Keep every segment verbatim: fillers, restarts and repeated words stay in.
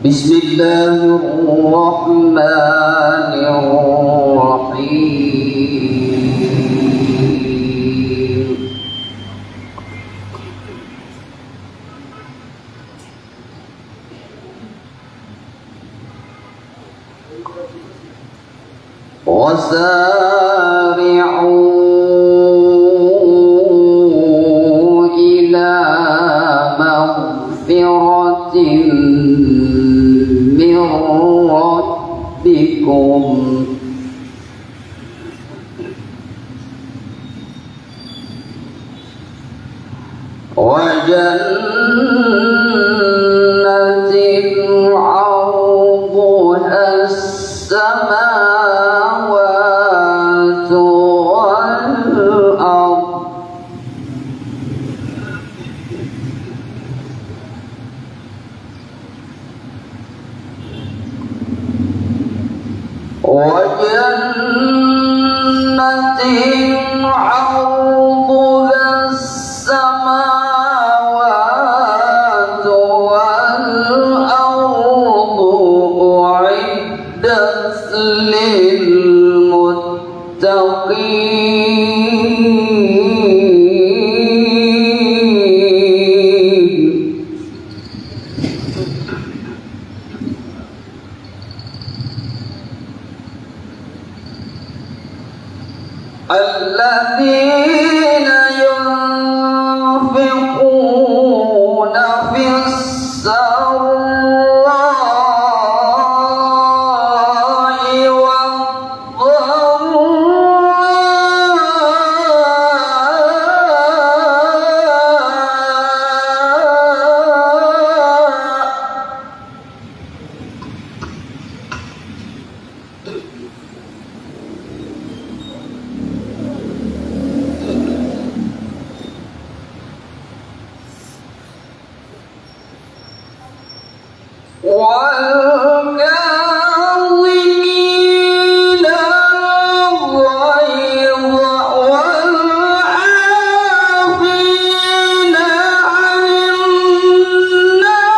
بسم الله الرحمن الرحيم. وسارعوا إلى مغفرة من ربكم وجنة عرضها السماوات والأرض وجنة عرضها السماوات والأرض أعدت للمتقين. الذين ينفقون في السراء والضراء والكاظمين الغيظ والعافين عن الناس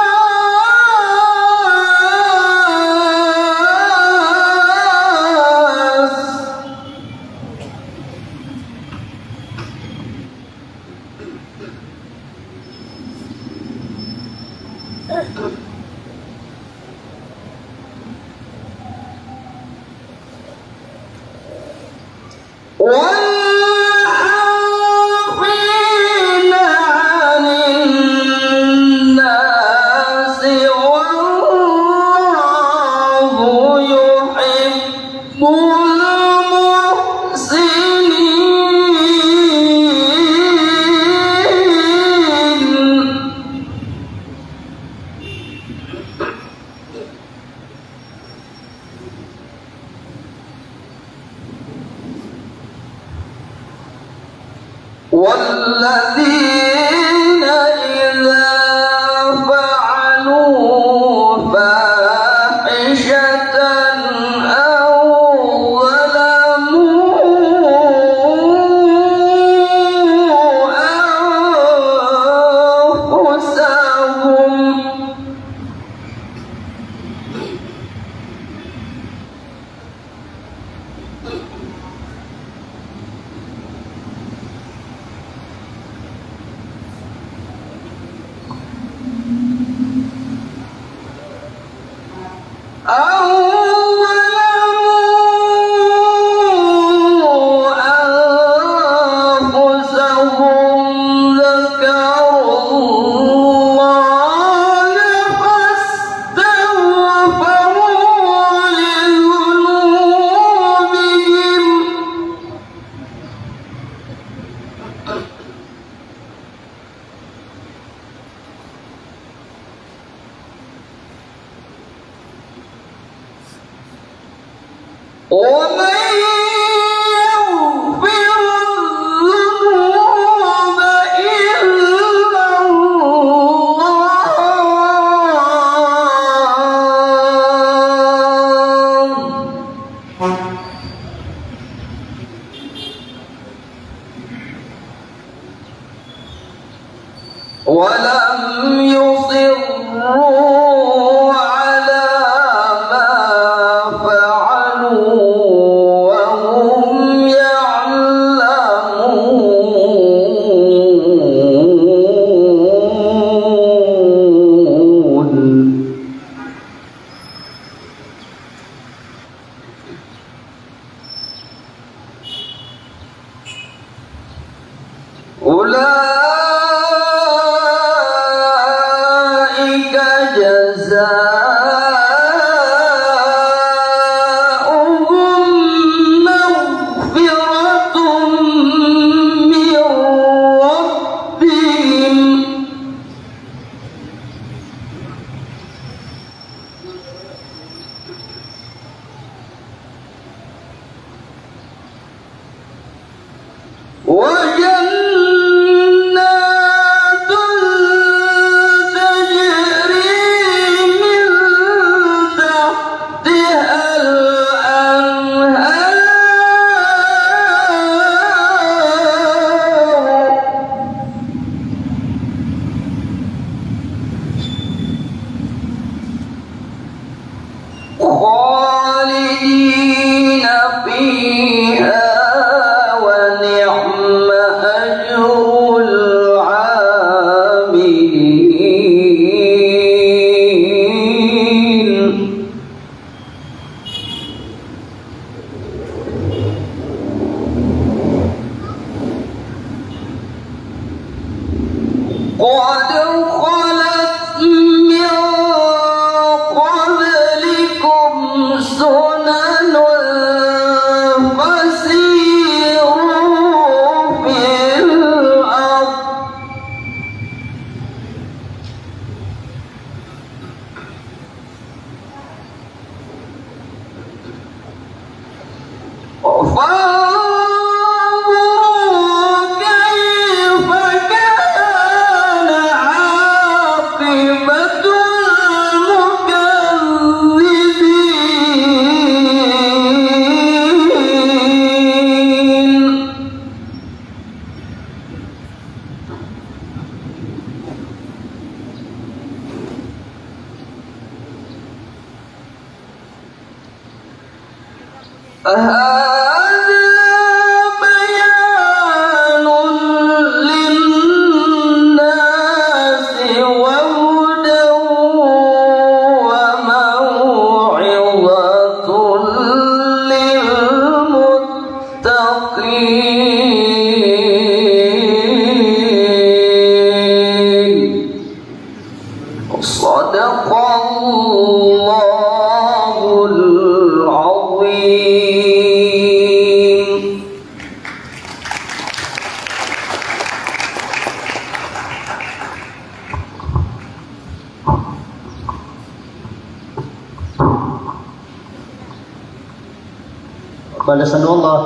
والعافين عن الناس والله يحب المحسنين. والذين إذا فعلوا فاحشة أو ظلموا أنفسهم أو ظلموا أنفسهم ذكروا الله فاستغفروا لذنوبهم ومن يغفر الذنوب إلا الله ولم يصروا على جزاؤهم مغفرة من ربهم وجنات تجري من تحتها الأنهار خالدين فيها ونعم أجر العاملين. قد خلت من قبلكم سنن فسيروا في الأرض فانظروا كيف كان عاقبة المكذبين. هذا بيان للناس وهدى وموعظة للمتقين. صدق الله العظيم. Balasan o Allah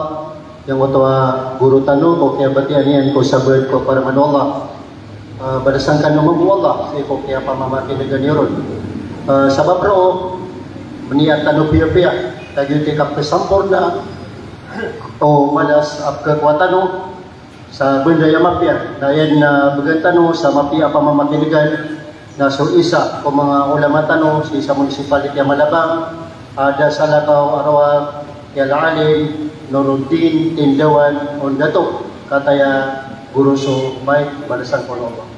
giyangkoto a goro tano ko kiyabatiya niyan ko sabaad ko paraman o Allah. Ah, balasan kano mambo o Allah sii ko kiyapamamakinega niyo ron. Ah, sabap roo, mniyat tano piyapiya, ta giyoto i kapesampornaa o malas a pekakowa tano sa benda a mapiya, na aya den a began tano sa mapiya a pamamakinegan, na so isa ko manga ulama tano sii sa municipality a Malabang, a da salakaw a rowar, i Al-Alim Nuruddin Tindawan Ondato, kataya goro so mic, balasan ko Allah.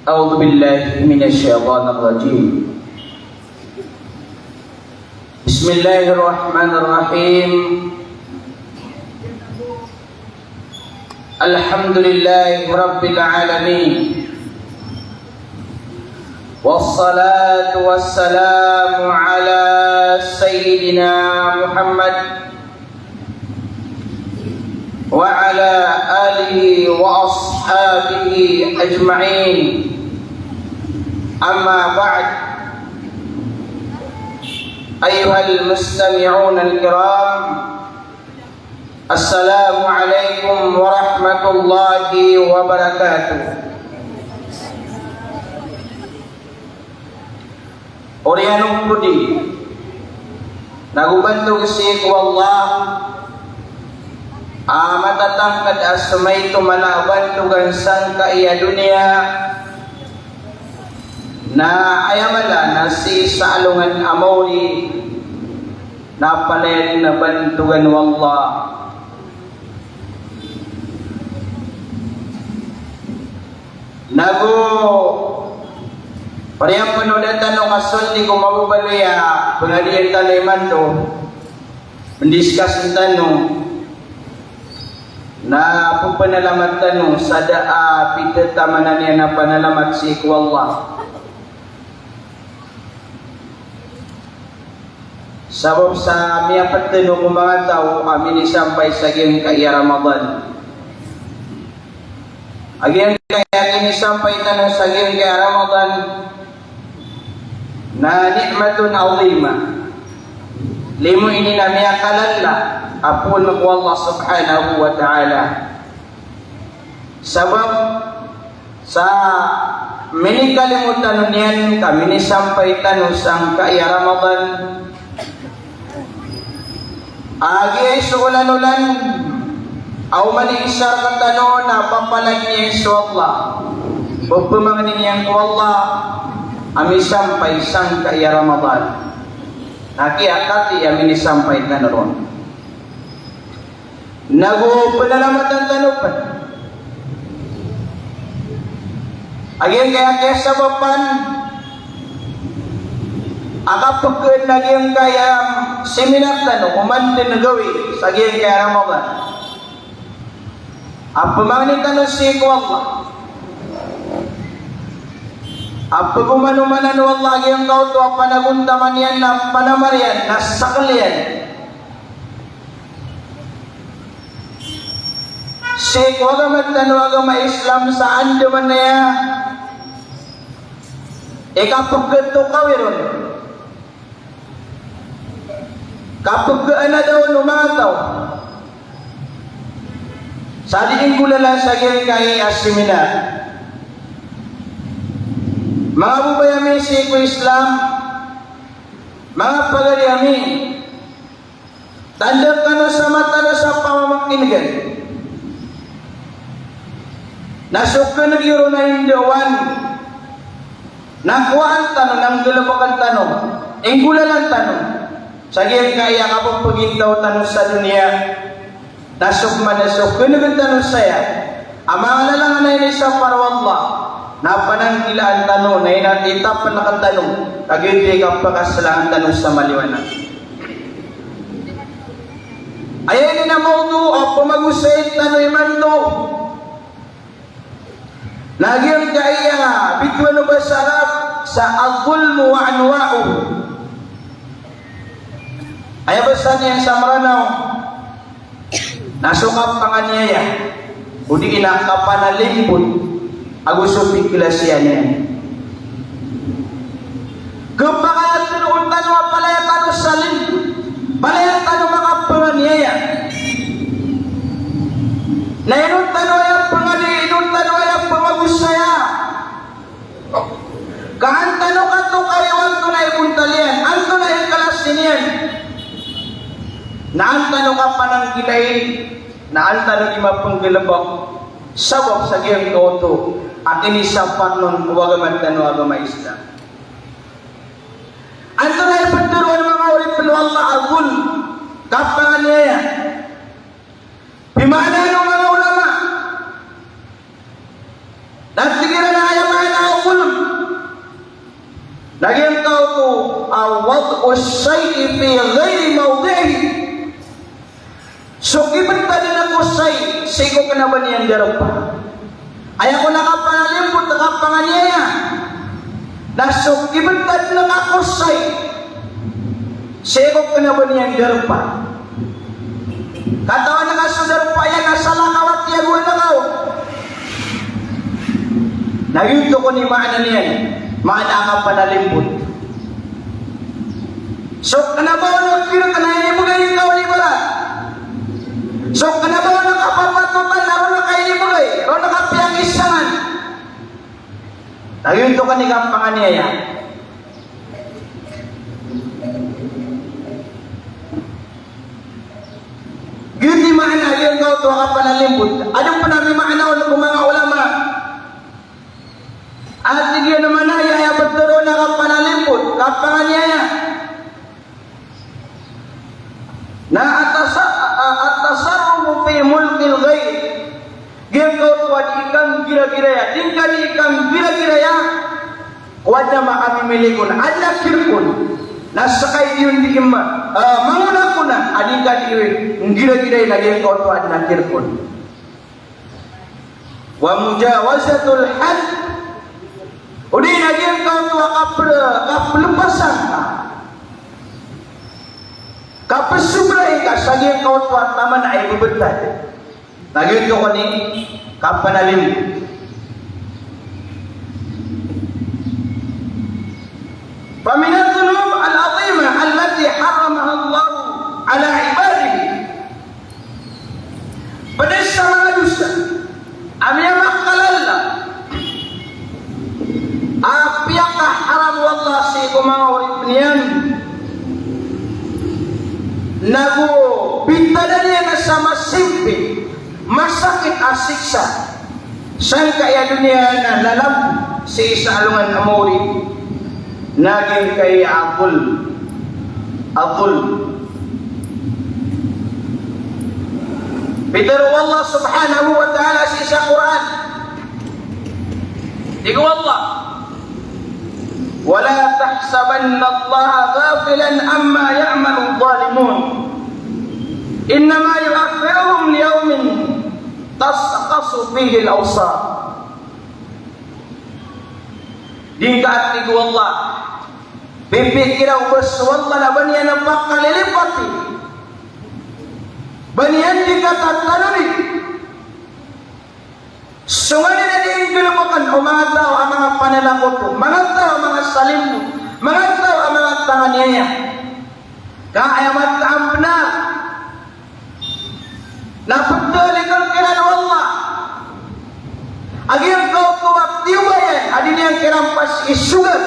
أعوذ بالله من الشيطان الرجيم. بسم الله الرحمن الرحيم. الحمد لله رب العالمين. والصلاة والسلام على سيدنا محمد وعلى آله وأصحابه أجمعين. أما بعد، أيها المستمعون الكرام، السلام عليكم ورحمة الله وبركاته. Oriyan o podi na go bantog sii ko Allah a matatangked a semaito mala a bantogan sangkai a doniya na aya mala na sii sa alongan a maori na palaya den a bantogan o Allah. Nago pariyan pn o da tano kasold ko mababaloy a pangadian tano imanto, pndiscuss tano na ppanalamat tano sa da a pitataman iyan a panalamat sii ko Allah. Sabap sa miyaptano ko manga taw a minisampay sa giyangkaya Ramadan. A giyangkaya minisampay tano sa giyangkaya Ramadan na ni'matun azimah. Limo ini na miyakalala a poon ko Allah Subhanahu wa Ta'ala. Sabap sa minikalimo tano niyan ka minisampay tano sangkaya Ramadan a giyai so olan-olan a oman i isa rktano na papalag iyan so Allah, pphangnin iyan ko Allah a misampay sangkaya Ramadan. Na kiyakati a minisampay tano ron. Nago pnalamatan tano pn a giyangkaya kiyasabapan a kapkn a giyangkaya seminar tano, oman dn gawii sa giyangkaya Ramadan a pmangni tano sii ko Allah a pagomanomanan o Allah a giyangkoto a panagontaman iyan na panamar iyan na sakl iyan sii ko agama tano a agama Islam sa andamanaya i kapktokawi ron, kapkaanada on o manga taw sa dii nggolalan sa giyangkaya seminar. Manga babay ami sii ko Islam, manga pagari ami, tanda kano sa mata na sa pamamakin'gan na so kn'g iyo ron a indawan na kowaan tano, na nggalbkn tano, inggolalan tano sa giyangkaya kappagintaw tano sa doniya. Na so pman na so kn'g tano saya a manga lalangan a inisapar o Allah, na pananggilaan tano, na inatitapn rktano, kagiya di kapakasalangan tano sa maliwanag. Aya ini na mawdu' a pamagosay tano imanto na giyangkaya bitowan o basa Arab sa adh-dhulmu wa anwa'uhu. Aya basa niyan sa Mranaw na so kapanganiyaya, odi na kapanalimpot ago so piklasiyan iyan. Kepakay a tharoon tano a palaya tano sa limpot, palaya tano makapanganiyaya. Na ino tano aya pangadi, ino tano aya pamagosaya. Ka an tano katokawi o antonaa i bontal iyan, antonaa i klasi niyan. Na an tano kapananggilai, na an tano di mapnggalbk, sabap sa giyangkoto a inisapar on o agama tano a agama Islam. Antonaa i ptharoon o manga oripn o Allah a dhulm, kapanganiyaya. Pimaana o manga ulama na tig iran a aya maana o dhulm na giyangkoto a wad'u shay'i fi ghayri mawdi'ihi. So kibtad ko shay' sii ko kna ba niyan darpa. Aya kon a kapanalimpot, kapanganiyaya na so kibtad ko shay' sii ko kna ba niyan darpa. Katawan ka so darpa iyan na salakaw a tiyagoan ka on. Na giyoto kon i maana niyan, maana a kapanalimpot. So kna ba on a kir kna inibgay ka on ibarat. So kna ba on a kapapatotan na ron ka inibgay, ron ka piyangisangan. Na giyoto kon i kapanganiyaya. Giyoto i maana giyangkoto a kapanalimpot. Adn pn a mimaana on ko manga ulama a tig iyan a maana iyan a aya ptharoon a kapanalimpot, kapanganiyaya na atasa-, a-, at-tasarrufu fi mulkil ghayr. Giyangkoto a di ka nggiragiraya, di ngka di ka nggiragiraya ko adn a mamimilig on, adn a tirk on. Na ska i di on di ma-, eh, mangonakona a di ngka di nggiragiraya na giyangkoto a adn a tirk on. Wa mujawazatul hadd. Odi na giyangkoto a kapl-, kaplpasang ka, kapsobrai ka sa giyangkoto a taman a ibebetad. Na giyoto kon i kapanalim. Fa minadh dhunub al-'azimah allati harramaha Allahu 'ala 'ibadihi. Pd sa manga dosa a miyamakalala a piyakaharam o Allah sii ko manga oripn iyan, nago pitadan iyan sa masimpit, masakit a siksa sangkai a doniya na lalag sii sa alongan a mawri, na giyangkai a dhulm. A dhulm. Pitharo o Allah subhanahu wa ta'ala sii sa Qur'an, tig o Allah, "Wa la tahsabannallaha ghafilan amma ya'maludh dhalimun. Innama yu'akhiruhum liyawmin tashkhasu fihil absar." Di ngka, tig o Allah, pipikira o ba so Allah na ba niyan pakalilipati, ba niyan di katatanodi so nganin a di nggalbkn o manga taw a manga pananakoto, manga taw a manga salimbot, manga taw a manga panganiyaya. Ka aya mataan pn a na pthalikn kiran o Allah a giyangkoto a tiyoba iyan a di niyan kiran pas isogat.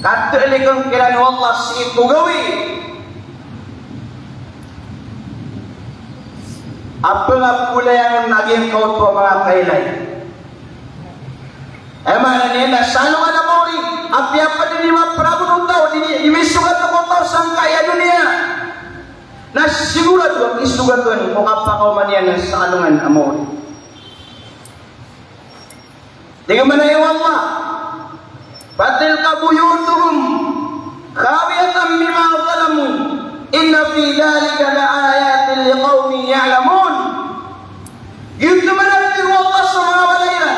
Ka thalikn kiran o Allah sii ko gawii a pngapolayan on a giyangkoto a manga kailay. Aya maana niyan na sa alongan a mawri, apiya pd i di mapragon o taw, di, di misogat ko taw sangkai a doniya, na sigorado a kisogat on ko kapakaoma niyan sa alongan a mawri. Tig mambo o Allah, "Fatilka buyutuhum khawiyatan bima zalamu, inna fi dhalika la ayatin liqawmin ya'lamun." Giyoto man, tig o Allah, so manga walay iran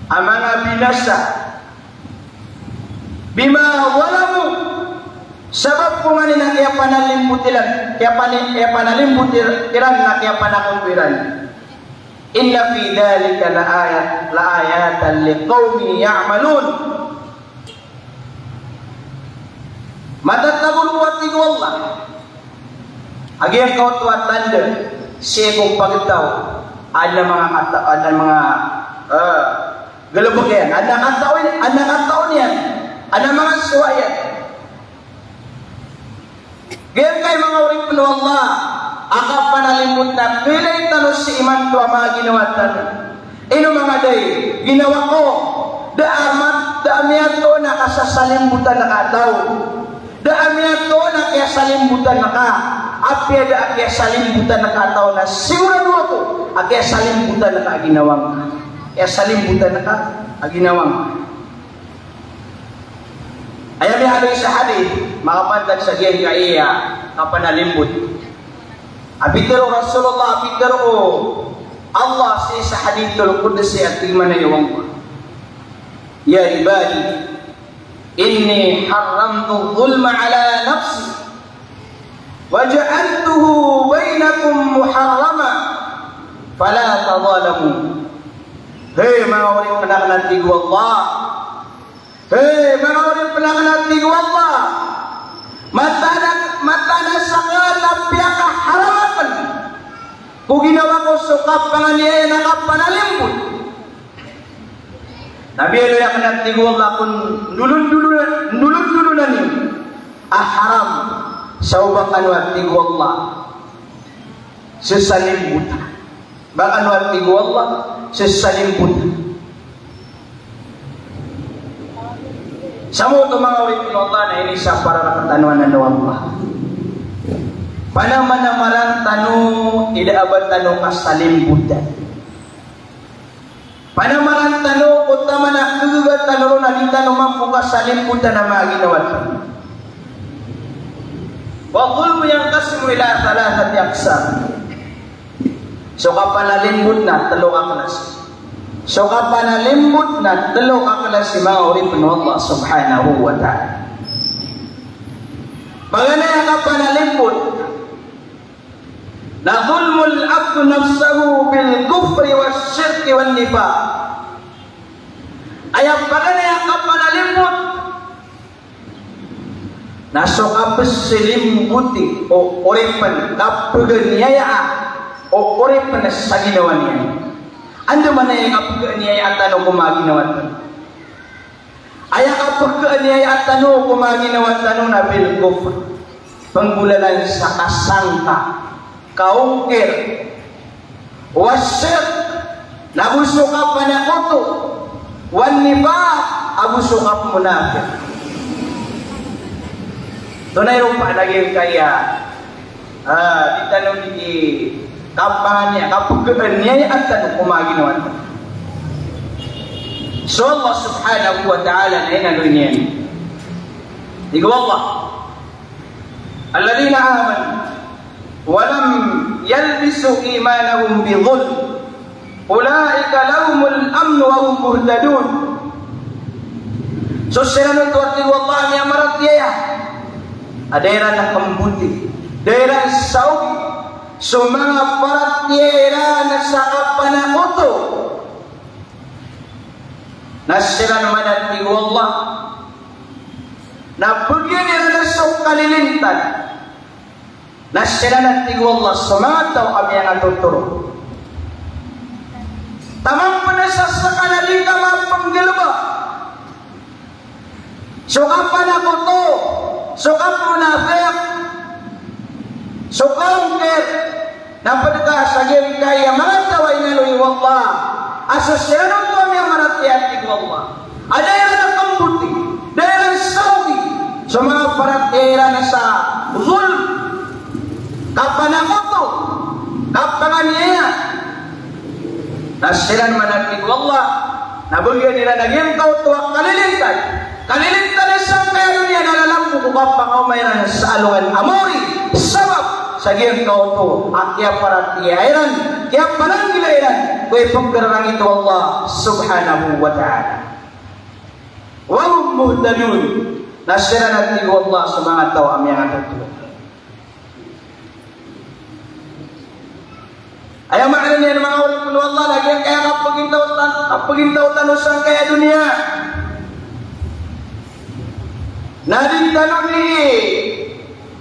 a manga binasa, bima zalamu, sabap ko nganin a kiyapanalimbot iran, kiyapani-, kiyapanalimbot ir-, iran na kiyapanakoto iran. Inna fi dhalika la ayat, la ayatan liqawmin ya'malun. Matatago on, tig o Allah, a giyangkoto a tanda sii ko pagtaw a adn a manga kata-, adn a manga, eh, galbk iyan, adn a katao iyan, adn a katao niyan, adn a manga sowa iyan. Giyangkai manga oripn o Allah a kapanalimbot na pilay tano sii imanto a manga ginawa tano. Ino manga day, ginawa ko, da a mat-, da a miyatoon a kasasalimbotan ka a taw. Da a miyatoon a kiyasalimbotan ka, apiya da a kiyasalimbotan ka a taw na sigorado ako a kiyasalimbotan ka a ginawa ngka. Kiyasalimbotan ka a ginawa ngka. Aya miyaaloy sa hadith, makapantag sa giyangkaya kapanalimbot. A pitharo o Rasulullah, a pitharo o Allah sii sa hadithul qudsi a tig mambo o Allah, "Ya ibadi, inni haramtu dhulma ala nafsi, wa ja'altuhu bainakum muharrama, fala tadhalamu." Hey, manga oripn akn, a tig o Allah, Hey, manga oripn akn, a tig o Allah, mataan a, mataan a sakn a piyakaharam akn ko ginawa ko so kapanganiyaya na kapanalimbot. Na miyaaloy akn, a tig o Allah, ko ndolondolo-, ndolondolonan iyo a haram sa o ba kano, a tig o Allah, sesalimbota. Ba kano, a tig o Allah, sesalimbota. Sa maoto, manga oripn o Allah, na inisapar rktano anan o Allah. Panamanamaran tano i da a ba tano kasalimbotan. Panamaran tano ko taman a kagaga tano ron a di tano mambo kasalimbotan a manga ginawa tano. Wa dhulmu yanqasimu ila thalathati aqsam. So kapanalimbot na telo ka klasi. So kapanalimbot na telo ka klasi, manga oripn o Allah subhanahu wa ta'ala. Paganay a kapanalimbot na dhulmul abdu nafsahu bil kufri wash shirki wan nifaq. Aya paganay a kapanalimbot na so kapsilimboti o oripn, kapganiyaya o oripn sa ginawa niyan. Andamanaya i kapganiyaya tano ko manga ginawa tano? Aya kapganiyaya tano ko manga ginawa tano na bil kufr, pnggolalan sa kasangka, kaongkir, wash shirk, na go so kapanakoto, wan nifaq, ago so kapmonafiq. Tonay ron pa lagid kaya, ah, di tano di kapanganiya, kapganiyaya tano ko manga ginawa tano. So Allah subhanahu wa ta'ala na inaloy niyan. Tig o Allah, "Alladhina amanu wa lam yalbisu imanahum bi dhulm, ulaika lahumul amnu wa hum muhtadun." So siran oto, a tig o Allah, a miyamaratiyaya a da iran kmboti, da iran saogi so manga paratiyaya iran sa kapanakoto. Na siran man, a tig o Allah, na bgan iran so kalilintad. Na siran, a tig o Allah, so manga taw a miyangatotoro. Taman pn sa skaniyan a di ka mapnggalbk so kapanakoto, so kapmonafiq, so kaongkir, na pd ka sa giyangkaya manga taw a inaloy o Allah a so siran oto a miyamaratiyaya, a tig o Allah, a da iran kmboti, da iran saogi so manga paratiyaya iran sa dhulm, kapanakoto, kapanganiyaya. Na siran man, a tig o Allah, na bgan iran a giyangkoto a kalilintad. Kalilintad sangkaya doniya na lalambo ko kapangaoma iran sa alongan a maori, sabap sa giyangkoto a kiyaparatiyaya iran, kiyapananggila iran ko ipngrarangit o Allah subhanahu wa ta'ala. Wa hum muhtadun. Na siran, a tig o Allah, so manga taw a miyangatotoro. Aya maana niyan, manga oripn o Allah, na giyangkaya kapagintaw tan-, kapagintaw tano sangkaya doniya na di tano di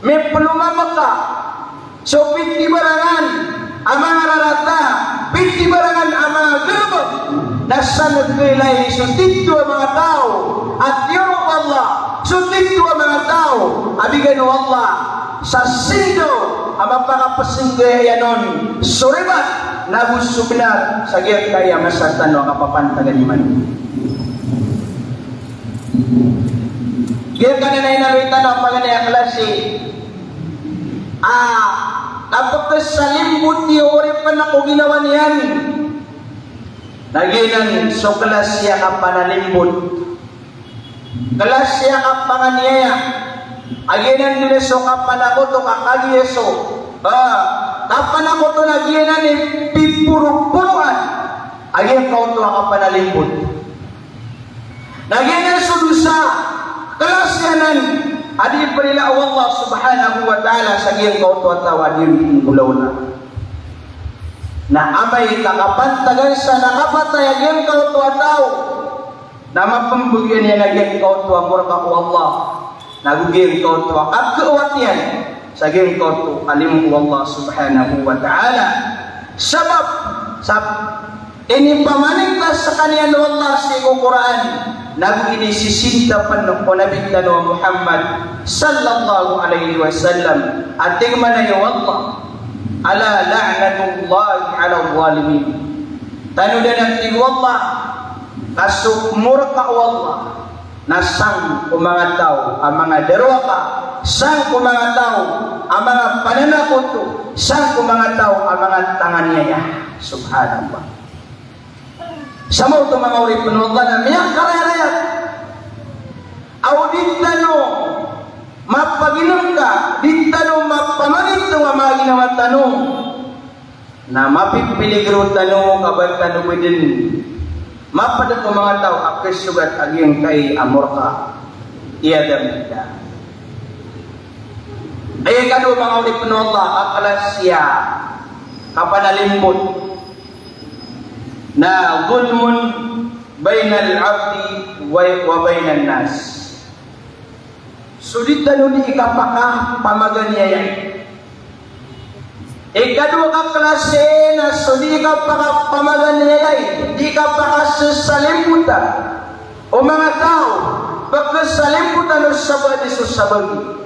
miplomamaka so pitibarangan a manga rarata, pitibarangan a manga galbk, na sangkailay so titho a manga taw a tiyoro o Allah, so titho a manga taw a bigan o Allah sa sindaw a mapakapsnggaya iyan on so ribat, na go so bnar sa giyangkaya masa tano a kapapantagan iman. Giyangkanan a inaloy tano a paganay a klasi a kapkhasalimboti o oripn ko ginawa niyan, na giyanan so klasi a kapanalimbot, klasi a kapanganiyaya, a giyanan dn so kapanakoto, kakagiya so, ah, kapanakoto, na giyanan i piporoporoan a giyangkoto a kapanalimbot. Na giyanan so dosa, klasi anan a di prila o Allah subhanahu wa ta'ala sa giyangkoto a taw a di ngolaola. Na amay ka kapantagan sa na kapatay a giyangkoto a taw, na mapmbgan iyan a giyangkoto a morka o Allah. Na go giyangkoto a kakhaowat iyan sa giyangkoto a limo o Allah subhanahu wa ta'ala. Sabap sa inipamanik skaniyan o Allah sii ko Qur'an, na go inisinta pn o Nabi tano a Muhammad sallallahu alaihi wasallam, a tig mambo o Allah, "Ala la'natullahi ala zalimin." Tanodan, a tig o Allah, ka so morka o Allah Na sangko manga taw a manga darowaka, sangko manga taw a manga pananakoto, sangko manga taw a manga tanganiyaya. Subhanallah. Sa maoto manga oripn o Allah na miyakarayarayat. Aw di tano mapaginngka, di tano mapamangitong a manga ginawa tano. Na mapipiligro tano ka ba tano bdn mapd ko manga taw a kasogat a giyangkai a morka. Iyadha billah. Aya ikadowa manga oripn o Allah a klasi a kapanalimbot na dhulmun bainal abdi wa, wa bainan nas. So di tano di ikapakapamaganiyayay. Ikadowa ka klasi na so di ikapakapamaganiyayay, di ikapakasasalimbota o manga taw, pkhasalimbota o sabagi so sabagi.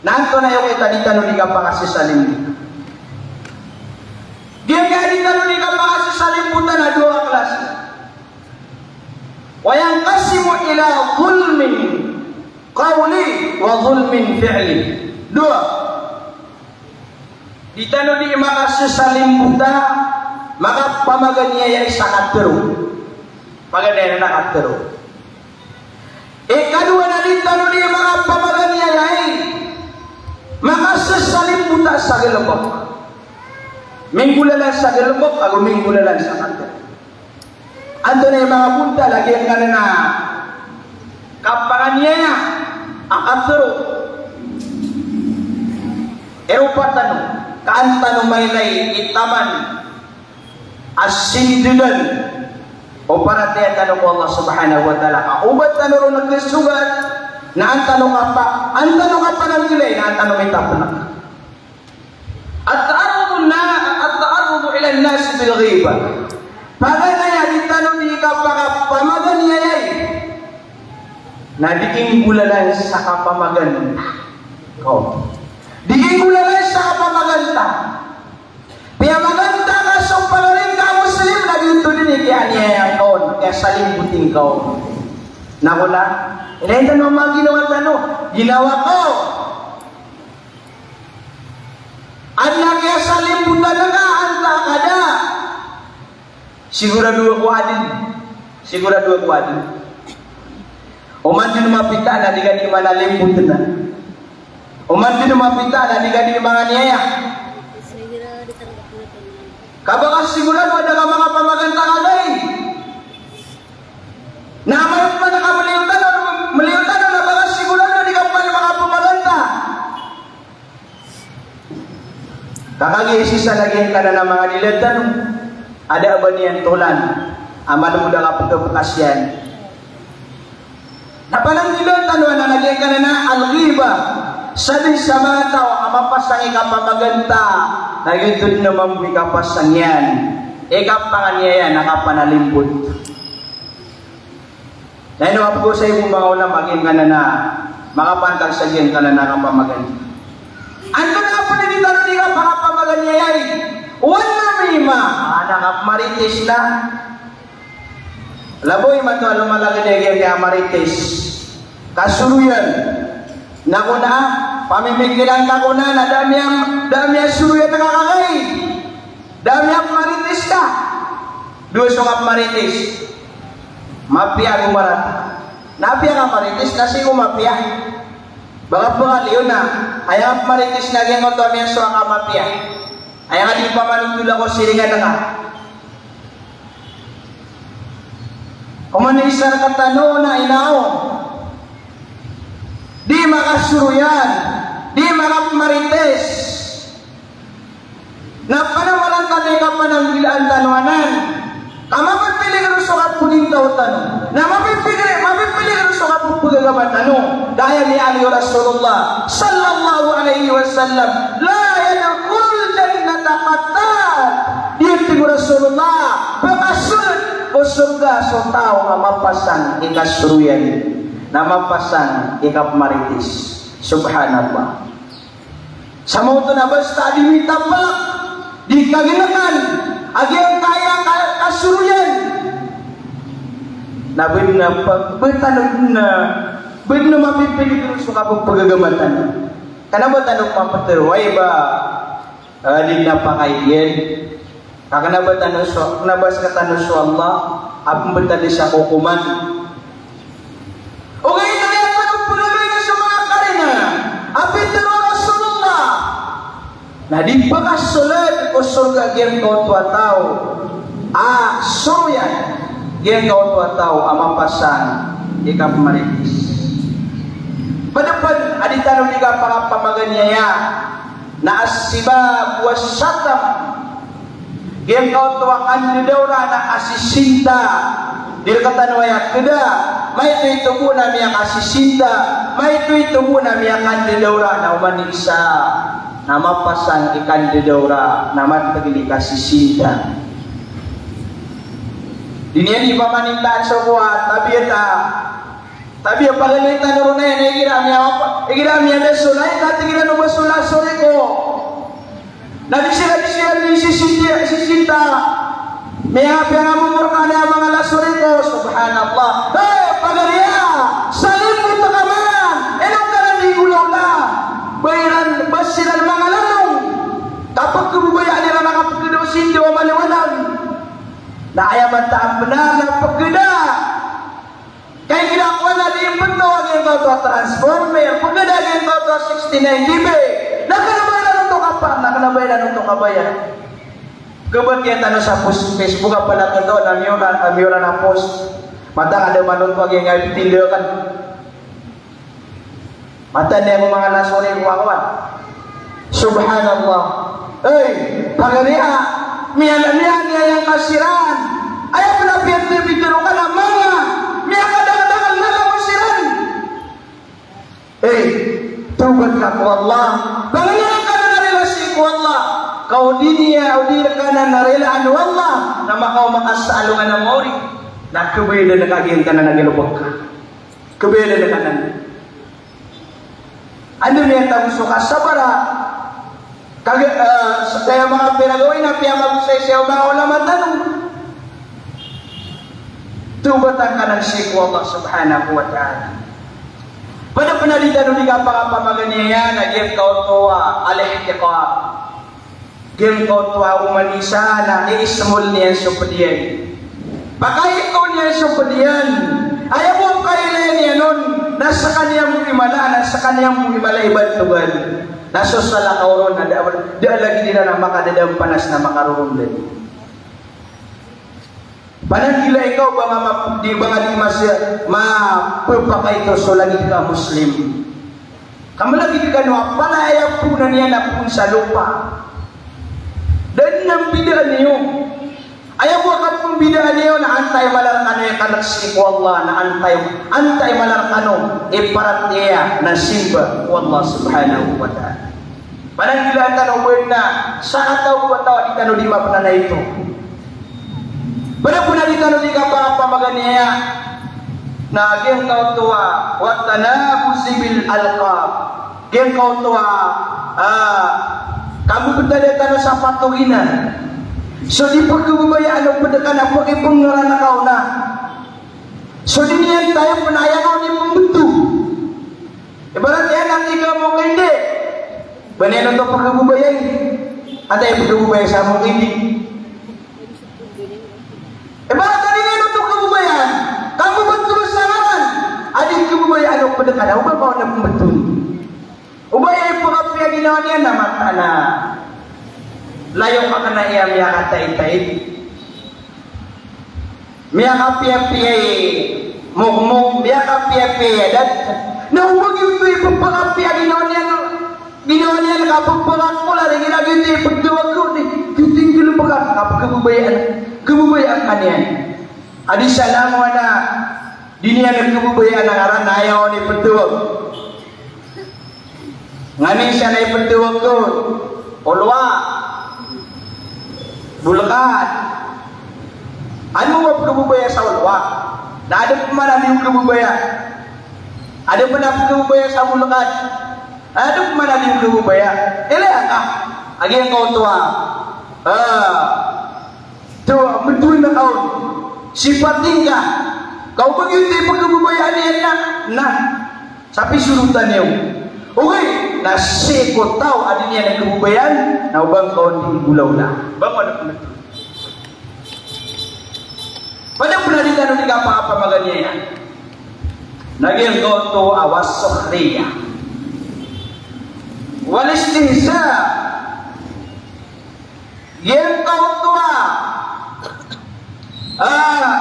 Na antonaa i okit a di tano di kapakasasalimbota? Giyangkai a di tano di kapakasasalimbota na dowa ka klasi. Wa yanqasimu ila dhulmin qawli wa dhulmin fi'li. Dowa. Di tano di makasasalimbota, makapamaganiyayay sa katharo. Paganay na katharo. Ikadowa na di tano di makapamaganiyayay, makasasalimbota sa galbk. Minggolalan sa galbk ago minggolalan sa katharo. Antonaa i manga bontal a giyangkanan a kapanganiyaya a katharo? Iropa tano, ka an tano mailay i taman a sindadan o paratiyaya tano ko Allah Subhanahu wa Ta'ala. Ka o ba tano ron kasogat, na an tano kapa-, an tano kapananggilay, na an tano mitapnk. At-ta'arrudu na-, at-ta'arrudu ila an-nas bil ghibah. Paganay a di tano di kapakapamaganiyayay na di inggolalan sa kapamagan ka. Di inggolalan sa kapamagan ta. Piyamagan ta ka so pagaring ka a Muslim na giyoto dn i kiyaniyaya ngka on, kiyasalimboti ngka on. Na kona, ilay tano a manga ginawa tano, ginawa ko. Adn a kiyasalimbota ngka, antaa ka da. Sigorado ako a adn. Sigorado ako a adn. Oman dn mapita na di ka di manalimbot na. Oman dn mapita na di ka di manganiyaya. Ka ba ka sigorado a da ka makapamagan ta ka, gay? Na amay pman ka mliyo tano, mliyo tano na ba ka sigorado a di ka pman makapamagan ta. Ka kagiya sii sa lagid ka na manga dila tano a da a ba niyan tolan a malbod a kapkapkasiyan. Na pananggila tano a lagid ka na al-ghibah, sadn sa manga taw a mapasang i kapamagan ta, na giyoto dn mambo i kapasang iyan i kapanganiyaya na kapanalimbot. Na ino a pagosay ko manga ulama a giyangkanan a makapantag sa giyangkanan a kapamagan. Antonaa pn i di tano di kapakapamaganiyayay? Wan namimah, a na kapmarites na. Labaw i mato a lomalagid a giyangkaya marites. Kasoroyan. Na kona, pamimikiran ka kona, na da a miya, da a miyasoroyan ka, kagay. Da a miyapmarites ka. Dowa so kapmarites. Mapiya ago marata. Na apiya ka marites, na sii ko mapiya. Ba ka pkaliyo na, aya kapmarites na giyangkoto a miyasowa ka mapiya. Aya ka di pamanotol ako siringan ka. Oman i isa rktano na inaw. Di makasoroyan, di makapmarites. Na panamaran tano i kapananggilaan tano anan. Ka mapipiligro so kapgogintaw tano. Na mapipiligro, mapipiligro so kapgagama tano. Ka aya miyaaloy o Rasulullah sallallahu alaihi wasallam, "La yadkhulul jannata qattat." Di, tig o Rasulullah, pkasold ko sorga so taw a mapasang i kasoroyan, na mapasang i kapmarites. Subhanallah. Sa maoto na basta a di mitaplk, di kagnkan a giyangkaya ka-, kasoroyan. Na bnar na pa-, bnar tano na, bnar na mapipiligro so kapagagama tano. Kna ba tano maptharo a ba, ah, di na pakaidn. Ka kna ba tano so, kna ba sktano so Allah a pmbtad sa kokoman. Ogaid na aya tano pagaloy na so manga karina a pitharo o Rasulullah na di pakasold ko sorga giyangkoto a taw a soroyan, giyangkoto a taw a mapasang i kapmarites. Pd pn a di tano di kapakapamaganiyaya na as-sibab was-shatam. Giyangkoto a kandadaora na kasisinta. Di rktano aya kda, maito-ito bo na miyakasisinta, maito-ito bo na miyakandadaora, na oman i isa na mapasang i kandadaora na matgl i kasisinta. Di niyan di pamanintaan so kowa, tabiya ta, tabiya pagaloy tano ron aya na igira a miyawapa, igira a miyada so lain, na tig iran o ba so laso riko. Na di siran, di siran di sisiti-, sisinta. Miyapiya nga momor ka na manga laso riko, subhanallah. Hey, pagariya, salin mo ta kaman. Ino ka na di golaw na. Ba iran, ba siran manga lalong. Kapagkababayaan iran a kapagkada o sindaw a maliwanag. Na aya mataan a bnar na pagkada. Kay kira ko na di mbto a giyangkoto a transformer, pagkada giyangkoto a sixty-nine D B. Na kna ba iran oto kapar, na kna ba iran oto kabaya. Kbatiya tano sa post, Facebook a pala oto, na miyoran, na miyoran a post. Mataan a da manoto a giyangkai a tindg akn. Mataan iyan ko manga laso riko a kowan. Subhanallah. Ey, pagariya, miyan, miyan, miyan, aya ngka siran. Aya pn a piyatbitaro ka na manga miyakadakdakl na langon siran. Ey, tawbat ka ko Allah. Pagariya ka na narila sii ko Allah. Ka o di niyan, o di rka na narilaan o Allah na makaoma ka sa alongan a maori, na khabayadan ka giyangkanan a galbk ka. Khabayadan ka nan. Anda miyatago so kasabara? Kagiya, eh, sa kaya manga piragawin a piyamagosay sa manga ulama tano. Tawbatan ka nan sii ko Allah subhanahu wa ta'ala. Pd pn a di tano di kapakapamaganiyaya na giyangkoto a al-ihtiqar. Giyangkoto a oman i isa na iismol niyan so pd iyan. Pakaito niyan so pd iyan. Aya bo a kailay niyan on, na skaniyan bo i mala, na skaniyan bo i mala i bantogan. Na so salakaw ron na da, da lagid iran a makadadam panas na makarorondad. Pananggila ikaw ba nga ma-, di ba nga di mas-, mapphakaito so lagid ka a Muslim. Ka malagid kano a palaya poon iyan a poon sa lopa. Da dn a mbidaan iyo. Aya bo a kapmbidaan iyo na antaa i mala rkano i kalk sii ko Allah, na antaa i, antaa i mala rkano i paratiyaya na simba ko Allah subhanahu wa ta'ala. Pananggilaan tano bo na sakataw ko taw a di tano di mapnanaito. Pd pn a di tano di kapapamaganiyaya na giyangkoto a wa tanabuzi bil alqab. Giyangkoto a, ah, kambebetad tano sa patoginan. So di pkhababayaan o pd ka na pkipngaran ka on na. So di niyan tayo pn aya ka on i pmbeto. Ibarat iyan a tig a Mokindi. Ba niyan oto pkhababayai? Antaa i pkhababaya sa Mokindi? Ibarat a di niyan oto khababayaan. Ka pmbeto sa ngaran. A di khababayaan o pd ka na, oba ka on a pmbeto. Oba aya i pkhapiya ginawa niyan na mataan a layo ka kna iya miyakataitay. Miyakapiyapiya i mokmok, miyakapiyapiya i adat. Na oba giyoto i pphakapiya ginawa niyan, ginawa niyan ka pphakakola, na giyoto i ptawag ko, di, giyoto i nggalbk ka, ka pkhababayaan, khababayaan ka niyan. A di sa langowan a di niyan khababayaan a ngaran na aya on i ptawag. Nganin siya na ipntawag ko, olowa, bolkad. Ano ba pkhababaya sa olowa? Na adn pman a di pkhababaya. Adn pman a pkhababaya sa bolkad. Adn pman a di pkhababaya. Ilaya ka. Agi ang kautuwa. Ah. Taw a mdoon a kaon, sipating ka. Ka o ba giyoto i pkhababayaan iyan na, na sa pisorotan iyo. Ogaid na sii ko taw a di niyan khababayaan, na o ba ngka on di nggolawla. Ba ngka on di nggolawla. Pd a pn a di tano di kapapamaganiyaya na giyangkoto a was-sukhriyah wal-istihza'. Giyangkoto a, ah,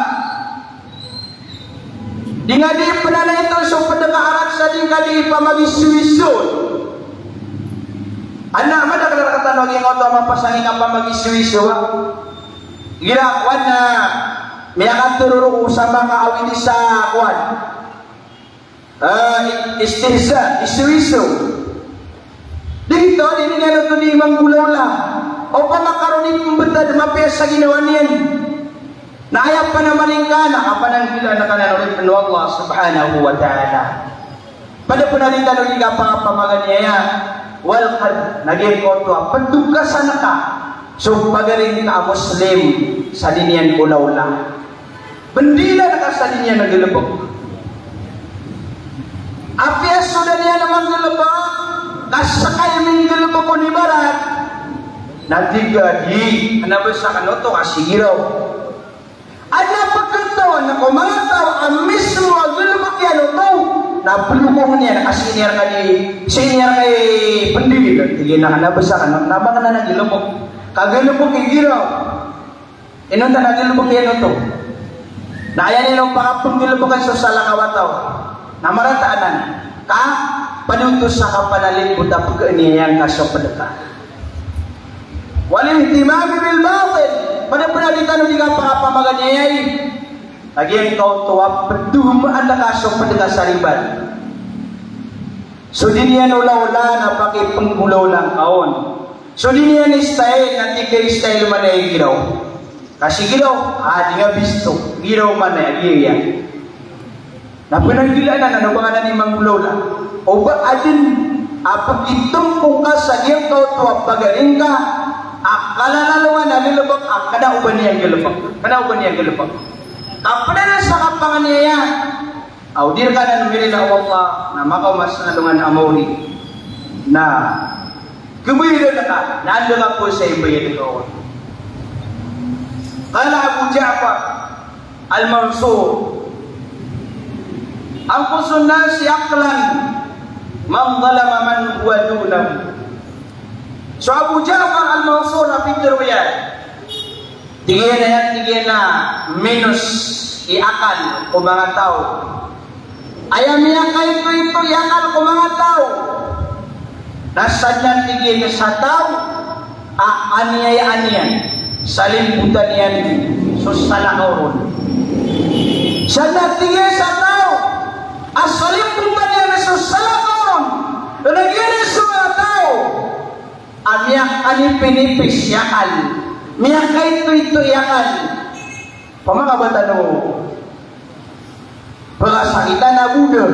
di ngka di pn a na ito so pd ka arat sa di ngka di pamagisoiso. Adn a madakl rktano a giyangkoto a mapasang i kapamagisoiso, a igira kowan na miyakatharo roo sa makaawid sa kowan. Ah, i-, istihza, isoiso. Di giyoto, di niyan oto di manggolawla. Opama ka roo di pmbtad, mapiya sa ginawa niyan. Na aya pn a maringka, na kapananggilaan ka nan oripn o Allah subhanahu wa ta'ala. Pd a pn a di tano di kapapamaganiyaya, wal-qadh, na giyangkoto a pndokasan ka so pagaring ka a Muslim sa di niyan golawla. Bndilan ka sa di niyan nggalbk. Apiya so da niyan manggalbk, ka ska i minggalbk on ibarat na tig a di, kna ba sa kna oto ka si giraw. Adn a pkhatawi ko manga taw a mismo a galbk iyan oto na plokong iyan ka sii niyan ka di, sii niyan ka i bndil. Tig iyan a kna ba sa kna, kna ba kna nggalbk. Ka galbk i giraw. Inonta na galbk iyan oto. Na aya niyan on pakapnggalbkn so salakaw a taw na marata anan. Ka pd oto sa kapanalimbot a pkhaaniyayaa ngka so pd ka. Wal-ihtimam bil-batil. Pd a pn a di tano di kapapamaganiyayai a giyangkoto a pd a pd ka so pd ka sa ribat. So di niyan olawla na pakipnggolawla ngka on. So di niyan style na tig a style man i giraw. Ka si giraw, a di nga bisto, giraw man i giya. Na pnanggilaan anan o ba ngka anan i manggolawla. O ba adn a pkitmpo ka sa giyangkoto a pagaring ka a kalalalongan a galbk a kna o ba niyan galbk. Kna o ba niyan galbk. Ka pd anan sa kapanganiyaya. Aw di rka anan mirila o Allah na makaoma sa alongan a maori na khabayadan ka, na anda ka pn sa ibayad ka on. Qala Abu Ja'far Al-Mansur, "Anqasun nasi aqlan man zalama man huwa dunahu." So Abu Ja'far Al-Mansur na pitharo iyan, tig iyan a, tig iyan a minos i akal ko manga taw. Aya miyakaitoito i akal ko manga taw na sadn a tig iyan sa taw a aniyayaan iyan, salimbotan iyan so salakaw ron. Sadn a tig iyan sa taw a salimbotan iyan so salakaw ron. Lagid iyan so manga taw a miyakanipinipis i akal, miyakaitoito i akal. Pamangabatan o pakasakitan a boda.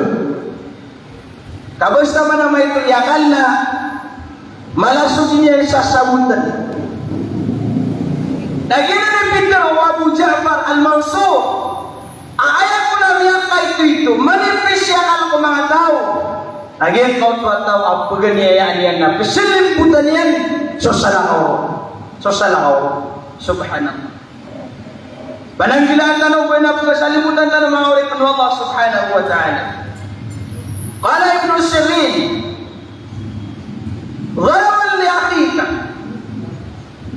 Ka basta man a maito i akal na mala so di niyan sasabotn. Na giyanan i pitharo o Abu Ja'far Al-Mansur a aya kon a miyakaitoito, manipis i akal ko manga taw. Na giyangkoto a taw a paganiyayaan iyan na psalimbotan iyan so salakaw. So salakaw. Subhanallah. Pananggilaan tano, psalimbotan tano manga oripn o Allah subhanahu wa ta'ala. Qala Ibnu Sirin, "Dararan li akhika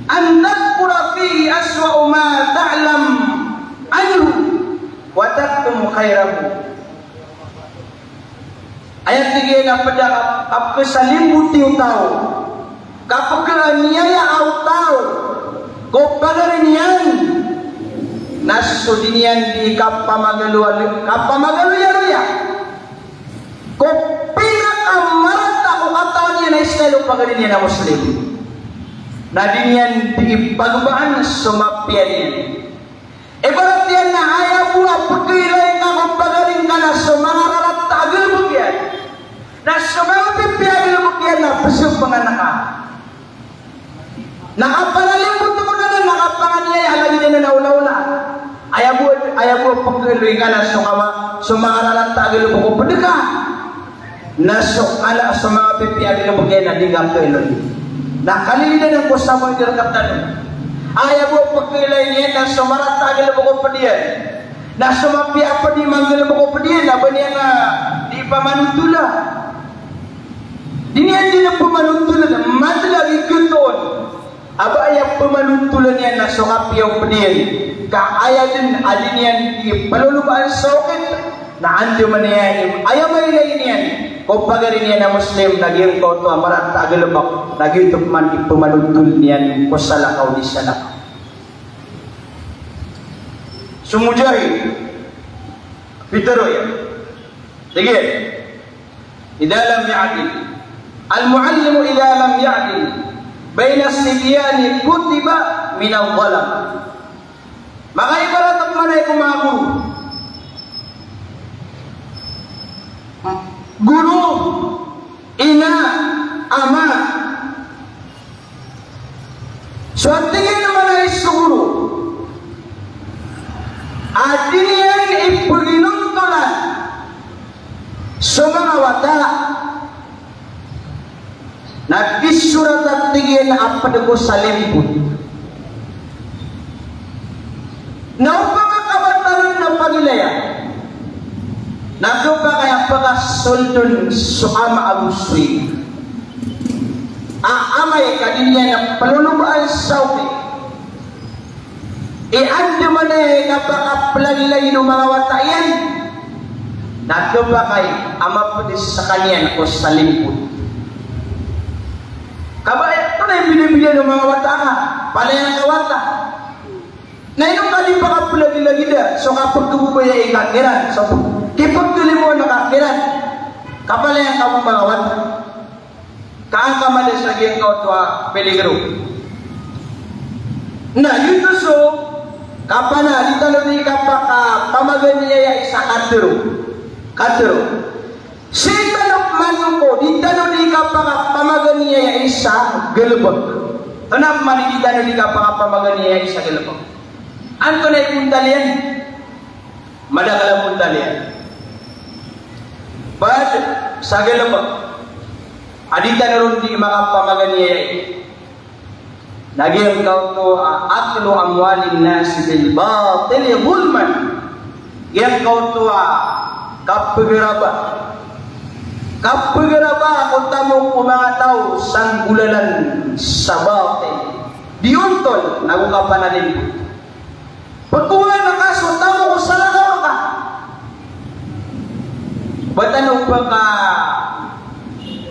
an tadhkura fihi aswa'a ma ta'lam anhu wa taktum khairahu." Aya tig iyan a pd a kapkhasalimboti o taw, kapkhaaniyaya o taw ko pagari niyan, na so di niyan di kapamagalo, kapamagaloyaroya ko pinakamarata ko katawan iyan a style o pagari niyan a Muslim, na di niyan di ipagbaan so mapiya niyan. Ibarat iyan na aya bo a pkhailay ngka ko pagari ngka na so manga rarata a galbk iyan, na so manga pipiya a galbk iyan na pzabngan ka. Na kapanalimbot ko anan, na kapanganiyaya, lagid anan a olaola. Aya bo, aya bo a pkhaaloy ka na so kama, so manga rarata a galbk o pd ka. Na so kala, so manga pipiya a galbk iyan na di ka khaaloy. Na kalilidan ko sabot iyan rktano. Aya bo a pkhaaloy niyan na so marata a galbk o pd iyan. Na so mapiya a pd i manggalbk o pd iyan, na ba niyan a di pamanotola. Di niyan di na pamanotola, matlag i gtoon. A ba aya pamanotolan iyan na so kapiya o pd iyan, ka aya dn a di niyan di plolomaan sa okit, na andamanaya i aya mailay niyan ko pagari niyan a Muslim, na giyangkoto a marata a galbk, na giyoto pman i pamanotol niyan ko salakaw di salakaw. So Mujahid, pitharo iyan. Tig iyan, "Idha lam ya'dil. Al-mu'allimu idha lam ya'dil baina as-sibyani kutiba min adh-dhalam." Makaibarat a pman aya ko manga guru. Guru, ina, ama. So tig iyan a mala i so guru a di niyan ipginontolan so manga wata, na di so rata, tig iyan, a pd ko salimpot. Na opama ka ba tano na pagilaya, na khapakay a pakasold on so ama ago so ina. A amay ka di niyan plolomaan sa okit i andamanaya i kapakaplagilagid o manga wata iyan, na khapakay a mapd skaniyan ko salimpot. Ka ba aya, antonaa i bidabida o manga wata ka, palaya ngka wata. Na ino ka di pakaplagilagida so kapagkababayai ka kiran, so kipagkalimoon ka kiran, ka palaya ngka bo manga wata. Ka angka mada sa giyangkoto a peligro. Na giyoto so kapana di tano di kapakapamaganiyaya i isa, katharo. Katharo. Sii tano pman ko di tano di kapakapamaganiyaya i isa galbk. Antonaa pman i di tano di kapakapamaganiyaya i isa galbk? Antonaa i bontal iyan? Madakl a bontal iyan. Pd sa galbk a di tano ron di makapamaganiyaya. Na giyangkoto a aklu amwalin nasi bil batili zulman. Giyangkoto a kapgraba. Kapgraba ko tamok o manga taw sa nggolalan sa batil. Di ontol, nago kapanalimpot. Pkowaan ka so tamok o salakaw ka. Ba tano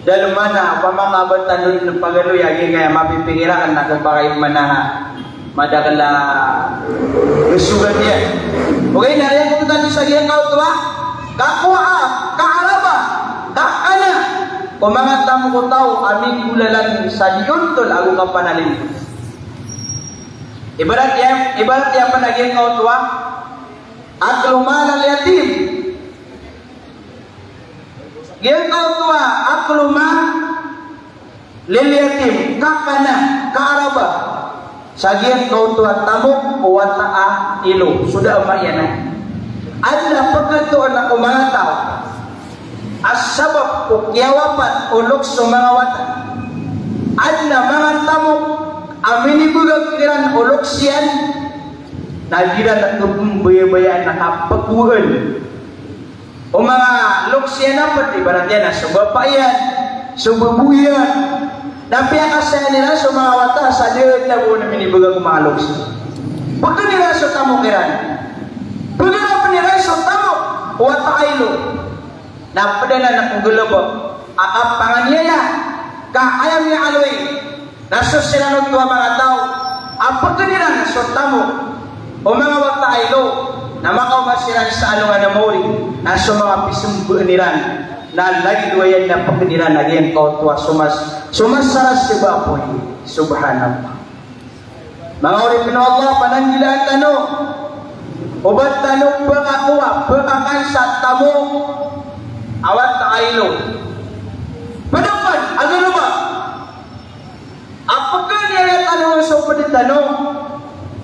pkadalmana, opama ka ba tano pagaloy a giyangkaya mapipikir akn na khapakay pman a madakl a kasogat iyan. Ogaid na aya ko tano sa giyangkoto a kakowa, kaaraba, kakana ko manga tamok o taw a minggolalan sa di ontol ago kapanalimpot. Ibarat iyan, ibarat iyan pn a giyangkoto a aklu malil yatim. Giyangkoto a aklu malil yatim, kakana, kaaraba sa giyangkoto a tamok o wata a ilo, so da a ama iyan a. Adn a pkhatoon o manga taw a sabap ko kiyawapat o loks o manga wata. Adn a manga tamok a minibgay kiran o loks iyan, na di ran a khapmbayabayaan a kapkowaan o manga loks iyan a pd, ibarat iyan a so bapa iyan, so babo iyan. Na piyakasayaan iran so manga wata sa da dn a bo na minibgay ko manga loks. Pkn iran so tamok iran. Pkn iran so tamok o wata a ilo. Na pd anan ko galbk a kapanganiyaya, ka aya miyaaloy na so siran oto a manga taw a pkn iran so tamok o manga wata a ilo, na makaoma siran sa alongan a maori, na so manga pismbaan iran na lagid o aya na pkn iran a giyangkoto a so mas, so masaras sa ba a poy. Subhanallah. Manga oripn o Allah, pananggilaan tano o ba tano pkakowa, pkakan sa tamok a wata a ilo. Pd pn a galbk a pkhaniyaya tano so pd tano.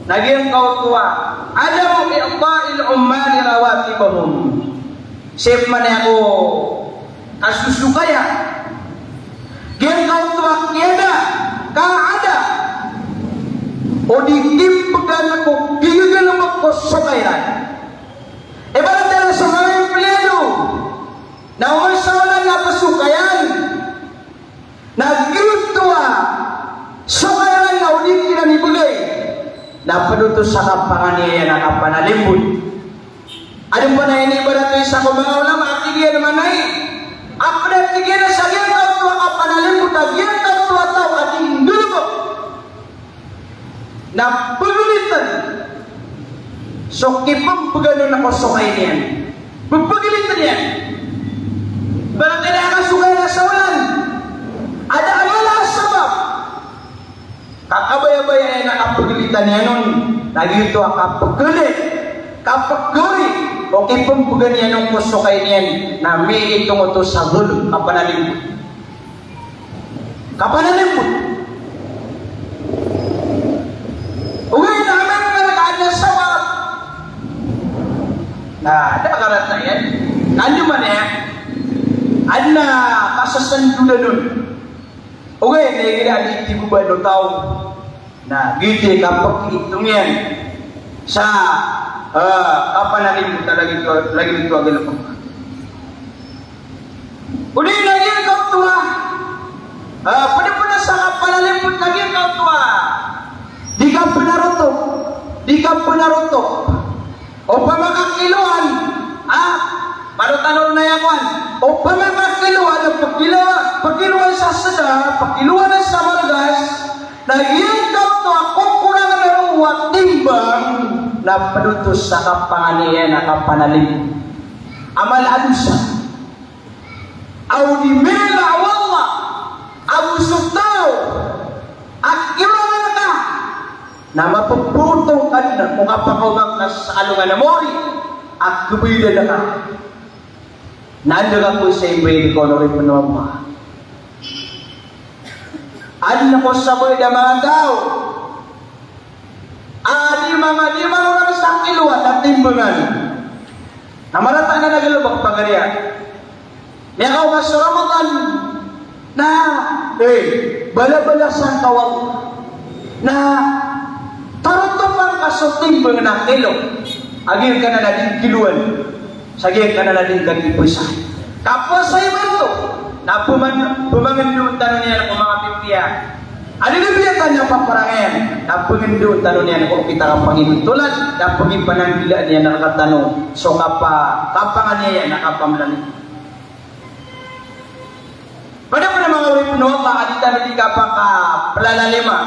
Na giyangkoto a adamu i'ta'il ummali rawatibahum. Sii pman ko kasosokaya giyangkoto a kiyada, kaada, o di kipgan ko gigagalbk ko sokay iran. Ibarat iran so manga empleyado na o masa olan na psokayan, na giyoto a sokay iran na o di kiran ibgay, na pd oto sa kapanganiyaya na kapanalimbot. Adn pn a inibarat o isa ko manga ulama a tig iyan a manay a pd a tig iyan a sa giyangkoto a kapanalimbot a giyangkoto a taw a di nggalbk na pglitn so kipmbgan on ko sokay niyan. Pphglitn iyan. Ibarat iyan a kasokay na sa olan a da a mala a sabap. Kakabayabaya iyan a kapaglitan iyan on, na giyoto a kapaglit, kapagori, o kipmbgan iyan on ko sokay niyan, na miitong oto sa zulm, kapanalimbot. Kapanalimbot. Ogaid na amay ka na adn a sabap, na da a karata iyan, na andamanaya, adn a kasasandodan on. Ogaid na igira di tigoba o taw, na giyoto i kapakitong iyan sa, eh, kapanalimbot a lagid oto, lagid oto a galbk. Odi na giyangkoto a, eh, pd pn sa kapanalimbot na giyangkoto a di ka pnarotok, di ka pnarotok. Opama ka kiloan, ah, paro tano ron aya kowan. Opama ka kiloan, pkiloan, pkiloan sa sda, pkiloan sa margas, na giyangkoto a kokorang roo a timbang, na pd oto sa kapanganiyaya na kapanalimbot a mala a dosa. Aw di mila o Allah a bo so taw a kiyorangan ka na mapphotong ka dn ko kapakaoma ka sa alongan a mori a khabayadan ka. Na anda ka ko sa imbayad ko, oripn o Allah? Adn ko sabayad a manga taw a di manga, di manga sa kiloan a timbangan. Na marata anan a galbk pagariya. Miyakaoma so Ramadan na, eh, balabalasan ka o Allah. Na tarotopan ka so timbang na kilo a giyangkanan a di kiloan. Sa giyangkanan a di ngka di powasa. Ka powasa imanto na pman-, pmangendoon tano niyan ko manga pipiya a di niyan paparangayan, na pangendoon tano niyan ko okit a kapangibtolan, na pangipananggilaan iyan rktano so kapa-, kapanganiyaya na kapamlali. Pd pn a manga oripn o Allah a di tano di kapakaplalima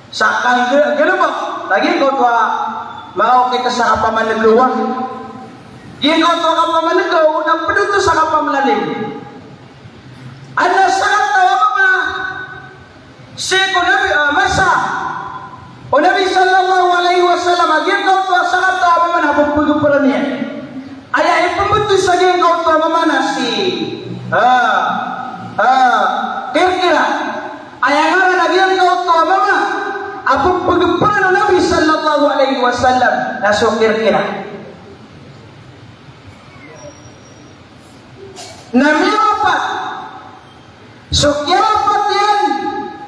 sa kanggalbk, lagid giyangkoto a manga okit sa kapamanlgaw. Giyangkoto a kapamanlgaw na pd oto sa kapamlalim. Adn a sakataw a mama sii ko Nabi, ah, masa o Nabi sallallahu alaihi wasallam, a giyangkoto a sakataw a mama na pphagpran iyan. Aya ipmbtowan sa giyangkoto a mama na si, ah, ah, Qirqira. Aya ngaran a giyangkoto a mama a pphagpran o Nabi sallallahu alaihi wasallam na so Qirqira. Na miyawapat. So kiyawapatan iyan,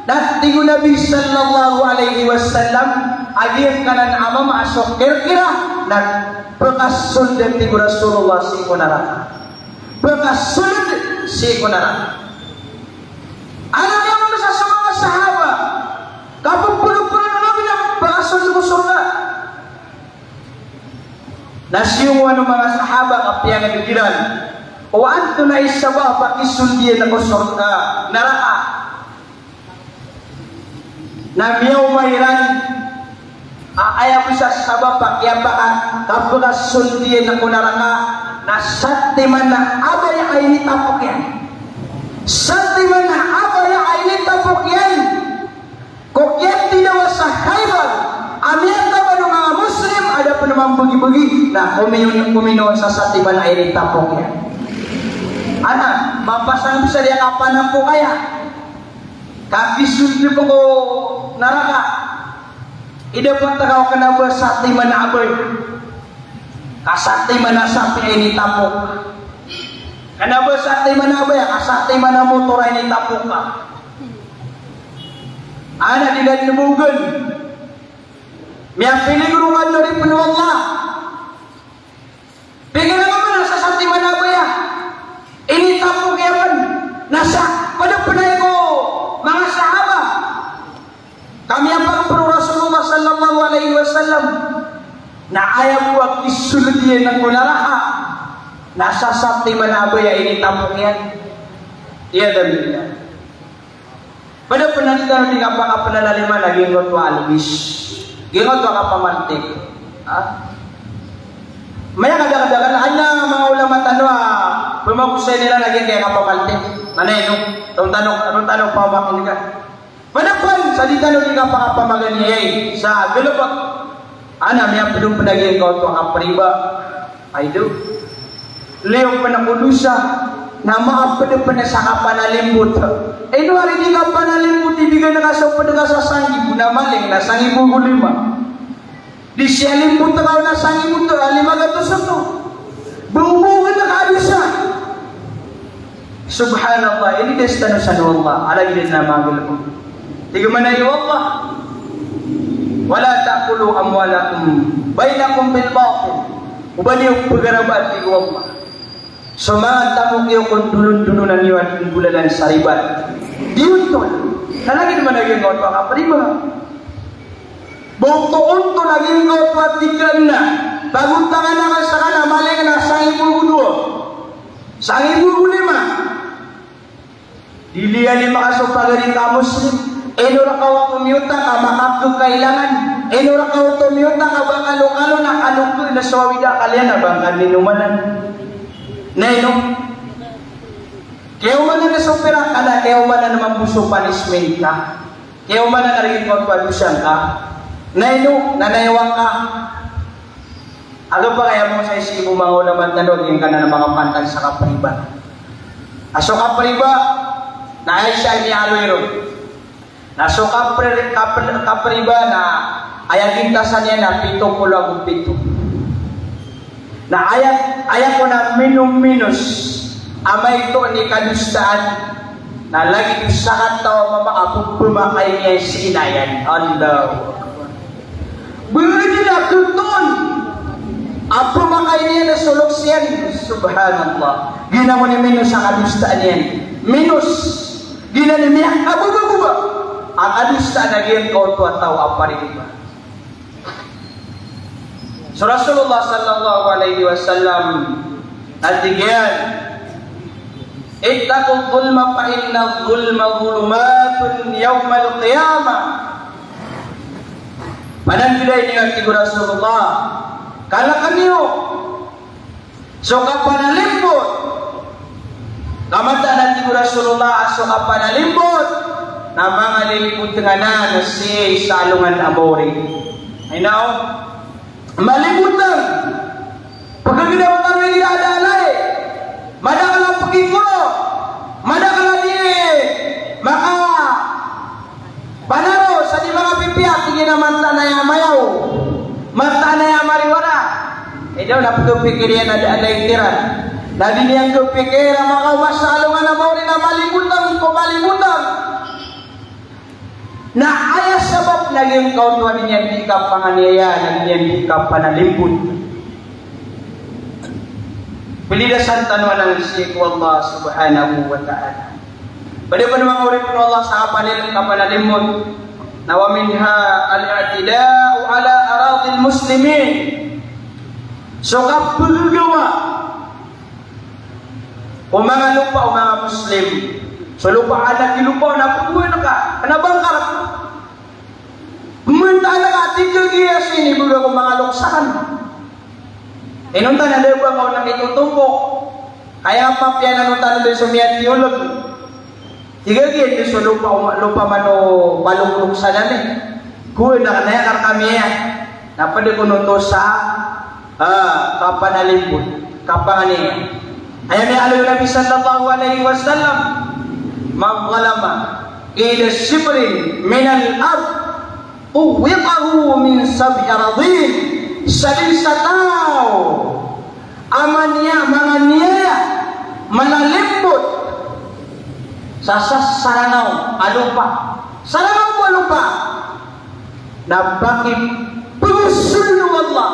na tig o Nabi sallallahu alaihi wasallam a giyangkanan a mama a so Qirqira na pkasold, tig o Rasulullah, sii ko naraka. Pkasold sii ko naraka. Aya miyaoma sa so manga sahaba, ka pphagpran o Nabi na pkasold ko sorga. Na siyongowan o manga sahaba ka piyangd iran, o antonaa i sabap a kisold iyan ko sorga, naraka? Na miyaoma iran a aya bo sa sabap a kiyapaka-, kapkasold iyan ko naraka na satiman a abaya a initapok iyan. Satiman a abaya a initapok iyan. Ko kiyatidawa sa Khaybar a miyataman o manga Muslim a da pn mambagibagi, na kominowa, kominowa sa satiman a initapok iyan. Ana, mapasang bo sa di a kapanampok aya ka kisold ko naraka. Idapat ka o kna ba satiman a abaya, ka satiman a sapi a initapok. Kna ba satiman a abaya, ka satiman a motor a initapok ka. Ana di na dn bogen. Miyapiligro ka dn, oripn o Allah. Pinggiran ka man a sasatiman a abaya. Initapok iyan man. Na sa, pd pn aya ko manga sahaba. Ka miyapagpro o Rasulullah sallallahu alaihi wasallam. Na aya bo a kisold iyan ko naraka na sasatiman a abaya a initapok iyan. Iyadhan billah. Pd pn a di tano di kapakaplalaliman a giyangkoto a alwis. Giyangkoto a kapamaltik. Ha? Mayakadakadakl a adn a manga ulama tano a pmagosay iran a giyangkaya kapamaltik. Mana ino? Ron tano, ron tano pamakin'ga. Pd pn sa di tano di kapakapamaganay sa galbk. Ana miyapd pn a giyangkoto a kapriba. Ay do. Liyo pn ko dosa, na maapd pn sa kapanalimbot. Ino ari di kapanalimbot, di bigan ka so pd ka sa sangibo, na maling na sangibo ago lima. Di siyalimbot ka on na sangibo to, a lima gatos oto. Bongbogen ka a dosa. Subhanallah, ini da sii tano san o Allah, a lagid iyan a manga galbk. Tig mambo o Allah, "Wala ta'kulu amwalakum bainakum bil batil." Oba niyo pgarabaa, tig o Allah, so manga tamok iyo kon dolondononan iyo a di nggolalan sa riba. Di ontol. Na lagid man a giyangkoto a kapriba. Ba oto ontol a giyangkoto a tig ka na pagotangan akn sa ka na maling na sangibo ago dowa. Sangibo ago lima. Di liyalima ka so pagari ka a Muslim. Ino rka oto miyotang ka makakakailangan? Ino rka oto miyotang ka ba kalokalo na kalokal na so awid a akal iyan a ba ngka ninomanan? Na ino? Kiyaomanan na so pirak ka na kiyaomanan mambo so punishment ka. Kiyaomanan a rk oto a dosa ngka. Na ino, na nayawa ngka. Aga pa kaya mo sa isibo manga ulama tano, giyangkanan a manga pantag sa kapriba. A so kapriba, na aya isa a miyaaloy ron. Na so kapri-, kapri-, kapriba na aya gintasan iyan na pito polo ago pito. Na aya, aya kon a minominos a maito i kadosaan, na lagid o sakataw a mama a pphmakay niyan si ina iyan. Allahu Akbar. Bgan a kton a pphmakay niyan so loks iyan. Subhanallah. Giyanan i minos a kadosaan iyan. Minos. Giyanan i miyakabobaboba a kadosaan a giyangkoto a taw a paririba. So Rasulullah sallallahu alaihi wasallam na tig iyan, "Ittaqu dhulma fa inna dhulma dhulumatun yawmal qiyamah." Pananggilai niyo, tig o Rasulullah, kalkn iyo so kapanalimbot. Ka mataan a tig o Rasulullah a so kapanalimbot na manga lilibotng anan sii sa alongan a maori. Ay nao, malibotng. Pagagdaw tano igira a da a lay. Madakl a pkikoro. Madakl a di maka Panaro sa di manga pipiya, tig iyan a mataan aya mayaw, mataan aya mariwana. Ino na pkhapikir iyan a da a lay tiran. Na di niyan khapikir a makaoma sa alongan a maori na malibotng ko malibotng. Na aya sabap na giyangkoto a di niyan di kapanganiyaya, na di niyan di kapanalimbot. Pilidasan tano anan sii ko Allah Subhanahu wa Ta'ala. Pd pn manga oripn o Allah sa kapanil-, kapanalimbot. Na wa minha al-i'tida'u ala aradil muslimin. So kapagagawa ko manga lopa o manga Muslim. So lopa a da a kilopa o na pagowaan ka, kna ba ngka rk. Pmntaan ka, tig a giya so inibgay ko manga loks akn. Inonta na da ba ngka on a mitotombok. Kaya mapiya na inonta na da so miyatiyolog. Tig a giya so lopa, lopa man o paloklok sa dami. Gowaan akn, aya ka rkami aya. Na pd kon oto sa Ah, kapanalimbot, kapanganiyaya. Aya miyaaloy o Nabi sallallahu alaihi wasallam, "Man zalama ila shibrin minal ard, Tuwwiqahu min sab'i aradin, sadn sa taw a mania-, manganiyaya, manalimbot sa, sa sarangaw a lopa. Sarangaw a lopa na pakipgosodn o Allah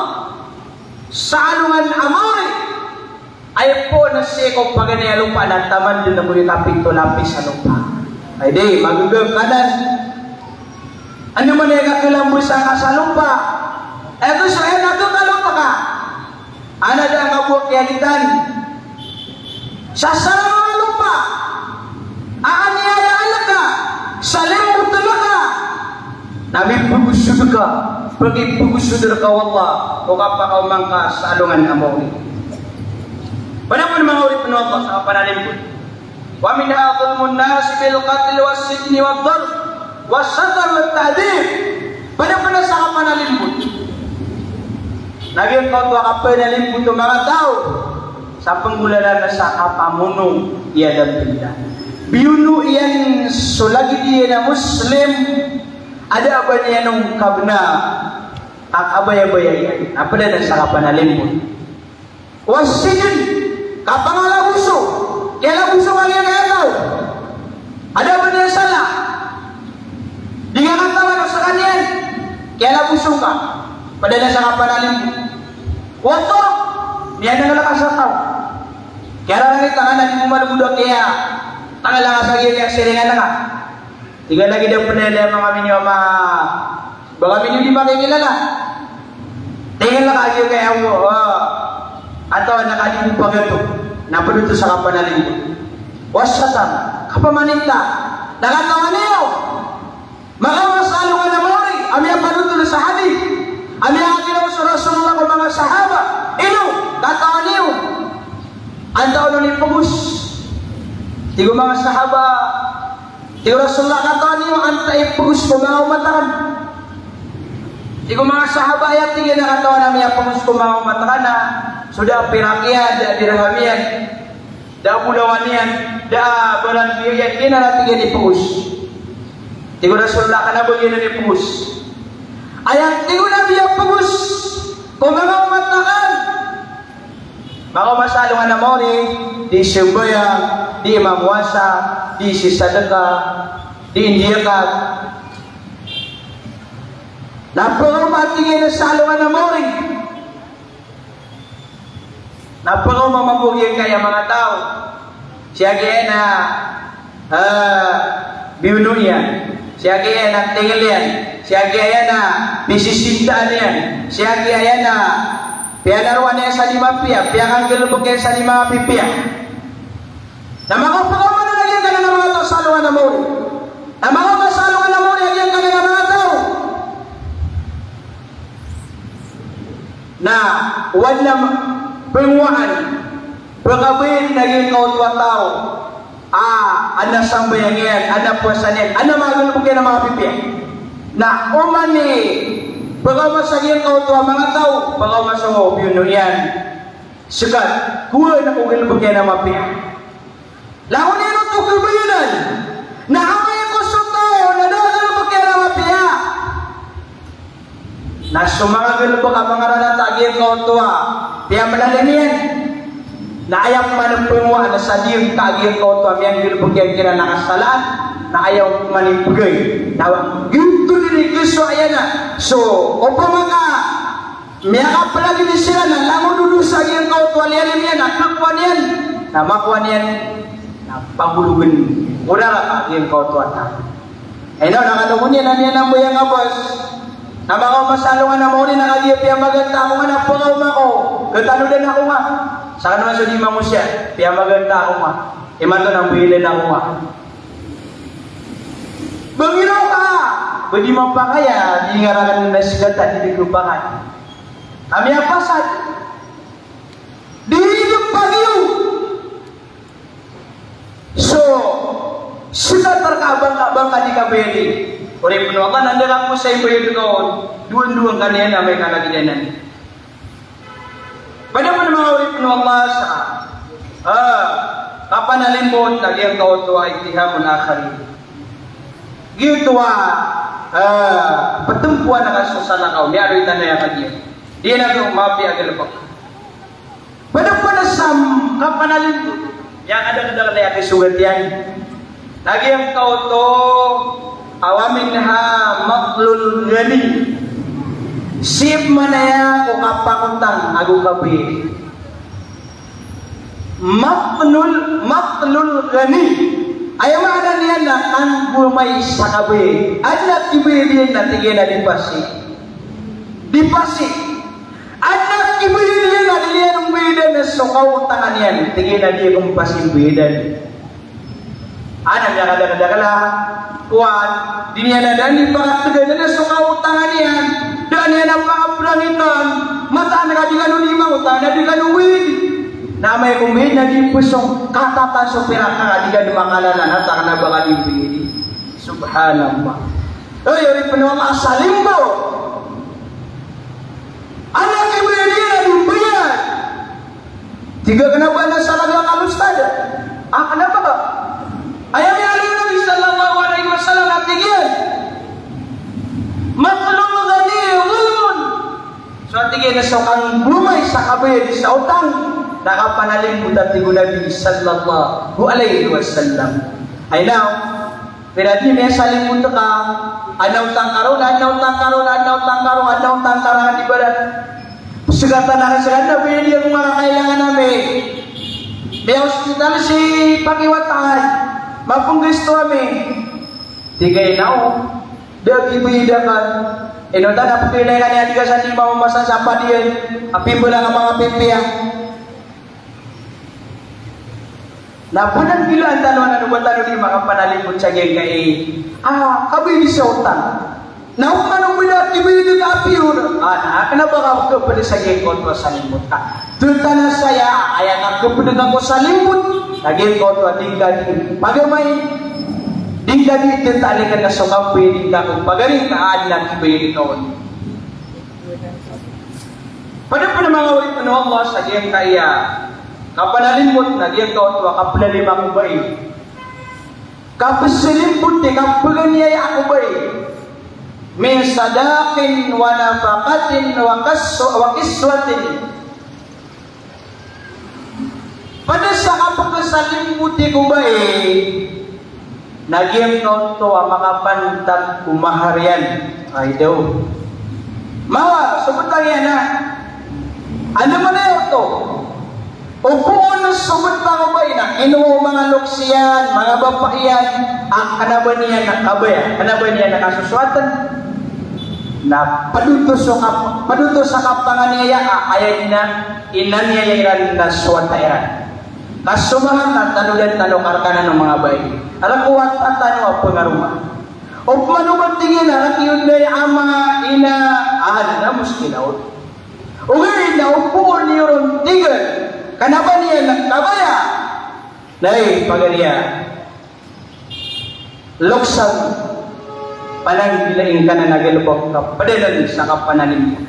sa alongan a maori. Aya pn a sii ko paganay a lopa na taman dn ago i kapito lapis a lopa. Ay di, magegam ka dn. Ano man aya kakelambesan ka sa lopa? Aya ko so aya na to ka lopa ka. Ana da nga bo kiyagitan. Sa sarangaw a lopa. Aniyayaan ka, salimbotn ka, na mipgosod ka, pakipgosod rka o Allah o kapakaoma ngka sa alongan a maori. Pd pn manga oripn o Allah sa kapanalimbot. Wa minha zulmun nasi bil qatl was sijni wad darb was shatam wat ta'dhib. Pd pn sa kapanalimbot na giyangkoto a kapanalimbot o manga taw sa pnggolalan sa kapamono iyan a bnda. Biyono iyan so lagid iyan a Muslim a da a ba niyan on kabna a kabayabaya iyan. Na pd na sa kapanalimbot. Was sijn, kapangalaboso. Kiyalaboso ka giyangkaya taw a da a ba niyan sala. Di ngka katawan o skaniyan. Kiyalaboso ka. Pd na sa kapanalimbot. Wad darb, miyanengel ka sa taw. Kiyararangit ka na di mo malbod a kiyatengela ka sa giyangkaya siringan ka. Tig a lagid a pd a manga miniyo a ma-, ba kami niyo di makikilala. Tig a lagid a kaya mo, ah, atawa na kadi mo pagato. Na pd oto sa kapanalimbot. Was shatam, kapamaninta. Na katawan iyo, makaoma sa alongan a maori a miyapanothol sa hadith a miyakakilala so Rasulullah ko manga sahaba. Ino, katawan iyo, antaa on i pgos? Tig o manga sahaba, tig o Rasulullah, katawan iyo antaa i pgos ko manga omat akn? Tig o manga sahaba, aya tig iyan a katawan ami a pgos ko manga omat akn na so da a pirak iyan, da a dirham iyan, da a bolawan iyan, da a barantiya iyan, giyanan a tig iyan i pgos. Tig o Rasulullah, kna ba giyanan i pgos? Aya tig o Nabi a pgos ko manga omat akn, makaoma sa alongan a maori, di sambayang, di mamowasa, di sisadka, di indiyakat. Na pkaoma, tig iyan, sa alongan a maori na pkaoma mambo giyangkaya manga taw. Sii giya na, ah, biyono iyan. Sii giya na tingel iyan. Sii giya na pisisintaan iyan. Sii giya na piyanarowan iyan sa di mapiya, piyakanggalbk iyan sa di mapipiya. Na makaoma na giyangkanan a manga taw sa alongan a maori. Na makaoma sa alongan a maori a giyangkanan a manga taw na o adn a pngowaan, pkabayad a giyangkoto a taw a, adn a sambayang iyan, adn a powasa niyan, adn a manga galbk iyan a mapipiya. Na oman i pkaoma sa giyangkoto a manga taw, pkaoma so biyono iyan. Ska, kowaan ko galbk iyan a mapiya. Langon iyan oto kabayadan. Na amay ko so taw na da a galbk iyan a mapiya, na so manga galbk a manga rarata a giyangkoto a piyamalalim iyan, na aya pman a pngowaan na sa diyangka a giyangkoto a miyanggalbk iyan kiran a kasalaan, na aya pman i pgay. Na giyoto dn i kasowa iyan a so opama ka miyakaplagid siran na langon o dosa a giyangkoto a liyalim iyan a kakowa niyan, na makowa niyan na pagologn ko rarata a giyangkoto a taw. Ino, na kanogon iyan a miyanambayang a bos. Na makaoma sa alongan a maori na kagiya piyamaganta ako ngka na pkaoma ko, katanodan ako ngka. Sakn man so di mangosiyat, piyamaganta ako ngka. Imanto na mbayadan ako ngka. Ba giraw ka, ba di mapakay a di ngka rakn na skatan, di di khapakay. Kami a pasad. Di di pagio. So skat rka a ba ngka, ba ngka di kabayadi. Oripn o Allah, na da ka ko sa imbayad ka on, dowa-dowa ngka niyan amay ka lagid anan. Pd pn, manga oripn o Allah, sa, ah, kapanalimbot a giyangkoto a ittihamul akharin. Giyoto a Ah, ptmpowan ka so salakaw, miyaaloy tano aya kagiya. Di na ko mapiya a galbk. Pd pn sa kapanalinbot. Miyakadakdakl aya kisogat iyan. Na giyangkoto a wa minha matlul ghani. Sii pman aya ko kapakotang ago kabaya. Matlul, matlul ghani. Aya maana niyan na kanggomay sa kabaya. Adn a kibayad iyan na tig iyan a di pasi. Di pasi. Adn a kibayad iyan a di niyan mbayadan so kaotangan iyan. Tig iyan a di ako mpasi mbayadan. Adn a miyakadakdakl a kowan, di niyan a daan di pakatgan so kaotangan iyan, daan iyan a pakaplangitan, mataan ka di kano di mangotang na di kano mbayad. Na amay ko mbayad na di psong katatan so pirak ka di kano makalala na takna ba ka di mbayad. Subhanallah. Oy, oripn o Allah, salimbot. Adn a kibayad iyan a di mbayad. Tig a kna ba na sa lagid a kalo stad. A kna ba? Aya miyaaloy o Nabi sallallahu alaihi wasallam a tig iyan, matlul ghani dhulmun. So a tig iyan a so kanggomay sa kabaya di sa otang na kapanalimbot a tig o Nabi sallallahu alaihi wasallam. Ay now, Pira di miyasalimbot ka, adn a otang ka ron, adn a otang ka ron, adn a otang ka ron, adn a otang ka ron, di ba? Sgatan a sgatan na, pira di ako makakailangan ami. Miya-hospital si pakiwatan, mapnggasto ami. Tig iyan a o, da a kibayad akn. Ino ta na pkilay ka niyan, di ka san di mamamasa sa padiyan. Apiya ba lang a manga pipiya. Na pd a kilaan tano a na ba tano di makapanalimbot sa giyangkai a kabaya di sa otang. Na o man o ba da a kibayad ka a piyor, a na kna ba ka khapd sa giyangkoto a salimbot ka. Tantana saya, aya ka khapd ka ko salimbot, na giyangkoto a di ngka di pagamay, di ngka di tantana ka na so kabaya di ngka ko pagari ka a adn a kibayad ka on. Pd pn a manga oripn o Allah sa giyangkaya kapanalimbot na giyangkoto a kaplalima ko bai. Kapsalimbot i kapaganiyaya ko bai. Min sadaqin wa nafaqatin wa kas-, wa kiswatin. Pd sa kapkhasalimboti ko bai na giyangkoto a makapantag ko mahar iyan. Ay daw. Mawar, so btang iyan a. Ano man iyan oto? O poon so btang o bai na ino o manga loks iyan, manga bapa iyan, a kna ba niyan a kabaya, kna ba niyan a kasosoatan. Na pd oto so kap-, pd oto sa kapanganiyaya a aya dn a inaniyaya iran na sowata iran. Ka so mahar na tanodan tano karkanan o manga bai. Ala ko wata tano a pngaroma. Opama o ba tig iyan a rk iyo dn i ama, ina, a adn a muskila oto. Ogaid na o poon iyo ron tig iyan, kna ba niyan a kabaya. Na aya pagariya. Loks a pananggila ingkanan a galbk ka pd anan sa kapanalimbot.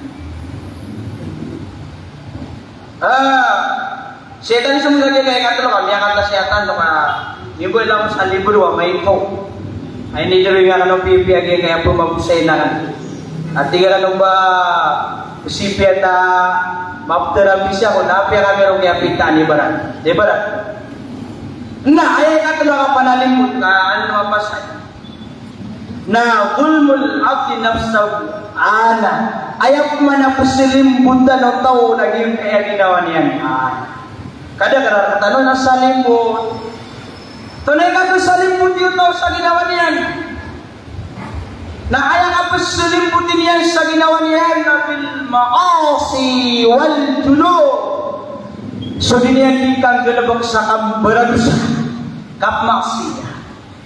Ah, siyatan so miyagagay ka tlo ka, miyakata siyatan to ka, mibo ila ko sa libro a maito. Ay, ni diri nga kano pipiya giyangkaya pmagosay na kan. Ati ka kano ba, sipiya ta, maptera bisa ko, na apiya kami ro kaya pitaan ibarat. Ibarat. Na, aya ikatlo a kapanalimbot ka, ano a pasal? Na dhulmul abdi nafsahu. Ana. Aya pman a pslimbotan o taw na giyangkaya ginawa niyan. Ana. Kada ka rktano na salimbot. Tonay ka to salimbot iyo taw sa ginawa niyan. Na aya kapslimboti niyan sa ginawa niyan na bil ma'asi wal junub. So di niyan di kanggalbk sa kambaradosa, kapma'siyah.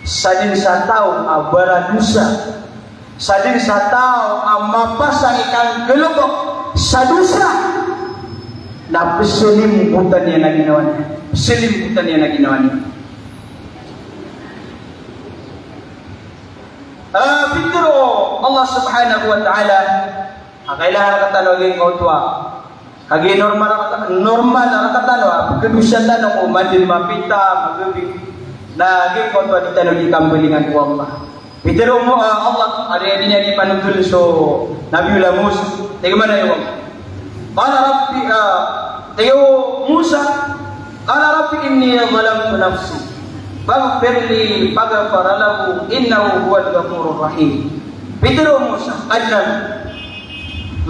Sadn sa taw a baradosa. Sadn sa taw a mapasang i kanggalbk sa dosa. Na pslimbotan iyan a ginawa niyan. Pslimbotan iyan a ginawa niyan. Ah, pitharo o Allah subhanahu wa ta'ala, a kailangan rktano a giyangkoto a kagiya normal, normal rktano a pkhadosa tano ko madn mapita, magabi. Na giyangkoto a di tano di kambalingan o Allah. Pitharo o, ah, Allah, aya di niyan di panotol so Nabiyullah Musa. Tig iyan a, ya Allah. Qala Rabbi, ah, tig o Musa, qala Rabbi inni zalamtu nafsi. Faghfir li, faghafara lahu, innahu huwal ghafurur rahim. Pitharo o Musa, Kadnan,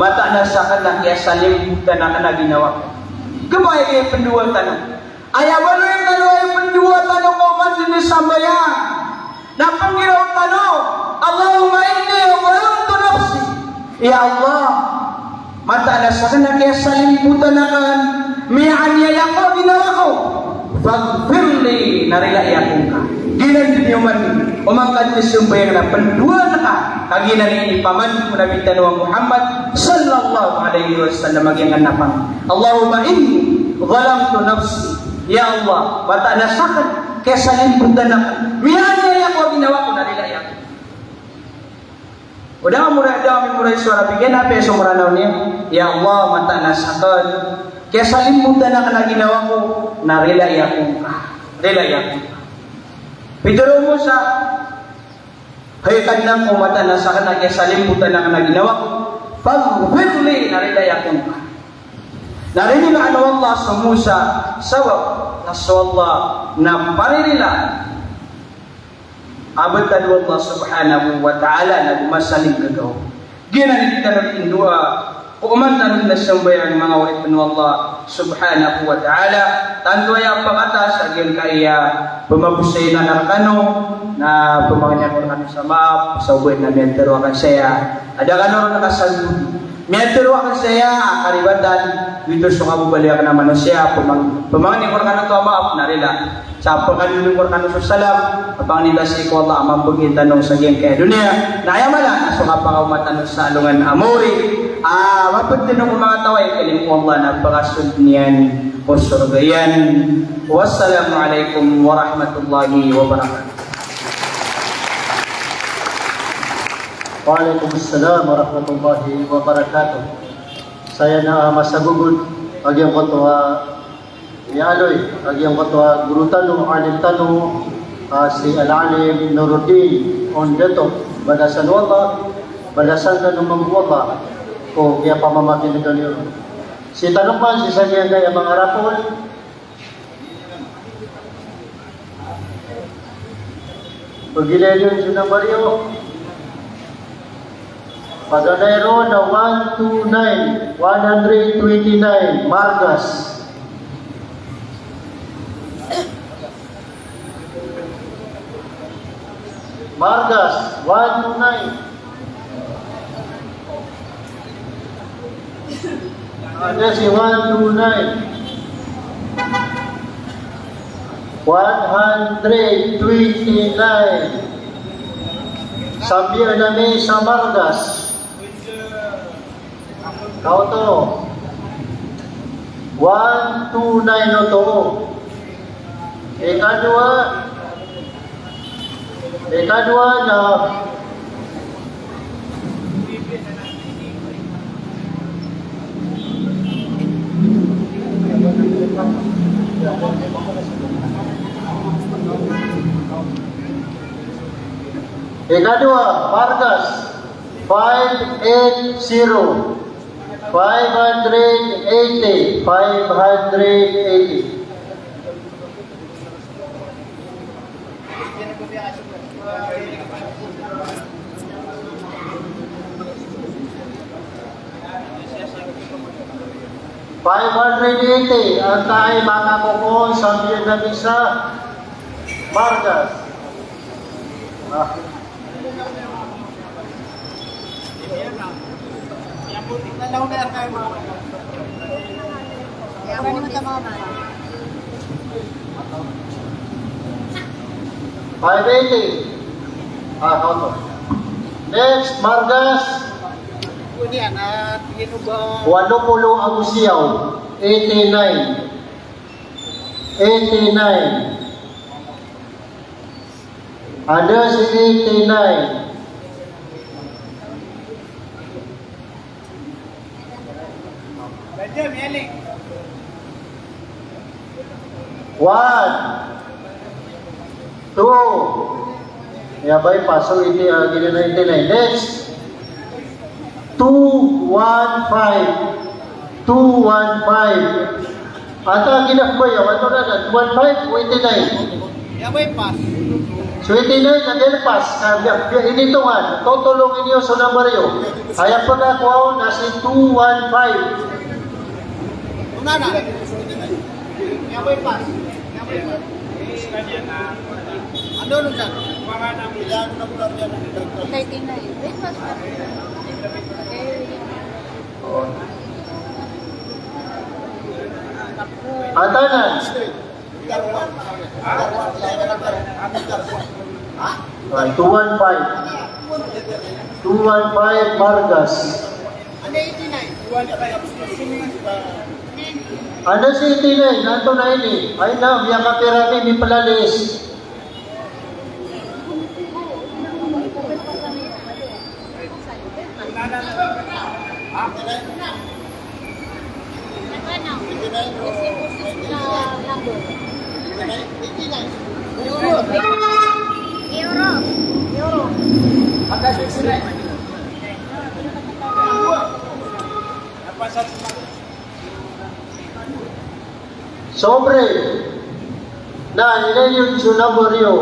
mataan a sakn na kiyasalimbotan akn a ginawa ko. Kna ba aya ipndowa tano? Aya baloy tano, aya ipndowa tano ko oman dn i sambayang. Na pnggiraw tano, Allahumma inni zalamtu nafsi. Ya Allah, mataan a sakn na kiyasalimbotan akn, miyaaniyaya ako a ginawa ko. Faghfir li, na rilai ako ngka. Giyanan dn i oman, oman ka dn i sambayang na pndowa ngka, ka giyanan i ipamano o Nabi tano a Muhammad sallallahu alaihi wasallam a giyangkanan a pamano. Allahumma inni zalamtu nafsi. Ya Allah, mataan a sakn, kiyasalimbotan akn. Miyaaniyaya ako a ginawa ko, na rilai ako. O da a mora, da a mimora i so Arabic iyan, apiya so Mranaw niyan, ya Allah, mataan a sakn, kiyasalimbotan akn a ginawa ko, na rilai ako ngka. Rilai ako ngka. Pitharo o Musa, hay Kadnan ko, mataan a sakn na kiyasalimbotan akn a ginawa ko, faghfir li, na rilai ako ngka. Na rinilaan o Allah so Musa, sabap na so Allah na paririla a btad o Allah subhanahu wa ta'ala na di masaling gagaw. Giyanan i di tano indoa ko oman tano dn a sambayang, manga oripn o Allah subhanahu wa ta'ala. Tanto aya pkataas a giyangkaya pmagosay iyan rkano, na pmangni ako rkano sa maap sa oba na miyatharo akn saya a da kano ron kasagod. Miyatharo akn saya a karibatan, giyoto so kababaloy akn a manosiya, pmang-, pmangni ako rkano oto a maap, na rila. Sa pkadodon ko rkano so salam, a pangni ta sii ko Allah a mambgi tano sa giyangkaya doniya. Na aya mala na so kapakaoma tano sa alongan a maori. A, mapd tano ko manga taw a ikalimo o Allah na pakasold iyan ko sorga iyan. Wassalamu alaikum warahmatullahi wabarakatuh. Wa alaikum assalam warahmatullahi wabarakatuh. Saya na, ah, masagogod a giyangkoto a, ah, iyaloy a giyangkoto a, ah, guro tano, alim tano, ah, si Al-Alim Nuruddin Ondeto. Balasan o Allah, balasan kano mambo o Allah ko kiyapamamakin'gan iyo ron. Sii tano pman sii sa giyangkaya manga raffle. Pagilay niyo so number iyo. Paganay ron na one two nine, one hundred twenty-nine, Margas. Margas, one two nine. Ada si one two nine. One hundred twenty-nine. Sambi a nami sa Margas. Kaoto. One two nine oto. Ikadowa. Ikadowa na. Ikadowa, Margas. Five eight zero. Five hundred eighty. Five hundred eighty. Five hundred eighty, antaa i makakokon sa Vietnamese a Margas. Ah. Five eighty. Ah, kaoto. Next, Margas. Walo polo ago siyaw. Eighty-nine. Eighty-nine. Ada si eighty-nine. One, two, Iya, bypass. So, iti, ah, giyanan i eighty-nine. Next. Two one five. Two one five. Ata giyanan ba, antonaa nan, two one five o eighty-nine? Iya, bypass. So, eighty-nine na bypass. Ah, biya, biya, initongan. Totolongin iyo so number iyo. Aya pagkakowa on na si two one five. Ano, ano dyan? Thirty-nine. Ata nan. Ah, two one five. Two one five Vargas. Anda si eighty-nine? Antonaa ini? Ay na, miyakapira mi, miplalis. Sobre. Na, ilay niyo so number iyo.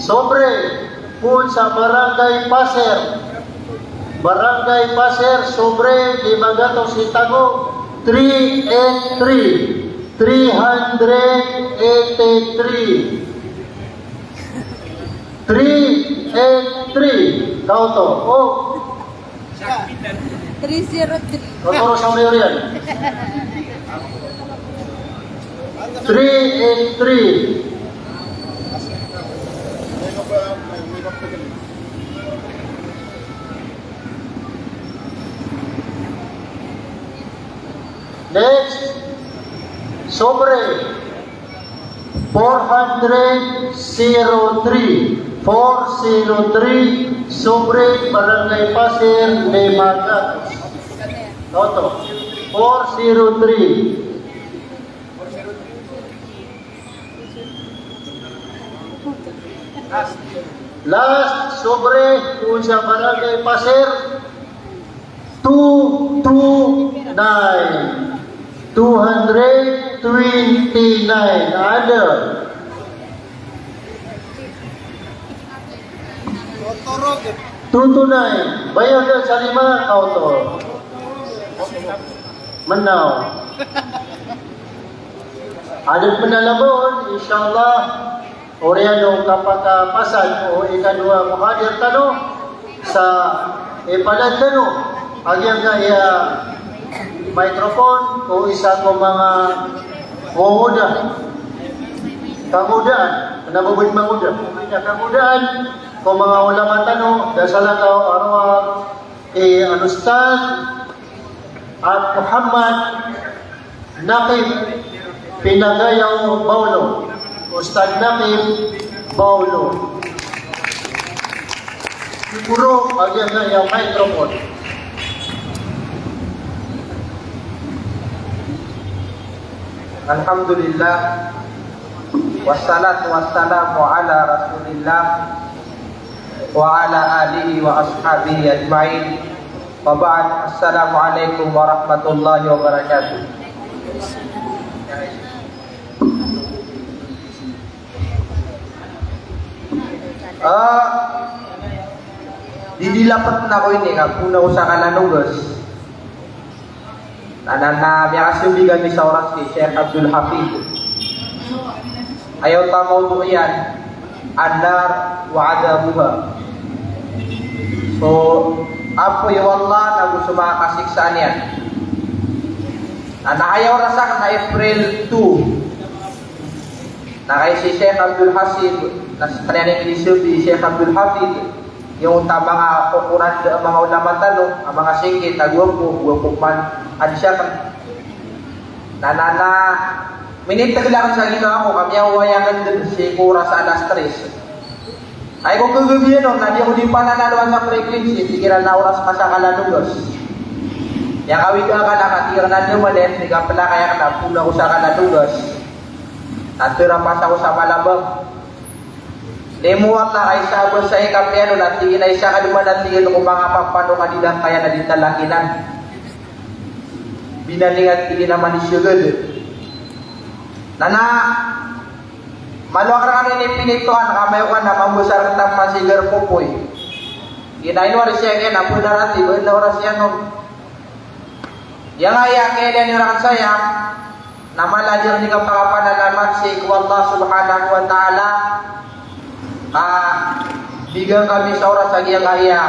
Sobre, poon sa Barangay Pasir. Barangay Pasir, sobre, lima gatos i tango, three eight three. Three hundred eighty-three. Three eight three. Kaoto. O. Three zero three. Kaoto, sa mayor yan. Three eight three. Next. Sobre. Four hundred zero three, four zero three, sobre, Barangay Pasir, lima gatos. Toto, four zero three. Last, sobre, poon sa Barangay Pasir, two two nine. Two hundred twenty-nine. Ada. Two two nine. Bayaw da sa lima, auto. Menaw. Ada penalabaon, insyaallah. Oriyan o kapakapasad o ikadowa muhadir tano sa ipalad tano a giyangkaya microphone ko isa ko manga kangoda, kangodaan, kena ba bo di mangoda, kangodaan ko manga ulama tano, da salakaw a rowar i Al-Ustadh Muhammad Naqib Pinagayaw Baulo. Ustadh Naqib Baulo. Siguro, bagian na yung microphone. Alhamdulillah. Wassalatu wassalamu ala Rasulillah wa ala alihi wa ashabihi ajma'in. Wa ba'd, assalamu alaikum warahmatullahi wabarakatuh. Ah, didilapet na ko ini, nga poon ako sa Kalanogas. Na, na, na, miyakasambi kami sa oras ki Sheikh Abdul Hafid. Aya oto a mawdu' iyan, an-nar wa adhabuha. So, apoy o Allah nago so manga kasiksaan iyan. Na, na aya oras aken na April two. Na kay si Sheikh Abdul Hafid, na sekaniyan i inisambi i Sheikh Abdul Hafid, giyoto a manga kokoran da a manga ulama tano, a manga singkit, a gwapo, gwapo man a di siyaken. Na, na, na, minitegel aken sa ginawa ko, ka miyaoway aken den sii ko oras a alas tres. Ay ko kagabian on, na di ako di pananalowan sa frequency, tig iran na oras ka sa Kalanogas. Miyakawida aken a ka tig iran a di ako malet, di ka pelakay aken a poon ako sa Kalanogas. Na tera pasa ko sa malabang. Limo Allah, isa a basa i kapiya no, na tig iyan a isa ka dn man a tig iyan ko manga papanok a di da kaya na di talakinan. Binaling a tig iyan a manisiyagad. Na na, malo akn rkano inipinitoan, ka mayo ka na mambasar rktano man si Garpopoy. Ina ino ari siya kaya na pwede rati, pwede na oras iyan on. Giyangkaya kiyailay niyo rakn saya, na mala a di niyo kapakapanalamat sii ko Allah Subhanahu wa Ta'ala, a bigan kami sa oras a giyangkaya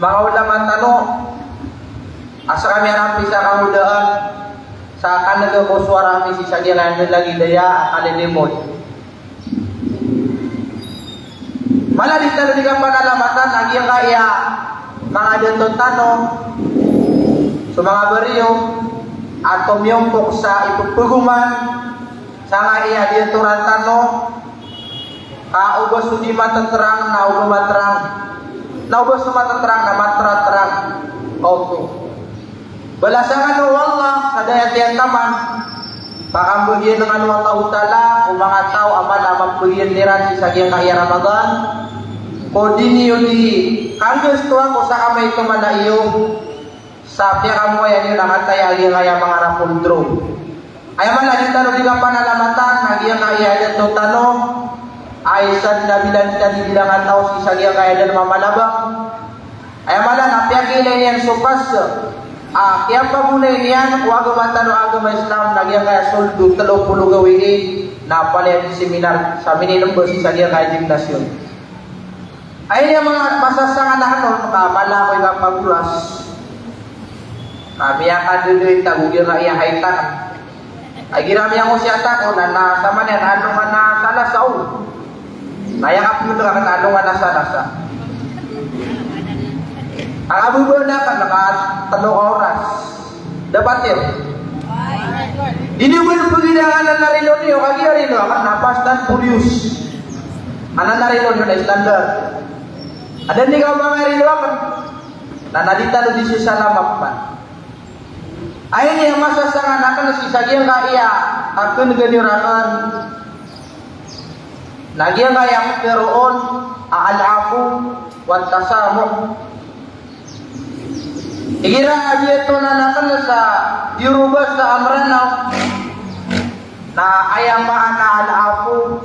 manga ulama tano, a skami anan pn sa kangodaan, sa kanega ko sowara ami sii sa giyangkaya lagid aya a kalilimod. Mala di tano di kapanalamatan a giyangkaya manga dato tano so manga bariyo a tomiyompok sa ipepegoman sangkaya di atoran tano, ka o ba so di mateterang na o ba mateterang, na o ba so mateterang na mateterang. Kaoto. Balasan kano o Allah sa da a tiyan taman. Pakambagian kano o Allahu Ta'ala o manga taw a mala a mambagian iran sii sa giyangkaya Ramadan. Ko di niyo di kanggastoa ko sa kamay ko mala iyo sa piyakamoayan iyo na kataya a giyangkaya manga raffle draw. Aya mala di tano di kapanalamatan a giyangkaya dato tano a isa dn a bilang tano di bilang a taw sii sa giyangkaya dn a mamalabang. Aya mala na piyakiilay niyan so pas a kiyapagonay niyan ko agama tano a agama Islam na giyangkaya soldo telo polo gawii na palaya di seminar sa mininmba sii sa giyangkaya gimnasyo. Aya niyan manga masasangana kano ka mala ko i kapagoras. Na miyakadedey ta go giyangkaya haytan. Igira miyangosiyat ako na, na samanaya na alongan a Salasa on. Na aya kapnod akn na alongan a Salasa. Aka bebena akn na ka telo ka oras. Dapat iyo. Di niyo ba pegidaan anan a rilo niyo, kagiya rilo akn na Fast and Furious. Anan a rilo niyo na standard. Aden di ka manga rilo akn. Na na di tano di sii sa lamak man. Aya niyan masasangana kano sii sa giyangkaya a kenggan iyo rakn na giyangkaya a pitharo on a al-'afwu wat-tasamuh. Igira a biyatonan akn sa di Rubas a Mranaw na aya maana a al-'afwu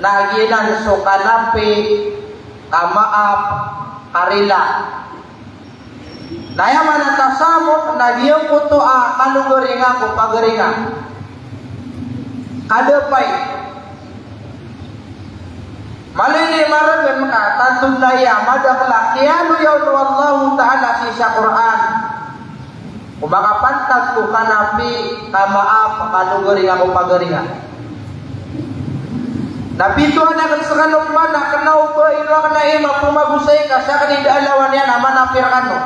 na giyanan so kanapi, kamaap, karila. Na aya maana a tasamuh na giyangkoto a kalogaringa ko pagaringa. Kadapay. Mala ini maregen ka tanto na aya madakl a kiyaaloya on o Allahu Ta'ala sii sa Qur'an ko makapantag ko kanapi, kamaap, kalogaringa ko pagaringa. Na pitowan akn skano pman a kna o ba ino akn a ima pmagosay ka sakn i da a lawan iyan a manapi rkano.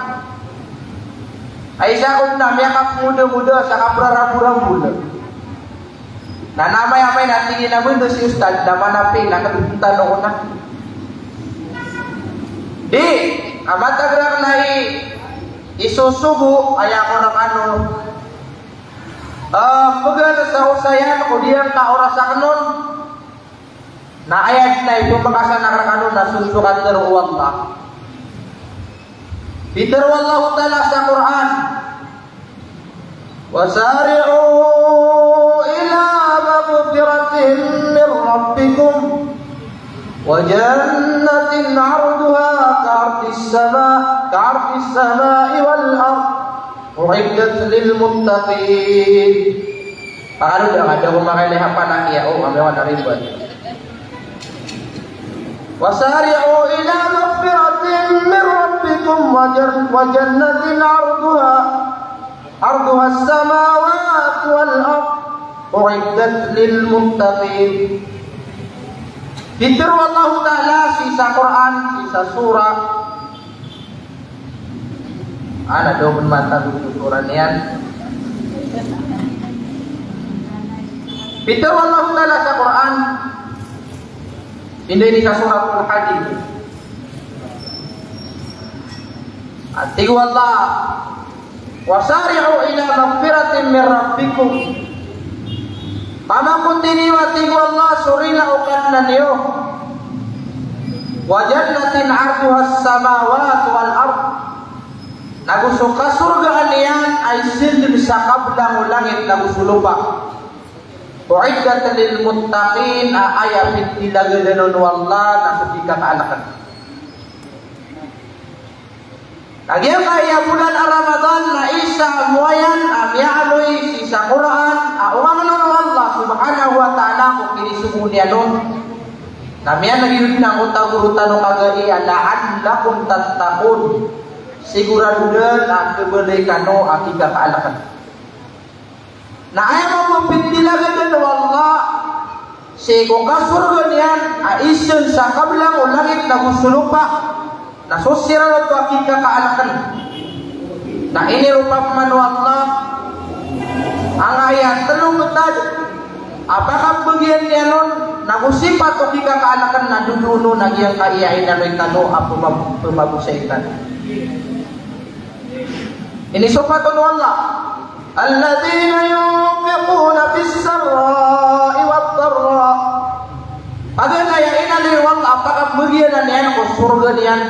Ay sakn na miyakapngodangoda sa kapraraborabor. Na namay-amay na tig iyan a benda si ustad na manapi na kdodon tano ko na. Di, a matag rakn a i, isosogo, aya ko rakn o. Ah, pegan sa osayan ko di angka oras akn on. Na aya dn a ipmbakasan akn rkano na so so katharo o Allah. Pitharo o Allahu Ta'ala sa Qur'an, "Wasari'u ila maghfiratin min rabbikum wa jannatin 'arduha ka'ardis sama-, ka'ardis sama'i wal ard, u'iddat lil muttaqin." Pakano da, kada ko makailay a panakiya, o, kami wan a ribat. "Wasari'u ila maghfiratin min rabbikum wa jan-, wa jannatin 'arduha, 'arduhas samawati wal ard, u'iddat lil muttaqin." Pitharo o Allahu Ta'ala sii sa Qur'an, sii sa surah, Ana, da on matag o surah niyan. Pitharo o Allahu Ta'ala sa Qur'an. Inda ini sa Suratul Hadid. A tig o Allah, "Wasari'u ila maghfiratin min rabbikum." Pamakoti niyo, a tig o Allah, so rila o Kadnan iyo. Wa jannatin arduhas samawatu wal ard. Nago so kasorgaan iyan a isin dn sa kablang o langit nago so lopa. U'iddat lil muttaqin, a aya pindilagadan on o Allah na so di kakaalkn. Na giyangkaya bolan a Ramadan na isa a moayan a miyaaloy sii sa Qur'an a omangnn o Allah subhanahu wa ta'ala ko kinisogo niyan on. Na miyan'g iyan angkoto a goro tano kagiya, la'allakum tattaqun. Sigorado dn a khabalay kano a kikakaalkn. Na aya mambo a pindilagadan o Allah sii ko kasorgaan iyan a isin sa kablang o langit nago so lopa, na so siran oto a kikakaalkn. Na iniropa pman o Allah angkaya tlo btad a pakabagian iyan on, nago sipat o kikakaalkn na dodoon on a giyangkaya inaloy tano a pmab-, pmabosay tano. Inisopat on o Allah, alladhina yunfiquna fis sarra'i wad darra. Paganay a inaloy o Allah a pakabagian iyan ko sorgaan iyan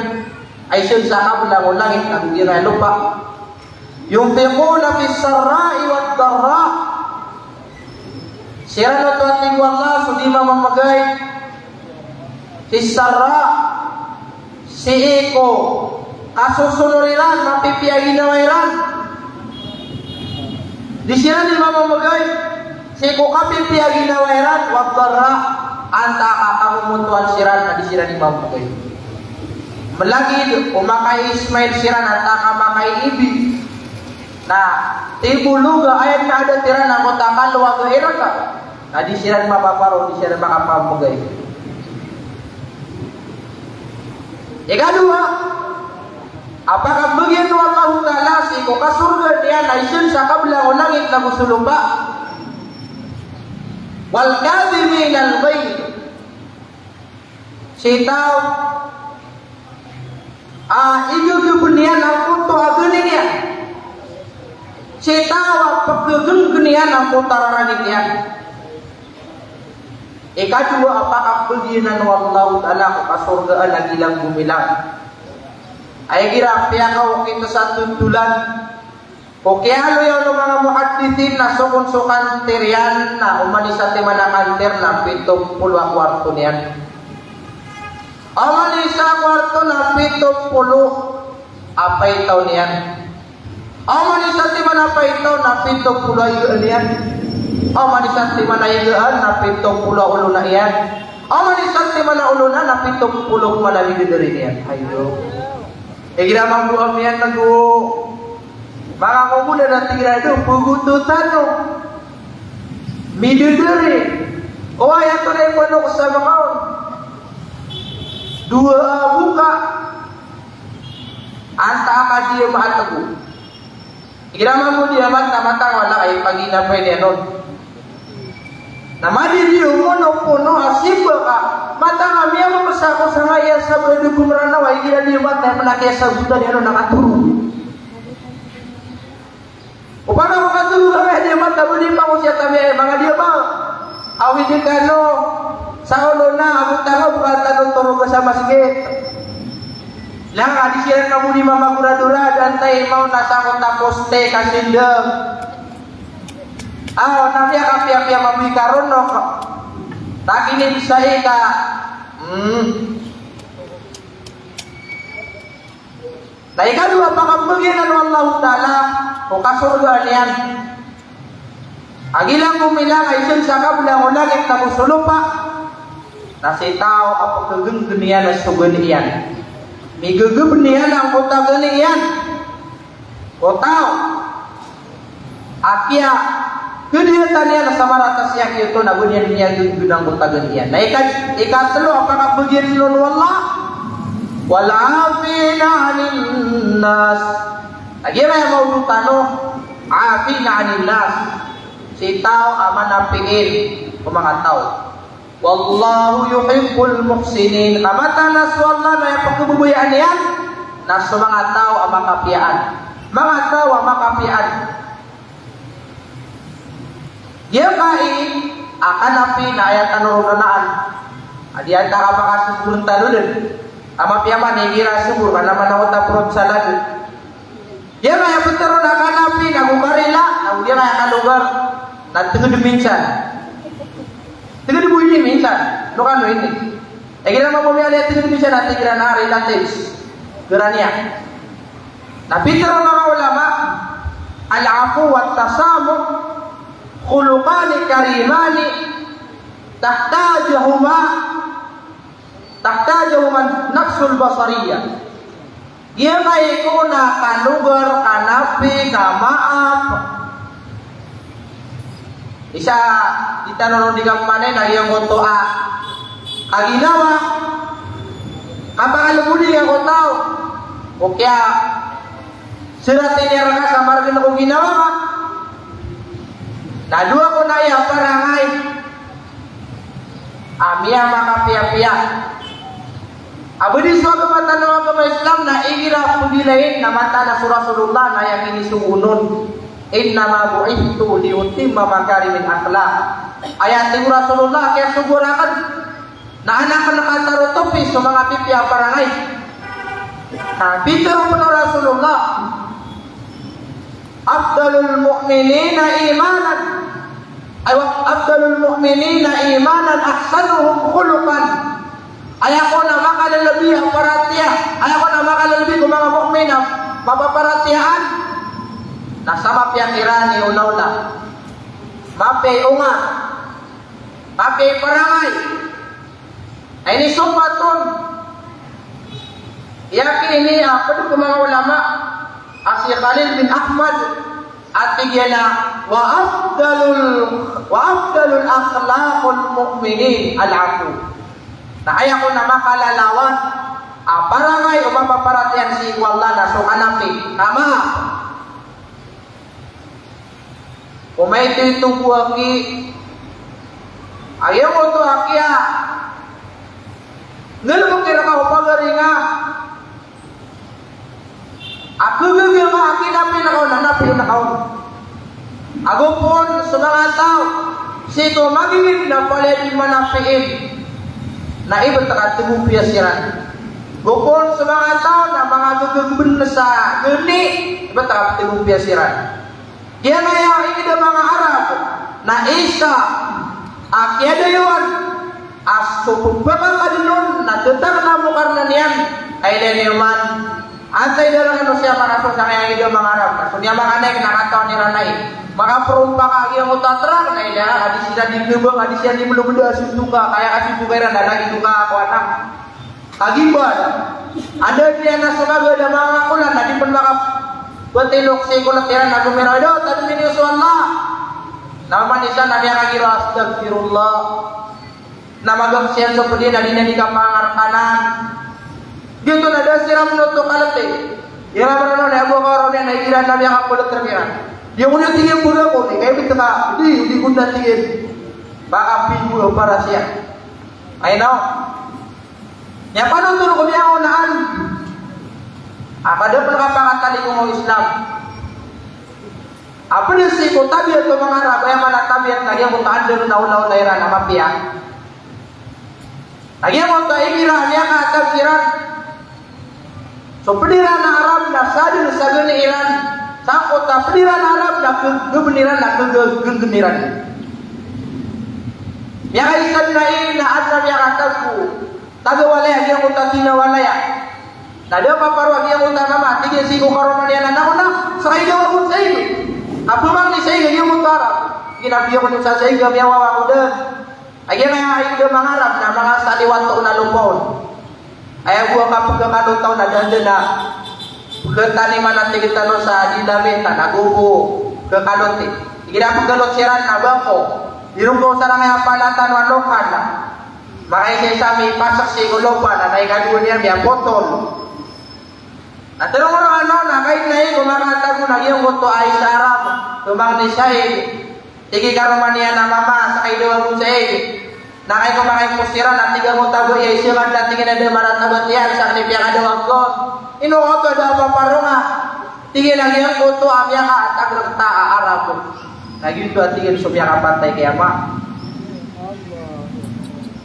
a isin sa kablang o langit nago giyangkaya lopa. Yunfiquna fis sarra'i wad darra. Siran oto, a tig o Allah, so di mamamagay fis sarra, sii ko kasosonor iran, mapipiya a ginawa iran. Di siran di mamamagay sii ko kapipiya a ginawa iran, wad darra, antaa ka kamomotowan siran na di siran di mamamagay. Malagid o makaiismail siran antaa ka makaiibi. Na tibolog a aya na adat iran angkoto a kalowaga iran ka. Na di siran mapaparo, di siran makapamagay. Ikadowa a pakabagian o Allahu Ta'ala sii ko kasorgaan iyan a isin sa kablang o langit nago so lopa. Wal kadhiminal ghaidh. Si taw a igagabn iyan angkoto a gani niyan. Si taw a pkhagnggn iyan angkoto a rarangit iyan. Ikadowa a pakabagian o Allahu Ta'ala ko kasorgaan a gilang gomilang. Aya igira piyakaokit sa tontolan ko kiyaaloya o manga muhaddithin na so kon so kantir iyan na oman i satiman a kantir na pito polo a kuwarto niyan. Oman i isa a kuwarto na pito polo a paitaw niyan. Oman i satiman a paitaw na pito polo a igaan iyan. Oman i satiman a igaan na pito polo a olona iyan. Oman i satiman a olona na pito polo pman a midadari niyan. Ayo. Igira mambo a miyan'g o manga komoda na tig iran a pgoto tano. Midadari. O aya oto na ipanoka sa makaon. Dowa a boka. Antaa ka di maatgo. Igira mambo di amat na matag a wala ka ipaginapay niyan on. Na madi di omono pono a simba ka, matag a miyamamasa ko sangkaya sabad ko Mranaw a igira di amat na aya pn a kiyasabotan iyan on na katorog. Opama ko katorog angkaya di amat na bo di pangosiyat ami a manga di amat. Awid kano sa olona a botang a bo ka tano toroga sa masgit. Langa di siran mambo di mamagoradora, da antaa i maona sa angkoto a poste ka sindeg. Aw, na miyakapiyapiya mambo i karonok. Taki ni bisa i ka. Hmm. Na ikadowa a pakabagian o Allahu Ta'ala ko kasorgaan iyan a gilang gomilang a isin sa kablang o langit nago so lopa, na si taw a pkhagnggn iyan a so gani iyan. Migagabn iyan angkoto a gani iyan. O taw a kiyakadiyatan iyan sa marata sii a giyoto na go niyan miyagagabn angkoto a gani iyan. Na ika-, ikatlo a pakabagian on o Allah, wal 'afina 'anin nas. Lagid iyan a mawdo tano, 'afina 'anin nas. Si taw a manapiin ko manga taw. Wallahu yuhibbul muhsinin. Ka mataan a so Allah na aya pkhababayaan iyan na so manga taw a makapiyaan. Manga taw a makapiyaan. Giyangkai A kanapi na aya tano ron anaan a di anta kapakasogoran tano dn. A mapiya man igira sogo ka na manawata prot salad. Iya kaya ptharoon a kanapi na go karila, na go iya kaya kalogar na tgd minsan. Tgd bo ini minsan. Ano kano ini? Igira mambo miyaliya tgd minsan na tgd na relatives. Garaniya. Na pitharo o manga ulama, al-'afwu wat-tasamuh khuluqani karimani tahtajuhuma, tahtajuhuma an-nafsul bashariyah. Giyangkai ko na kalogar, kanapi, kamaap. Isa di tano ron di kapanay na giyangkoto a kaginawa, kapakalbodi giyangkoto a taw. O kiya, siratin iyan rka sa margn ko ginawa ka. Na dowa ko na aya parangay a miyamakapiyapiya. A ba di so agama tano a agama Islam na igira pgilay na mataan a so Rasulullah na aya kinisogoon on, "Innama bu'ithtu li utammima makarimil akhlaq." Aya tig o Rasulullah, kiyasogo rakn na an akn katarotopn so manga pipiya a parangay. Na pitharo pn o Rasulullah, "Afdalul mu'minina imanan, ay, wa afdalul mu'minina imanan ahsanuhum khuluqan." Aya kon a makalalabi a paratiyaya, aya kon a makalalabi ko manga mu'min a mapaparatiyayaan, na sa mapiya kiran i olaola, mapiya i onga, mapiya i parangay. Ay, ini sopat on. Aya kini a pd ko manga ulama a si Khalil bin Ahmad a tig iyan a, "Wa afdalul, wa afdalul akhlaqil mu'minin al-'afwu." Na aya kon a makalalawan a parangay o mapaparatiyayaan sii ko Allah na so kanapi, kamaap. Omaito-ito bo aki, aya oto aki a ngalbk iran ka o pagari nga a kagaga nga aki, napi na ka on, napi na ka on. Ago pn so manga taw sii ko magingd na palaya di manapiin na ibt ka tgopiya siran. Ago pn so manga taw na manga gagag bn sa gani, ibt ka tgopiya siran. Giyangkaya ingd a manga Arab na isa a kiyadayawan a so pphakakadn on na ttak na mo karnan iyan, a ilay niyo man. Antai da rkano siya makaso sangkaya ingd a manga Arab na so niya makanay na katawan iran ai makaprompaka giyangkoto a trak, na ilay a di siran di khabang, a di siran di mlobda a so doka, kaya ka so doka iran na lagid o doka ko anak. Kagiya ba, anda niyan na so kaga da manga kolan na di pn makapatilok sii ko lthiran na gomiraw, "Ado, tadmin iyo so Allah." Na oman isa na miyakagiraw, "Astaghfirullah." Na magak siyan so pd iyan na di niyan di kapangarkanan. Giyoto na da siran oto kalti. Iran maranaw na aya bo a kawaraw niyan na igira na miyakaplot rkiran. Di ako niyan tig iyan pagakon, di kayo bit ka, di, di ko na tig iyan. Baka pigo para siya. Ay, no? Aya panothol ko miyaonaan a pd pn kapakatalingoma o Islam a pd sii ko tabiat o manga Arab, aya maana a tabiat na giyangkoto a anda ron a olaola iran a mapiya. Na giyangkoto a igira a miyakaatag siran so pd iran a Arab na sadn sa gani iran, sangkoto a pd iran a Arab na kagabn iran na kagagngn iran. Miyakaisa dn a ina a adn a miyakatagpo, taga walay a giyangkoto a tig iyan a walay a. Na da paparowad giyangkoto a mama, tig iyan sii ko karoma niyan a, "Anak ko na, sakay daw ako sa ig." A pmangni sa ig a giyangkoto a Arab. Tig iyan a, "Biyo ko niyo sa ig a miyawawa ako dn." A giyangkaya ig a manga Arab na manga saliwat on a lopa on. Aya bo a kapkhakalot on na da dn a pkhataniman a tig tano sa di lamitan ago bo pkhakalot i. Igira pkhalot siran na bangko. Di ron bo sarangay a palatan o lopa na. Makaisa-isa a mipasak sii ko lopa na, na ikadowa niyan miyapotol. Na tharoon rkano na kagiya ko makatago na giyangkoto a isa a Arab, pmangni sa ig. Tig i karoma niyan a mama, sakay daw ako sa ig. Na kagiya ko makaipos iran na tig angkoto a ba iya isa man na tig iyan a da maratabat iyan sa kni piyakadawa ko. Ino oto da a paparonga. Tig iyan a giyangkoto a miyakaatag rkta a Arab. Na giyoto a tig iyan so miyakapatay kiyama.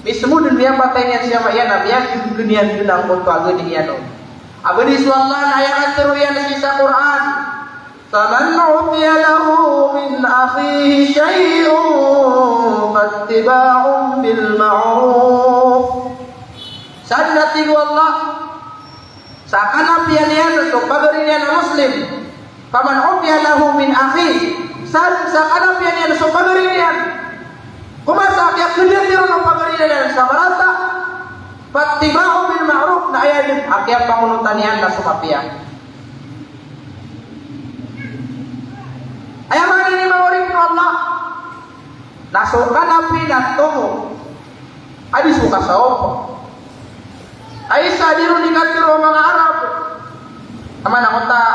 Mismo dn miyapatay niyan si ama iyan na miyaggn iyan dn angkoto a gani iyan on. A bali so Allah na aya katharo iyan sii sa Qur'an, "Faman 'ufiya lahu min akhihi shay'un fattiba'un bil ma'ruf." Sadn a tig o Allah, sa kanapiya niyan so pagari niyan a Muslim. Faman 'ufiya lahu min akhihi. Sa, sa kanapiya niyan so pagari niyan. Ko masa a kiyakadati ron o pagari niyan sa marata. Fattiba'un bil ma'ruf, na aya dn a kiyapangonotan iyan na so mapiya. Aya maana ini, manga oripn o Allah, na so kanapi na tomo a di so kasaopa. Aya isa a di ron di katharo o manga Arab. Aya maana angkoto a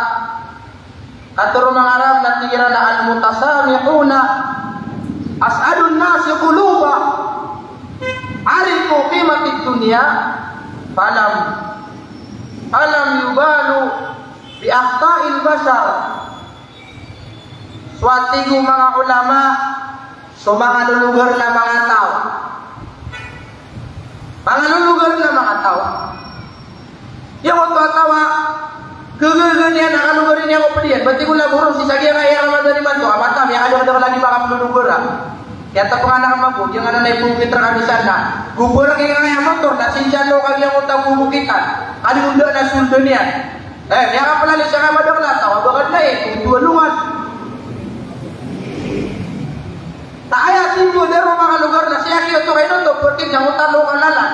katharo o manga Arab na tig iran a al-mutasamihuna as'adun nasi quluba. Arifu qimatad dunya falam, falam yubalu bi akhta'il bashar. So a tig o manga ulama, so manga lologar na manga taw. Manga lologar na manga taw. Giyangkoto a taw a kagaga niyan a kalogari niyan ko pd iyan. Ba tig o lagor on sii sa giyangkaya Ramadan imanto a mata, miyakadakdakl a di makaplologar a. Kiyatapngan akn mambo, giyangkanan a ipokit rkami san na gobor giyangkaya motor na sinsan o ka giyangkoto a bobokitan. Kadi onda na soldan iyan. Eh, miyakaplalis a madakl a taw a ba kadn a ito, ito a longan. Ta aya tindo a da ron makalogar na sii aki oto ka ino oto, pwerte giyangkoto a lokal a lalan.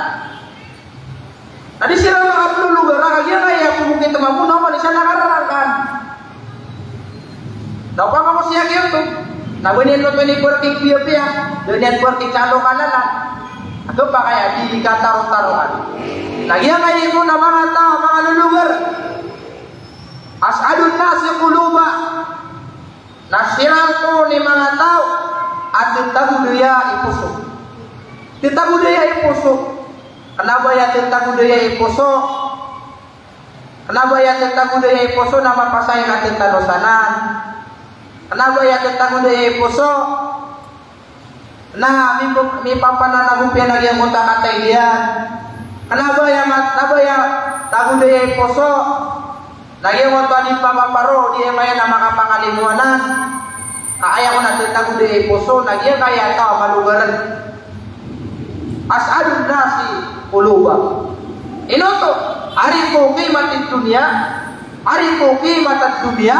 Na di siran makaplologar a kagiya aya bobokit mambo na oman i san a kararangkan. Na opama ko sii aki oto, na ba niyan oto ini pwerte piyapiya, da niyan pwerte sa lokal a lalan. Ago pakay a di katarotaro. Na giyangkaya ito na manga taw, manga lologar. As'adun nasi quluba. Na siran kon i manga taw a tatagodaya i poso. Tatagodaya i poso. Kna ba aya tatagodaya i poso? Kna ba aya tatagodaya i poso na mapasad i katatanosanan? Kna ba aya tatagodaya i poso na mip-, mipapananagopiyan a giyangkoto a katay iyan? Kna ba aya mat-, kna ba aya tagodaya i poso na giyangkoto a di pamaparo, di aya mayan a makapangalimoanan? Ka aya kon a tatagodaya i poso na giyangkaya taw a malogar. As'adun nasi quluba. Ino oto? Arifu qimatad dunya. Arifu qimatad dunya.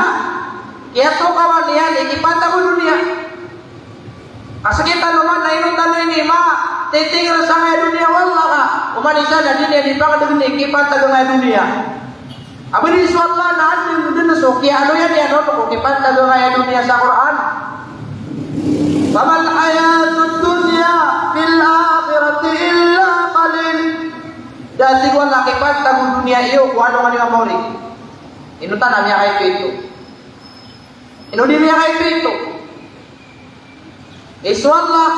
Kiyatokawan iyan i kipantag o doniya. Ka skitano man na ino tano ini matitingir sangkaya doniya, wallah ka oman i san na di niyan di pangdgn i kipantag angkaya doniya. A bali so Allah na adn dn so kiyaaloya niyan on ko kipantag angkaya doniya sa Qur'an. Famal hayatud dunya fil akhirati illa qalil. Da, tig o Allah, kipantag o doniya iyo ko alongan iyo a maori. Ino tano a miyakaitoito? Ino di miyakaitoito? I so Allah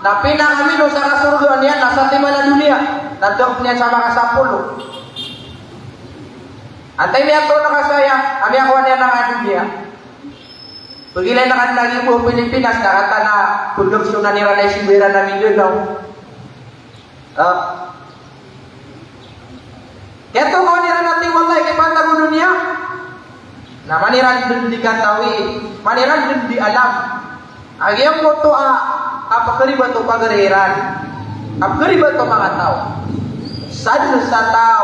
na pinakamino sa kasorgaan iyan na satiman a doniya, na dapot niyan sa makasapolo. Antaa i miyatoon ka saya a miyakowa niyan angkaya doniya? Pagilay na kan lagi bo Pilipinas, na kataan a production iran a isiba iran a Mindanao. Ah. Kiyatokawan iran a tig o Allah i kipantag o doniya. Na man iran dn di katawi, man iran dn di alam a giyangkoto a kapkharibat o pagari iran, kapkharibat o manga taw. Sadn sa taw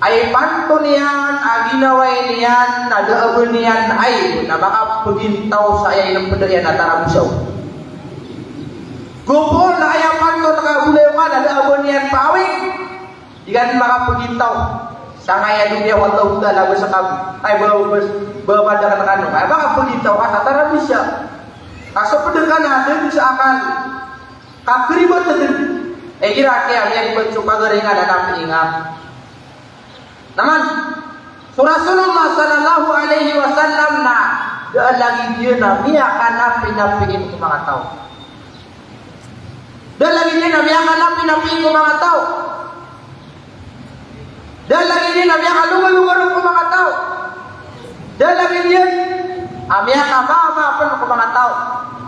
a ipanto niyan a ginawai niyan na da a ba niyan aib na makapgintaw sa aya inmpda iyan a tarabisaw. Gopon na aya panto na kabolayoka na da a ba niyan paawing. Di ka dn makapgintaw sangkaya doniya, wallahu ta'ala, ba ska, ay, ba, ba, ba, ba da kano, ay, makapgintaw ka sa tarabisa. Ka so pd ka na da dn sa akal. Kakharibat dn. Igira a kiyaribat so pagari nga na napi nga. Na man, so Rasulullah sallallahu alaihi wasallam na da a lagid iyan a miyakanapinapiin ko manga taw. Da a lagid iyan a miyakanapinapiin ko manga taw. Da a lagid iyan a miyakalogalogaro ko manga taw. Da a lagid iyan a miyakamaama pn ko manga taw.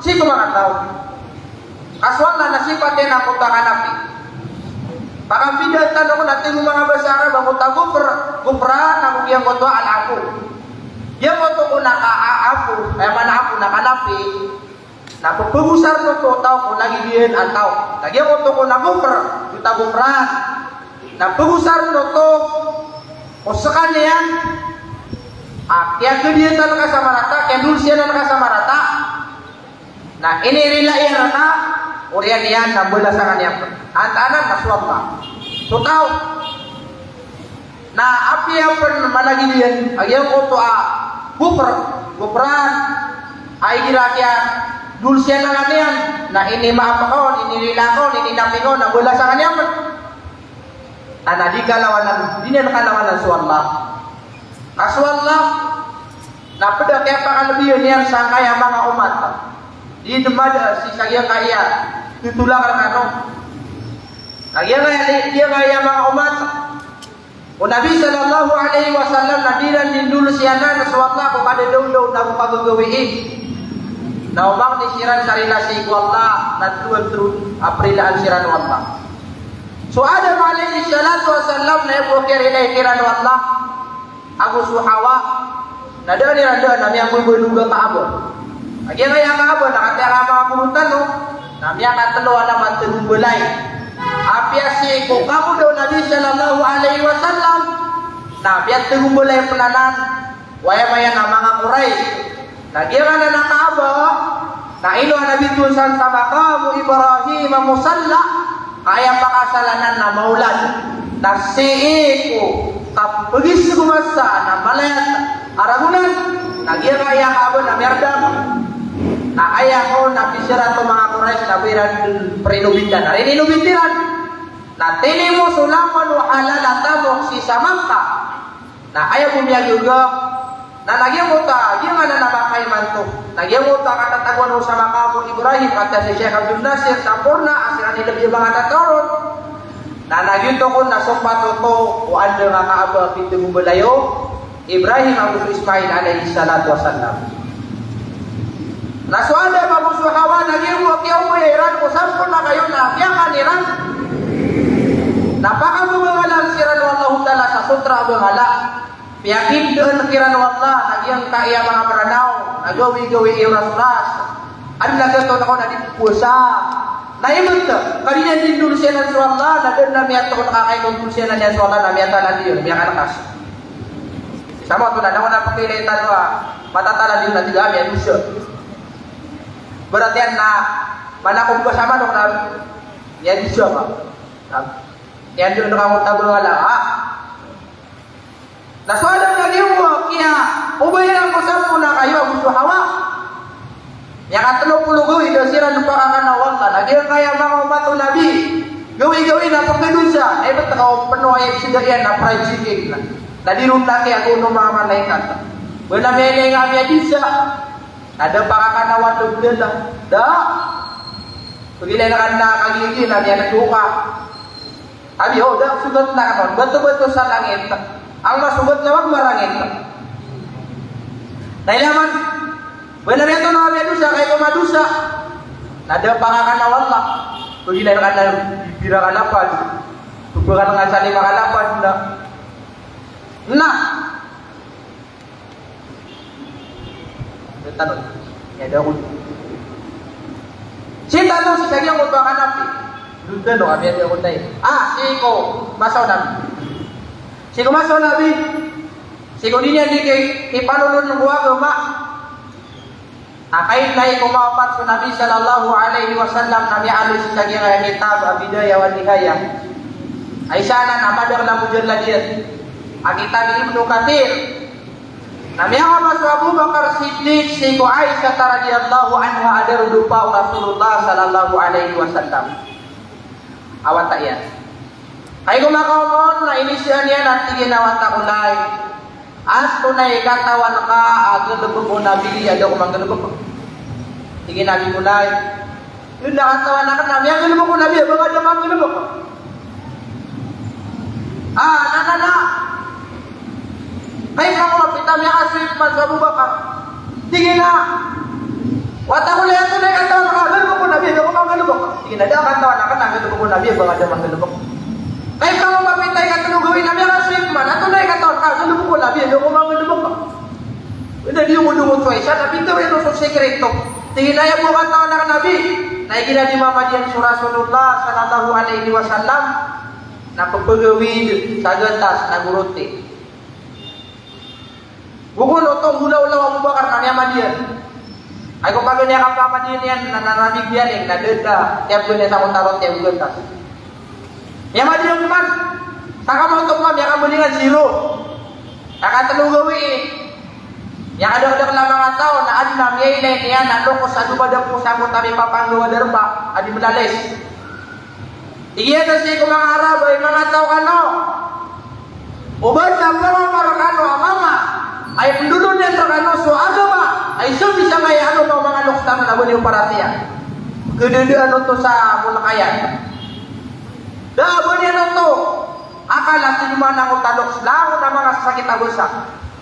Sii ko manga taw. Ka so Allah na sipat iyan angkoto a kanapi. Pakambidaan tano ko na tig o manga basa Arab a gota gofr, gofran, ago giyangkoto a al-afu. Giyangkoto ko na ka-, a-, afu, aya maana afu na kanapi. Na pphagosarn oto o taw ko lagid iyan a taw. Na giyangkoto ko na gofr, gota gofran. Na pphagosarn oto ko skaniyan a kiyagadiyan ka sa marata, kiyadolsiyanan ka sa marata. Na inirila iyan rka, oriyan iyan na mbalasan ka niyan pn. Antaa nan na so Allah. So taw. Na apiya pn malagid iyan a giyangkoto a gofr, gofran, a igira kiyadolsiyanan ka niyan, na inimaap ka on, inirila ka on, ininapi ka on, na mbalasan ka niyan pn. Na di kalawanan, di niyan kalawanan so Allah. Ka so Allah, na pd a kiyapakalbiyan iyan sangkaya manga omat. Di dn mada sii sa giyangkaya totolak rkano. Na giyangkaya, giyangkaya manga omat o Nabi sallallahu alaihi wasallam na di ran dii ndolsiyanan so Allah ko kadadawndaw na ko kagagawii. Na omangni siran sa rila sii ko Allah, na tlo a tharoon a prilaan siran o Allah. So Adam alayhis salatu wassalam na aya bo a kiyarila kiran o Allah ago so Hawa, na da iran dn a miyagoygoy o Kaaba. A giyangkaya Kaaba na katii a manga korotan, no? Na miyakatlo a naman tlo mbalay. Apiya sii ko kamoda o Nabi sallallahu alaihi wasallam, na miyatlo mbalay pn anan o aya maana a manga Quraysh. Na giyangkanan a Kaaba, na ino a Nabi toon san sa maqamu Ibrahim musalla, ka aya pakaasal anan na mawlad. Na sii ko kapagis ko masa na malayat a ragon anan, na giyangkaya Kaaba na miyardam. Na aya kon a pisirat o manga Quraysh na ba iran prinobitan. Na rininobit iran. Na tinimo so langon o halal a tamok sii sa Makkah. Na aya bo miyagaga, na lagid angkoto a, lagid angkanan a makaima anto. Na lagid angkoto a katatagoan o sa maqamu Ibrahim, katii si Sheikh Abdul Nasir Samporna, a siran i lbi a manga tataw ron. Na lagid oto kon na sompat oto o andang a Kaaba a pito mbalay o Ibrahim ago so Ismail alayhis salatu wassalam. Na so Adam ago so Hawa na lagid o kiyaobaya iran ko samporna kayo na kiyakan iran. Na pakabangala siran o Allahu Ta'ala sa sotra a bangala. Piyakindaan kiran o Allah, na giyangkaya manga Mranaw, na gawii-gawii oras-oras. Adn a giyangkoto na di powasa. Na ibt, ka di niyan dii ndolsiyanan so Allah, na da dn a miyatoon ka kagiya kon ndolsiyanan iyan so Allah, na miyatalad iyan, miyakalkas. Sa maoto na, na kon a pakailay tano a matatalad iyan na tig a miyadosa. Ibarat iyan na, mana ko ba sa manok na miyadosa ka. Na, iyan dn ka mo tabangala, ha? Na so Adam na giyoto a kiyaobaya iran ko samporna kayo ago so Hawa. Miyakatlo polo gawii da siran pakakana o Allah. Na giyangkaya manga omat o Nabi, gawii-gawii na pkhadosa. Na ibt ka o pn o aya sii da iyan na fried chicken na. Na di ron na kiyagoon o manga malaikat. Ba na miyailay nga a miyadosa. Na da pakakana o Allah. Da. Pagilay na ka na kagiya na miyanatoka. Abi, o, da, sogat na ka on. Bato-bato sa langit. Ang masogat na wag marangit. Na ilay man, ba na miyato na miyadosa, kagiya ko madosa. Na da pakakana o Allah. Pagilay ka na, bibira ka lapad. Pagilay ka na sa lima ka lapad na. Na. Tano, aya da kon. Sii tano, sii sa giyangkoto a kanapi. Doon tano, kami aya da kon na. Ah, sii ko masa o Nabi. Sii ko masa o Nabi. Sii ko di niyan dii ki-, kipanolon ko agama. Na kagiya ko mawapat so Nabi sallallahu alaihi wasallam na miyaaloy sii sa giyangkaya kitab a Bidayah wa Nihayah. Ay sana na madakl a mujallad iyan. A kitab i Ibnu Kathir. Na miyakama so Abu Bakar Siddiq sii ko Aisha radhiyallahu anha a darodopa o Rasulullah sallallahu alaihi wasallam a wata iyan. Kagiya ko makaoma on na inisaan iyan a tig iyan a wata ko lay. Antonaa i katawan ka a galbk o Nabi a da ko manggalbk? Tig iyan a Abi ko lay. Ino a katawan akn a miyanggalbk o Nabi a ba nga da manggalbk? Ah, na, na, na. Kagiya ko mapita miyakasoy man so Abu Bakar. Tig iyan a, wata ko lay, antonaa i katawan ka a galbk o Nabi a da ko manggalbk? Tig iyan a da a katawan akn a galbk o Nabi a ba nga da manggalbk. Kay ka mamapita i katlo gawii na miyakasoy man, antonaa i katawan ka, so lobok o Nabi, anda ko mangalobok ka. Anda di ko domoto isa, na pitharo iyan so sekreto. Tig iyan a aya bo katawan aken a Nabi, na igira di mamadiyan so Rasulullah sallallahu alaihi wasallam, na pphagawid sa gatas na go roti. Go kon oto, golaola o Abu Bakar na miyamadiyan. Ay ko pagoni a kapamadiyan iyan na, na, na di biyaning na dada, tiyap goni a sangkot a roti a gatas. Miyamadiyan man. Sa kamaoto man, miyakabalingan zero. Sa katlo gawii, miyakadakdakl a manga taw na adn a miyailay niyan a loks a domadakl ko sangkot a mipapanggawa darpa a di mlalis. Tig iyan a sii ko manga Arab a, hay manga taw kano, o ba adn a manga mama rkano a mama a ipndolon iyan rkano so agama a isabi sangkaya a manga loks tano na ba niyo paratiyaya. Khadadaan oto sa molkayan. Da a ba niyan oto akal a tig iyan a manga loks langon a manga sakit a basa.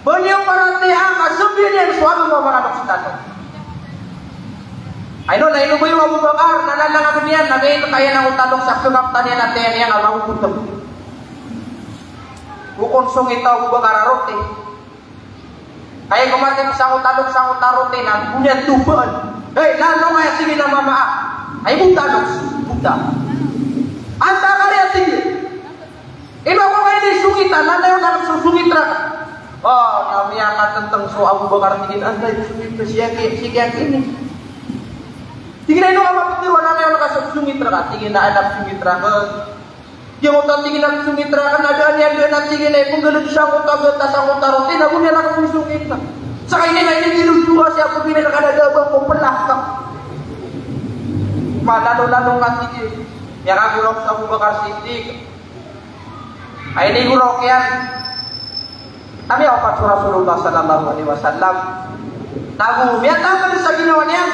Ba niyo paratiyaya ka sabiyan iyan so agama o manga loks tano. Ay no, na inobay o Abu Bakar, na lalangan iyan, na miyailay iyan a manga loks a pkaptan iyan a tiyan iyan a manga botong. Go kon songita o Abu Bakar a roti. Kay ko matip sangkot a loks, sangkot a roti na go niyan topaan. Hay, lanong, aya tig iyan a mama a. Ay, bota a loks, bota. Antaa ka ri, a tig iyan. Ino ko kay di songita, na anda iyo na sosongit rka. O, na miyakatntng so Abu Bakar, tig iyan, antaa i songit ko, sii aki, sii aki ini. Tig iyan a ino ka maptharo a na anda iyo na sosongit rka, tig iyan a anda sosongit rka. Giyangkoto a tig iyan a sosongit rka na da niyan dn a tig iyan a ipnggalbk sangkot a gatas, sangkot a roti, na go niyan a sosongit. Sa kay ini na ini di lodowa sii a pagini na kadada ba ko plak ka. Malalolalo nga tig iyan. Miyakagorok so Abu Bakar Siddiq. Ay, inigorok iyan. Na miyaopat so Rasulullah sallallahu alaihi wasallam. Na go miyatangkd sa ginawa niyan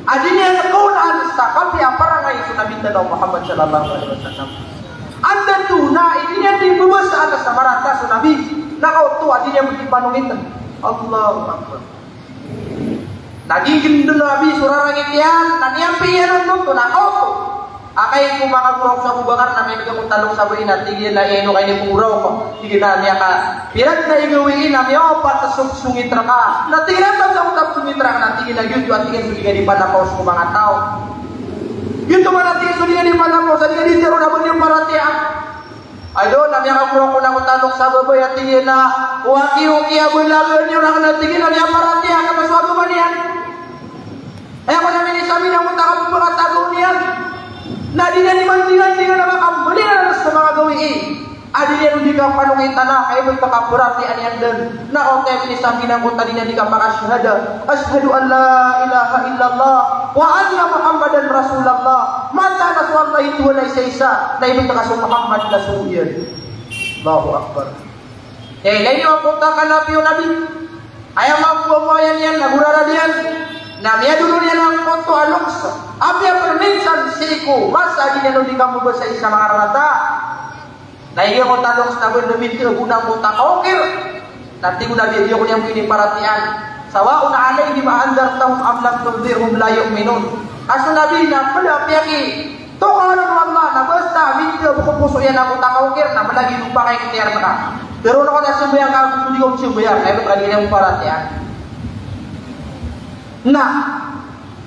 a di niyan kaonaan sa kapiya a parangay so Nabi tano a Muhammad sallallahu alaihi wasallam. Anda oto na di niyan di mbabasaan sa marata so Nabi. Na kaoto a di niyan di panongitn. Allahu Akbar. Na gigndn o Nabi so rarangit iyan, na miyampi iyan on oto, na kaoto. A kay ko makagorok so Abu Bakar na miyabgay ko talok sa gawii na tig iyan a ino ka inipngorok. Tig iyan a miyakapira dn a igawii na miyaopat a sosongit rka. Na tig iyan a sangkot a sosongit rka, na tig iyan a giyoto a tig iyan so di ka di panakaos ko manga taw. Giyoto man a tig iyan so di ka di panakaos, a di ka di tharoon a ba niyo paratiyaya. Ay, doon na miyakagorok on a ko talok sa babay a tig iyan a, o aki, o aki, a bolagan iyo rakn a tig iyan a miyaparatiyaya ka na so agama niyan. Aya ko na minisabi na ko ta ka pphakatagaw niyan. Na di niyan di mandingan-dingan a makambali na sa manga gawii a di niyan di kapanongitan a kay ba kaparatiyayaan iyan dn. Na kaoto a minisabi na ko ta di niyan di kapakashahada, ashhadu an la ilaha illallah wa anna Muhammadan Rasulullah. Mataan a so Allah i Tuhan a isaisa, na ibt ka so Muhammad na sogo iyan. Allahu Akbar. Aya ilay niyo angkoto a kanabi o Nabi. Aya mambo a mayan iyan na gorarad iyan. Na miyadolon iyan angkoto a loks. Apiya pn minsan sii ko masa a di niyan on di kambabasai sa manga rarata. Na igira ko talok sa tago na mintero ko na ko takokir. Na tig o Nabi, di ako niyan piniparatiyayaan. Sawaun alaihim a anzartahum am lam tunzirhum la yu'minun. Ka so Nabi na pd a piyaki tokawan o Allah na basta mintero ko poso iyan a ko takokir na mlagid o pakay ktiyar ka. Pero na ko na sambayang ka, ko di ko sambayang, na ibt ka di niyan paratiyayaan. Na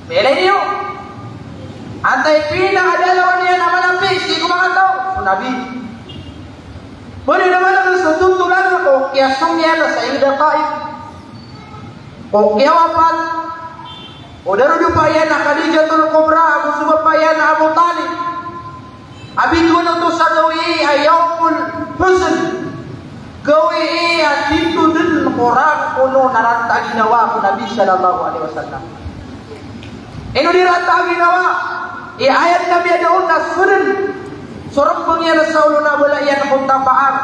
Miyalay niyo. Antaa i pinakadalawan iyan a manapi sii ko manga taw? So Nabi. Pwede naman ang sa tutulan ko kiyasong iyan sa ida Taif. Ko kiyawapat. O darodopa iyan a Khadijatul Kubra, ago so bapa iyan a Abu Talib. A bitowan oto sa gawii a yawmul huzn. Gawii a titho dn ko rang kono na rata a ginawa ko Nabi sallallahu alaihi wasallam. Ino di rata a ginawa? I ayat na miyada on na so dn. So rmbng iyan sa olo na bala iyan ko tapaar.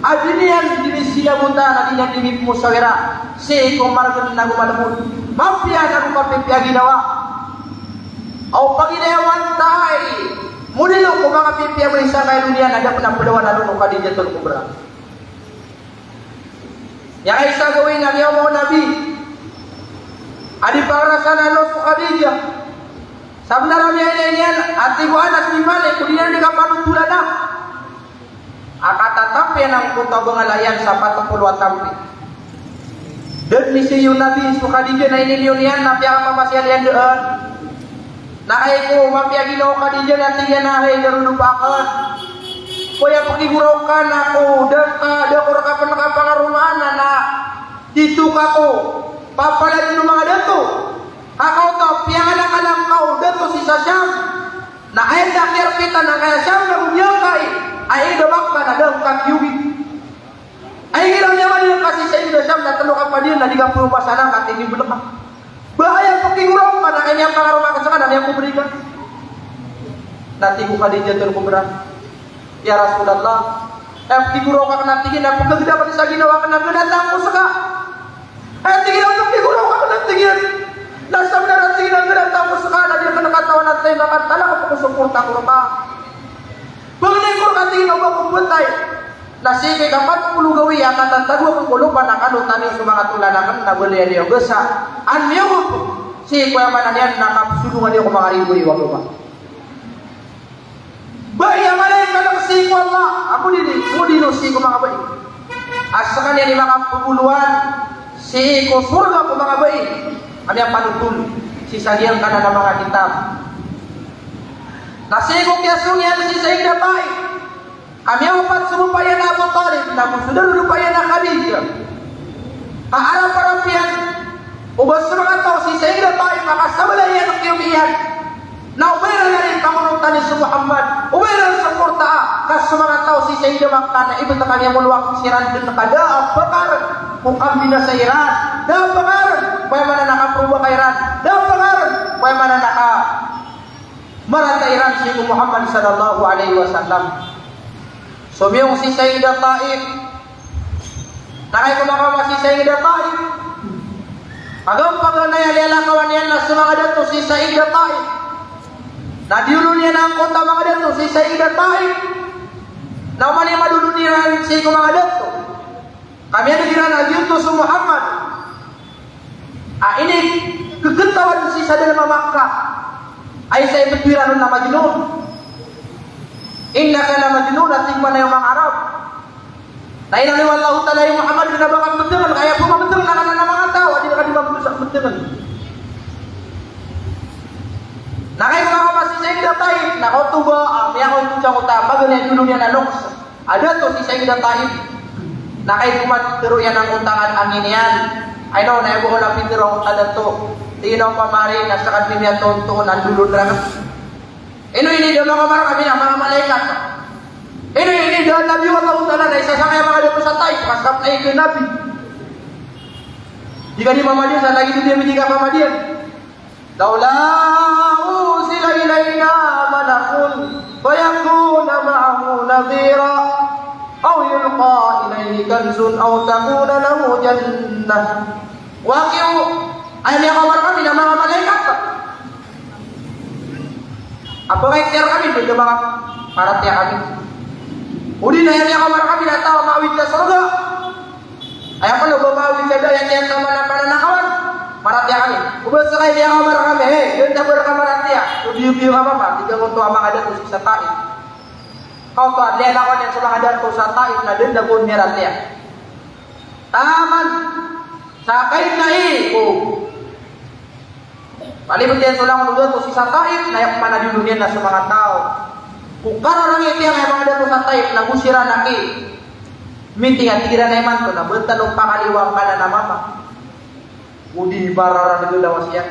A di niyan di sinabota na di niyan di mipmosawira. Sii ko margn ago malbod. Mapiya ago mapipiya a ginawa. Aw paginayawan ta i modelo ko manga pipiya a bari sangkai doniya na da pn a plawan a loks o Khadijatul Kubra. Aya isa a gawii na miyaoma o Nabi a di pangrasaan a loks o Khadijah. Sabnar a miyailay niyan a tig o Anas bin Malik, ko di niyan di kapanotolan a A katatap iyan angkoto a bangala iyan sa pat polo a tampi. Da dn misiyo o Nabi so Khadijah na iniliyo niyan na piyakapamasiya iyan dn. Na hay ko mapiya ginawa o Khadijah na tig iyan a hay darodopa akn. Ko aya pkigoraok ka na ko da ka, da ko rka pn kapangaromaan na tito ka ko papalad o manga dato. Ka kaoto a piyangalakalang ka o dato sii sa Sham. Na aya da kiyarpitan angkaya Sham na go giyangkai a ida Makkah na da ngka kiyogi. Ay, igira miyamali ka sii sa ida Sham na tlo ka padiyan na di ka pn obasanan ka tinimbl ka. Ba aya pkigoraok ka na kay miyapangaroma ka ska na miyakobri ka. Na tig o Khadijatul Kubra, "Ya Rasulullah, aya pkigoraok akn na tig iyan na pkhagda akn sa ginawa akn na gdatan ko ska." Aya tig iyan a pkigoraok akn na tig iyan na sabnar a tig iyan a gdatan ko ska na di akn katawan a tay makatalak ko so porta ko rka. Pangni ko rka tig iyan o ba ko btay. Na sii ko ikapat polo gawii a katatago akn ko lopa na kalotan iyo so manga tolan akn na baloy a di iyo gasa. An miyogop sii ko aya maana niyan na kapsolongan iyo ko manga ribo-ribo a lopa. Bai a malaikat sii ko Allah, a ko dii, ko dii sii ko manga bai. A skaniyan i makapagolowan sii ko sorga ko manga bai a miyapanotol sii sa giyangkanan a manga kitab. Na sii ko kiyasong iyan sii sa Sayyidah Taif, a miyawapat so lopa iyan a Abu Talib, na go so darodopa iyan a Khadijah. Ka arap-arap iyan o ba so manga taw sii sa Sayyidah Taif a kasabala iyan o kiyomi iyan. Na o ba iran ari pangonotan i so Muhammad, o ba iran suportaa, ka so manga taw sii sa ida Makkah na ibt a kaniyan molowa siran dn ka da a pkar ko kambinasa iran, da a pkar ko aya maana na kaprobaka iran, da a pkar ko aya maana na kamarata iran sii ko Muhammad sallallahu alaihi wasallam. Somiyong si Sayyidah Taif. Na kagiya ko makaoma si Sayyidah Taif, paganapaganay a liyalakawan iyan na so manga dato si Sayyidah Taif. Na diyolon iyan angkoto a manga dato si Sayyidah Taif. Na oman i madolon iran sii ko manga dato, ka miyadg iran a giyoto so Muhammad a inikeketaw sii sa dalem a Makkah a isa i btowiran on na Majnun. Innaka la Majnun, a tig mambo o manga Arab. Na inaloy o Allahu Ta'ala i Muhammad na ba ka mbtengn, ka aya pmambtengn anan a manga taw a di ka di mambo sa mbtengn. Na kagiya ko makaoma si Sayyidah Taif, na kaoto ba a miyakoto sa angkoto a paganay a diyolon iyan a loks a dato si Sayyidah Taif. Na kagiya ko matero iyan angkoto a angin iyan, ay no, na aya bo ko na pitero angkoto a dato, tig iyan a opama ari na ska dn i miyatonto on a dolon rakn. Ino ini da manga marka ami na manga malaikat? Ino ini da Nabi o Allahu Ta'ala na isa sangkaya manga dato sa Taif, ka ska pn a aya Nabi? Di ka di mamadiyan sa lagid o di ami di kapamadiyan. Lawla unzila ilayna malakun fayakuna ma'ahu nadhira, aw yulqa ilayhi kanzun, aw takuna lahu jannah. Wakiyo, aya miyakaoma rkami na manga malaikat. Apiya ikhtiyar ami, di ka manga paratiyaya ami. Odi na aya miyakaoma rkami na taw a maawid sa sorga. Aya pn o ba maawid sa da, aya tiyan taman a pananakawan, paratiyaya ami. O ba ska aya miyakaoma rkami, eh, da dn a ba rka maratiyaya. So biyobiyo a mama, tig angkoto a manga dato sa Taif. Kaoto a liyalakawan iyan so manga dato sa Taif na da dn a ba on miyaratiyaya. Taman sa kaina i, o. Palibot iyan so langon o dato sii sa Taif, na aya pman a diyolon iyan na so manga taw ko kararangit iyan a manga dato sa Taif, na go siran a ki-meeting a tig iran a imanto na ba tano pakaliyo angkanan a mama. Odi bararan a lawas iyan.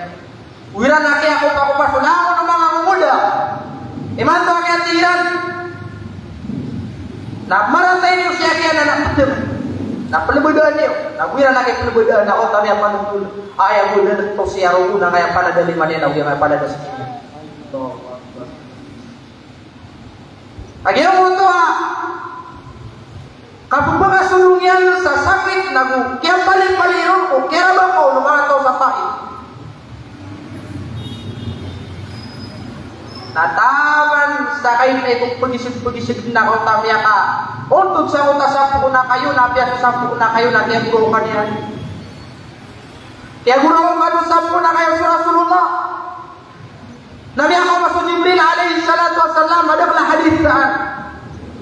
Go iran a kiyakopakopa so langon o manga ngoda. Imanto a kiyatig iran na maratay niyo si aki anan a pteng. Na plbdaan iyo. Na go iran a kiyaplbdaan na oto a miyapanotol. Aya bo da dn oto si aro na kaya palada lima niyan na go iyan kaya palada sii. Allahu Akbar. Lagid oto a kapmbakasolong iyan sa sakit na go kiyapalipali ron ko kiyarabakaw o manga taw sa Taif. Na taman sa kaina i ko pgisg-pgisg na kaoto a miyakaontod sa oto a sapoon a kayo, na apiya so sapoon a kayo na kiyagoraokan iyan. Kiyagoraokan o sapoon a kayo so Rasulullah. Na miyakaoma so Jibril alayhis salatu wassalam, madakl a hadith daan.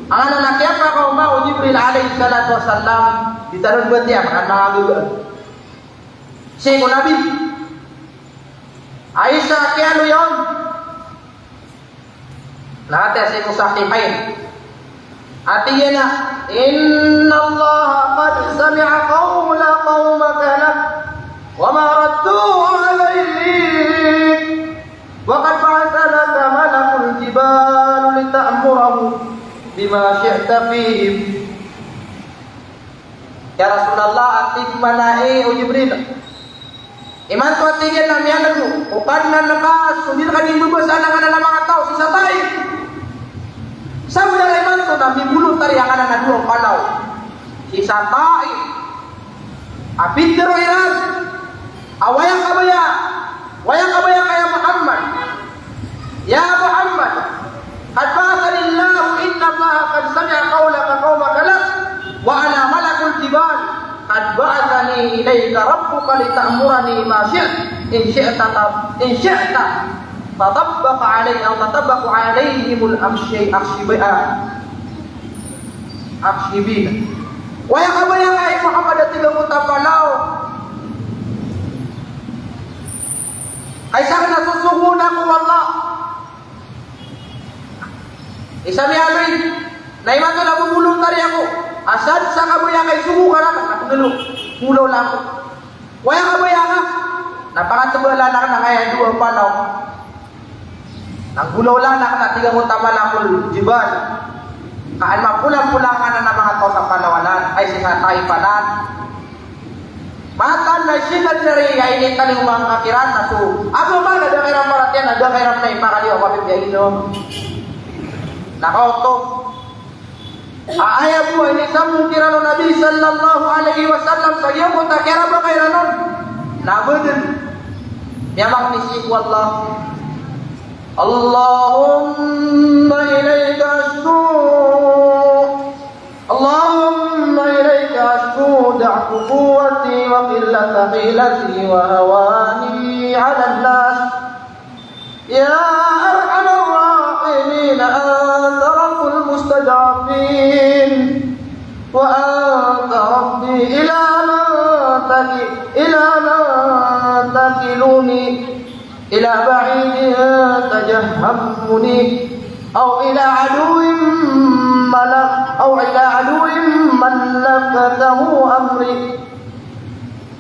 Anganan a kiyapakaoma o Jibril alayhis salatu wassalam, di tano batiya, makan manga gagaan. Sii ko Nabi. Aya isa a kiyaaloy on na ati a sii ko Sahihayn. Ati iyan a, "Innallaha qad sami'a qawla qawmika lak, wa ma radduhu alayk, wa qad ba'atha laka malakul jibal lita'murahum bima shi'ta fihim." Ya Rasulullah, a tig mambo o Jibril. Imanto a tig iyan a miyaneg o Kadnan ka so di rka dii mbabasa a nganan a manga taw sii sa Taif. Sabnar a imanto na mibolontar iyan a nganan a dowa palaw sii sa Taif. A pitharo iran a waya kabaya, waya kabaya ka ya Muhammad. Ya Muhammad, qad ba'athani Allah, innallaha qad sami'a qawlaka qawmaka lak, wa ana malakul jibal, qad ba'athani ilayka rabbuka lita'murani ma shi'ta, in shi'ta, in shi'ta, tatabbaqa alayhi, aw tatabbaqa alayhimul akhshay-, akhshibi-, ah, akhshibina. Waya kabaya ka, hay Muhammad, a tig angkoto a palaw. Ka isa na sosogoon ako o Allah. Isa miyaaloy na imanto na bobolontar iyan ko. Asad sa kabaya ka isogo ka rakn, na pngalo, nggolawla ako. Waya kabaya ka, na pangatbala akn angkaya dowa palaw. Na nggolawla akn, na tig angkoto a malakul jibal. Ka an mapolampola nganan a manga taw sa palaw anan, ay sii sa Taif anan. Mataan na sii na diyari a initalingoma ngka kiran na so agama na da kiran paratiyaya, na da kiran na ipakaliyo a mapipiya i agama. Na kaoto a aya bo a inisambong kiran o Nabi sallallahu alayhi wasallam sa giyangkoto a kiyarabaka iran on na bdn. Miyamakni sii ko Allah. Allahumma ilayka ashku. Allahumma ilayka ashku da'fa quwwati wa qillata hilati wa hawani 'alan nas. Ya arhamar rahimin, anta rabbul mustad'afin. Wa anta rabbi, ila man taki-, ila man takiluni. Ila ba'idin tajahhamuni, aw ila aduwwin malak-, aw ila aduwwin mallaktahu amri.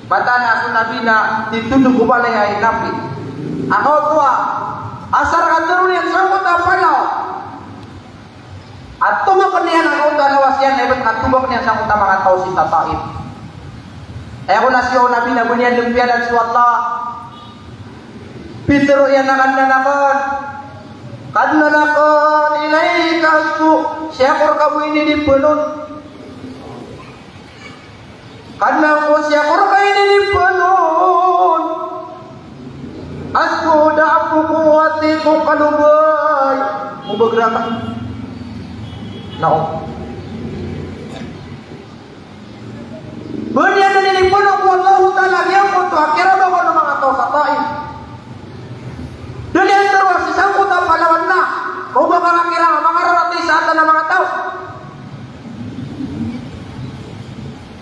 Mataan a so Nabi na titondog o balay a inapi. Angkoto a asar a tharoon iyan sangkoto a palaw. A tomakn iyan angkoto a lawas iyan na ibt a tomakn iyan sangkoto a manga taw sii sa Taif. Aya kon a siya o Nabi na ba niyan dn piyanan so Allah. Pitharo iyan a Kadnan akn, Kadnan akn, ilayka ashku, sii ko rka bo inidipn on. Kadnan ko, sii ko rka inidipn on. Ashku da'fa quwwati, ko kalobay o bager akn. Na o. Ba niyan dn inipno ko Allahu Ta'ala giyangkoto a kiyarabaka on o manga taw sa Taif. Da niyan tharoa sii sangkoto a palaw na, o ba ka kiran a mangararati sa atan a manga taw.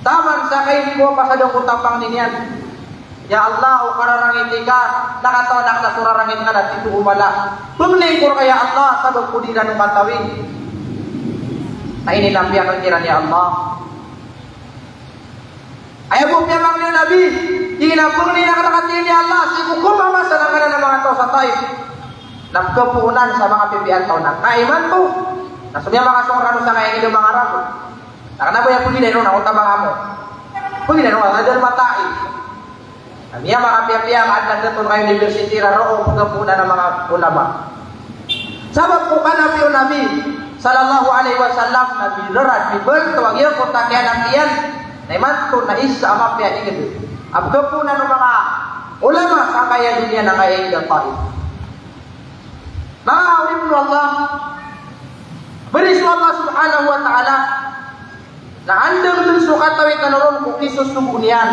Taman sa kaini ko a pasad angkoto a pangni niyan. Ya Allah, o kararangiti ka, na katawan akn a so rarangit ka na titho o mala. Pangnin ko rka ya Allah, sabap ko di ran on katawi. Na inilapiyakn kiran, ya Allah. Aya bo piyamangni o Nabi, tig iyan a pangnin akn rka, tig iyan, ya Allah, sii ko khamasa a nganan a manga taw sa Taif. Na pkhapoonan sa manga pipiya a taw na. Ka imanto na so miyamakasong rkano sangkaya ingd a manga rasul. Na kna ba aya pagilay ron a oto a manga mo. Pagilay ron a darpa Taif. Na miyamakapiyapiya ka adn a dn oto ka university roo pkhapoonan a manga ulama. Sabap ko kanapi o Nabi sallallahu alaihi wasallam na binrad, bibanto a giyangkoto a kiyanapi iyan, na imanto na isa a mapiya a ingd a pkhapoonan o manga ulama sangkaya doniya na angkaya ingd a Taif. Manga oripn o Allah, bari so Allah subhanahu wa ta'ala na andang dn so katawi tano ron ko kisosogoon iyan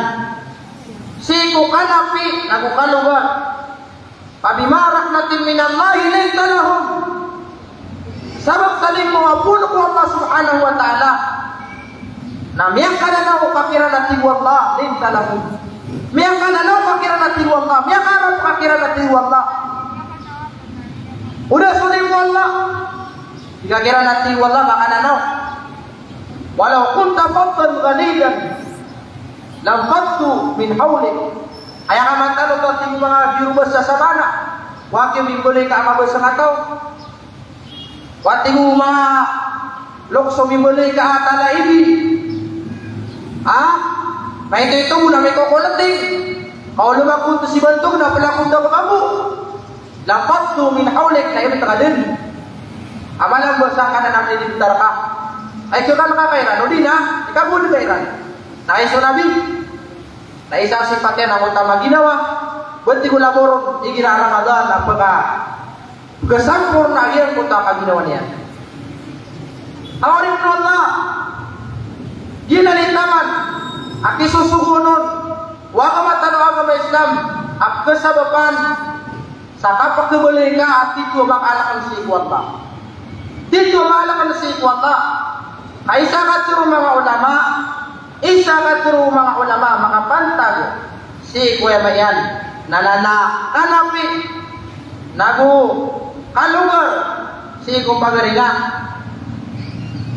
sii ko kanapi nago kalogar. Fabima rahmatin minallahi linta lahum. Sabap sa limo a poon ko Allah subhanahu wa ta'ala. Na miyakananaw ka kiran a tig o Allah, linta lahum. Miyakananaw ka kiran a tig o Allah, miyakarap ka kiran a tig o Allah. O da so limo o Allah. Tig ka kiran a tig o Allah, makananaw. Walaw kunta faddan ghalidan lanfaddu min hawlik. Aya ka matano a tig o manga birbasa sa sabana. Wa ki mimbaloy ka a mabasa a taw. Wa tig o manga lokes o mimbaloy ka a talaibi. Ha? Maito-ito na mikokoleting. Kaolo makonto si bantog na pelakonto ko bambu. Lanfaddu min hawlik, na ibt ka den. A mala bo sangkanan a minilintar ka. Ay, so kan ka kairan, o di na, ikabolog ka iran. Na kay so Nabi, na isa a sipat iyan angkoto a maginawa, bati ko laboron, igira a Ramadan, na peka, pekasamporna iyan angkoto a kaginawa niyan. Aw, oripn o Allah, giyanan i taman a kisosogoon on o agama tano a agama Islam, a kasabapan sa kapakabaloy ka a titho a makalakn sii ko Allah. Titho a makalakn sii ko Allah. Ka isa katharo o manga ulama, isa katharo o manga ulama a makapantag sii ko aya maana iyan na, na, na kanapi, nago kalogar sii ko pagari niyan.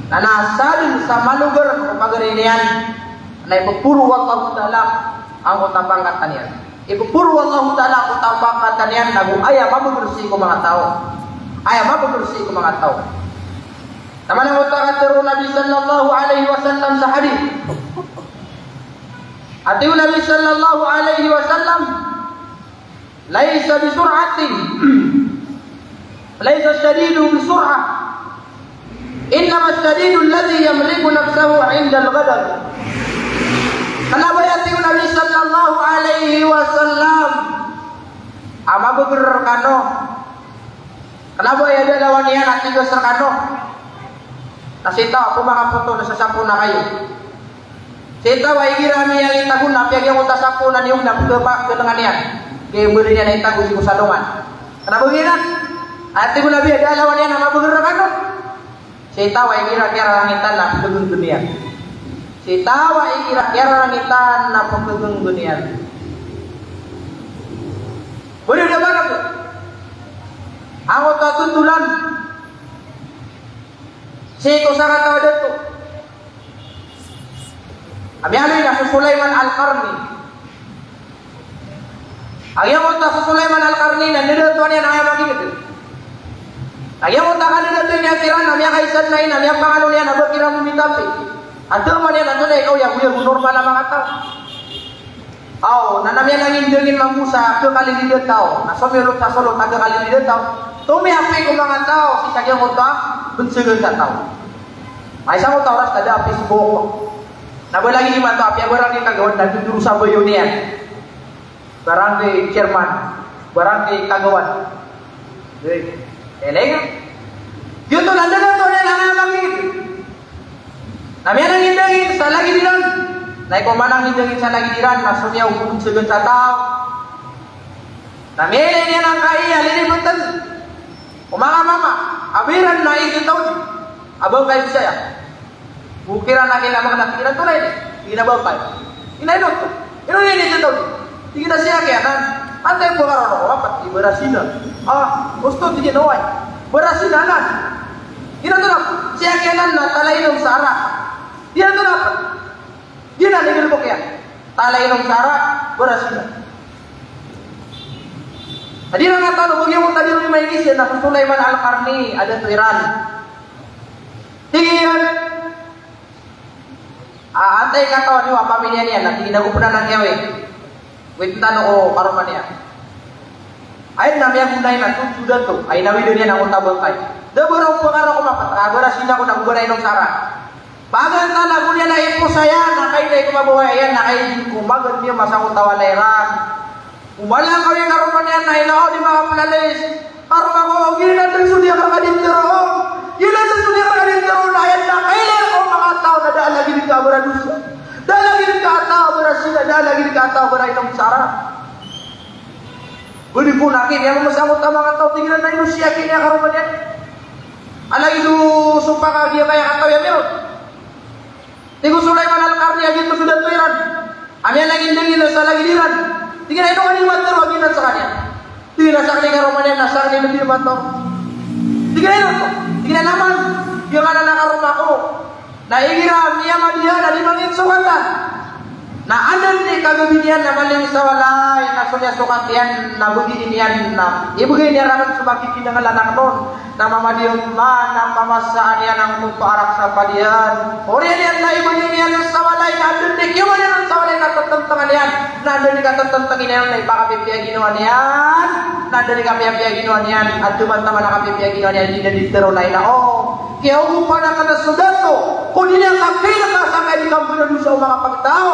Na, na sadn sa malogar ko pagari niyan na ipeporo o Allah Ta'ala angkoto a pangkatan iyan. Ipeporo o Allah Ta'ala angkoto a pangkatan iyan nago aya mabeger sii ko manga taw. Aya mabeger sii ko manga taw. Taman angkoto a katharo o Nabi sallallahu alaihi wasallam sa hadith. A tig o Nabi sallallahu alaihi wasallam, "Laysa bisur'atin, laysa shadidu bisur'ah." Innama shadidu alladhi yamliku nafsahu indal ghadab. Kena ba, aya tig o Nabi sallallahu alaihi wasallam, a mabeger rekano. Kena ba aya da a lawan iyan a tigas rekano. Na sii taw a pemakapoto na sasapo na kayo. Sii taw a igira a miyangitago na piyagiyangkoto a sapo na niyog na pekapa, kenengan iyan. Kaya beli niyan a itago sii ko salongan. Kena ba giyanan? A tig o Nabi a da a lawan iyan a mabeger rekano. Sii taw a igira kiyararangitan na pekegenggen iyan. Sii taw a igira kiyararangitan na pekegenggen iyan. Beli da ba na ko angkoto a tontolan sii ko sakataw a dato. A miyaaloy na so Sulaiman Al-Qarni. A giyangkoto a so Sulaiman Al-Qarni na ndadatoan iyan a aya mangiged. A giyangkoto a kandadato iyan siran na miyakaisa dn a ina, miyapangano niyan a ba kiran mitapi. Antaa man iyan antonaa i kaoyagoyag o normal a manga taw. Aw, na na miyanangindangin mambo sa kekalilid a taw, na somiyolot sa solot a kekalilid a taw. Tomiyapi ko manga taw sii sa giyangkoto a bensegan sa taw. Ay, sangkoto a oras na da a Facebook. Na ba lagid imanto a piyabarangay kagawad na dodoro sa bayo niyan. Barangay chairman, barangay kagawad. Eleng. Giyoto na ndadatoan iyan a aya mangiged. Na miyanangindangin sa lagid iran. Na iko manangindangin sa lagid iran, na somiyaw ko bensegan sa taw. Na miyailay niyan angkai a lilibeten o manga mama a ba iran na ig taw di a bangkay Bisaya. Go kiran a kailangan na tig iran, "Antonaa ini?" Tig iyan a, "Bangkay." Ino, ino oto? Ino ini ig taw di? Tig iyan a, "Siyakiyanan." "Antaa i pekaroon ko?" "Apat i barasina." "Ah, osto," tig iyan, "oway. Barasina anan." "Ino oto na?" "Siyakiyanan na tala inom sa arak." "Ino oto na?" Giyanan i galebek iyan. Tala inom sa arak, barasina. Adi na nga tano, bagi ako tadi ron i maingis iyan, na so Sulaiman Al-Qarni, a dato iran. Tig iyan, a, antaa i katawan iyo a pamiliya niyan, na tig iyan a go penan a kiyawi. Wit tano o karoma niyan. Ay na miyagonay na totho dato, ay na widan iyan angkoto a bangkay. Da ba ron pekaro ko mapat, a, barasina ko na go ba na inom sa arak. Pagantanan ko niyan a iposa iyan, na kagiya ko mabawaya iyan, na kagiya ko maganmi o masa ko tawan iran. O mala ka wi karoma niyan na ino di makapelalis. Karoma ko, giyanan den so di akar kadintero. Giyanan den so di akar kadintero, na aya na kailay ko manga taw na da a lagid ka a baradosa. Da a lagid ka a taw a barasina, da a lagid ka a taw a barainom sa arak. Beli ko na ki, aya mamasa angkoto a manga taw, tig iran a ino siyakiyan iyan karoma niyan. A lagid o sopak a giyangkaya katawi ami ron. Tig o Sulaiman Al-Qarni a giyoto so dato iran a miyanangindangin sa lagid iran. Tig iyan a ino kano i matero a giyanan skaniyan. Tig iyan a sakn i karoma niyan na sakn i bdi a matao. Tig iyan a ino oto. Tig iyan a naman, giyangkanan a karoma ko na igira a miyamadi iyan a di mangin sokatan, na anda dn i kagabi niyan na maliyo sa walay na so miyasokat iyan na bgi niyan na ibgay niyan rakn so makikidanglan akn on, na mamadi man a pamasaan iyan angkoto a rak sa padiyan. Oriyan iyan na ibgay niyan sa walay na anda dn i kiyaoma niyan sa walay na ttntngan iyan, na anda dn i kattntngan iyan na ipakapipiya ginawa niyan, na anda dn i kapiyapiya ginawa niyan, a taman-taman a kapipiya ginawa niyan, di niyan di tharoon a ina o kiyaogopan akn so dato ko di niyan kapilka sangkai di kambaradosa o manga pagtaw,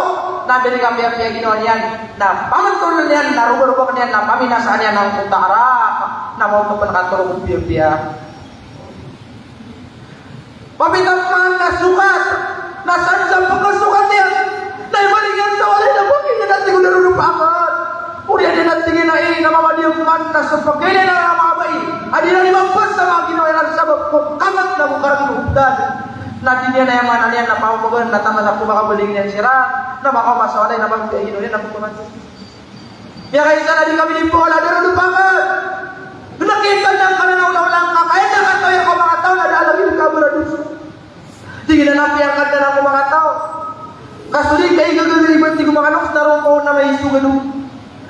na anda dn i kapiyapiya ginawa niyan, na pamantoln iyan, na robarobaan iyan, na paminasaan iyan angkoto a rak, na maoto pn katharo ko piyapiya. Mapita man na sokat, na san sa pkasokat iyan na ibalik iyan sa walay na bgi niyan a tig o darodopa akn. Oriyan iyan a tig iyan a ina, mamadi man na so pkhailay iran a manga bai a di iran di mapasa sa manga ginawa iran sabap ko kamat na ko kargn o btad. Na di niyan aya maana niyan na pamamagaan na taman sa ko makabalik iyan siran, na makaoma sa walay na bgi a ginawa iyan na ko kamat. Miyakaisa na di kami di pawala, darodopa akn. Kna kita niyan ka na olaola ngka, ka aya katawi ko manga taw na da a lagid ka baradosa. Tig iyan a apiya ngka dn ako manga taw. Ka so di ka igagaga iba, tig o manga loks, na roo ka on na maisogan on.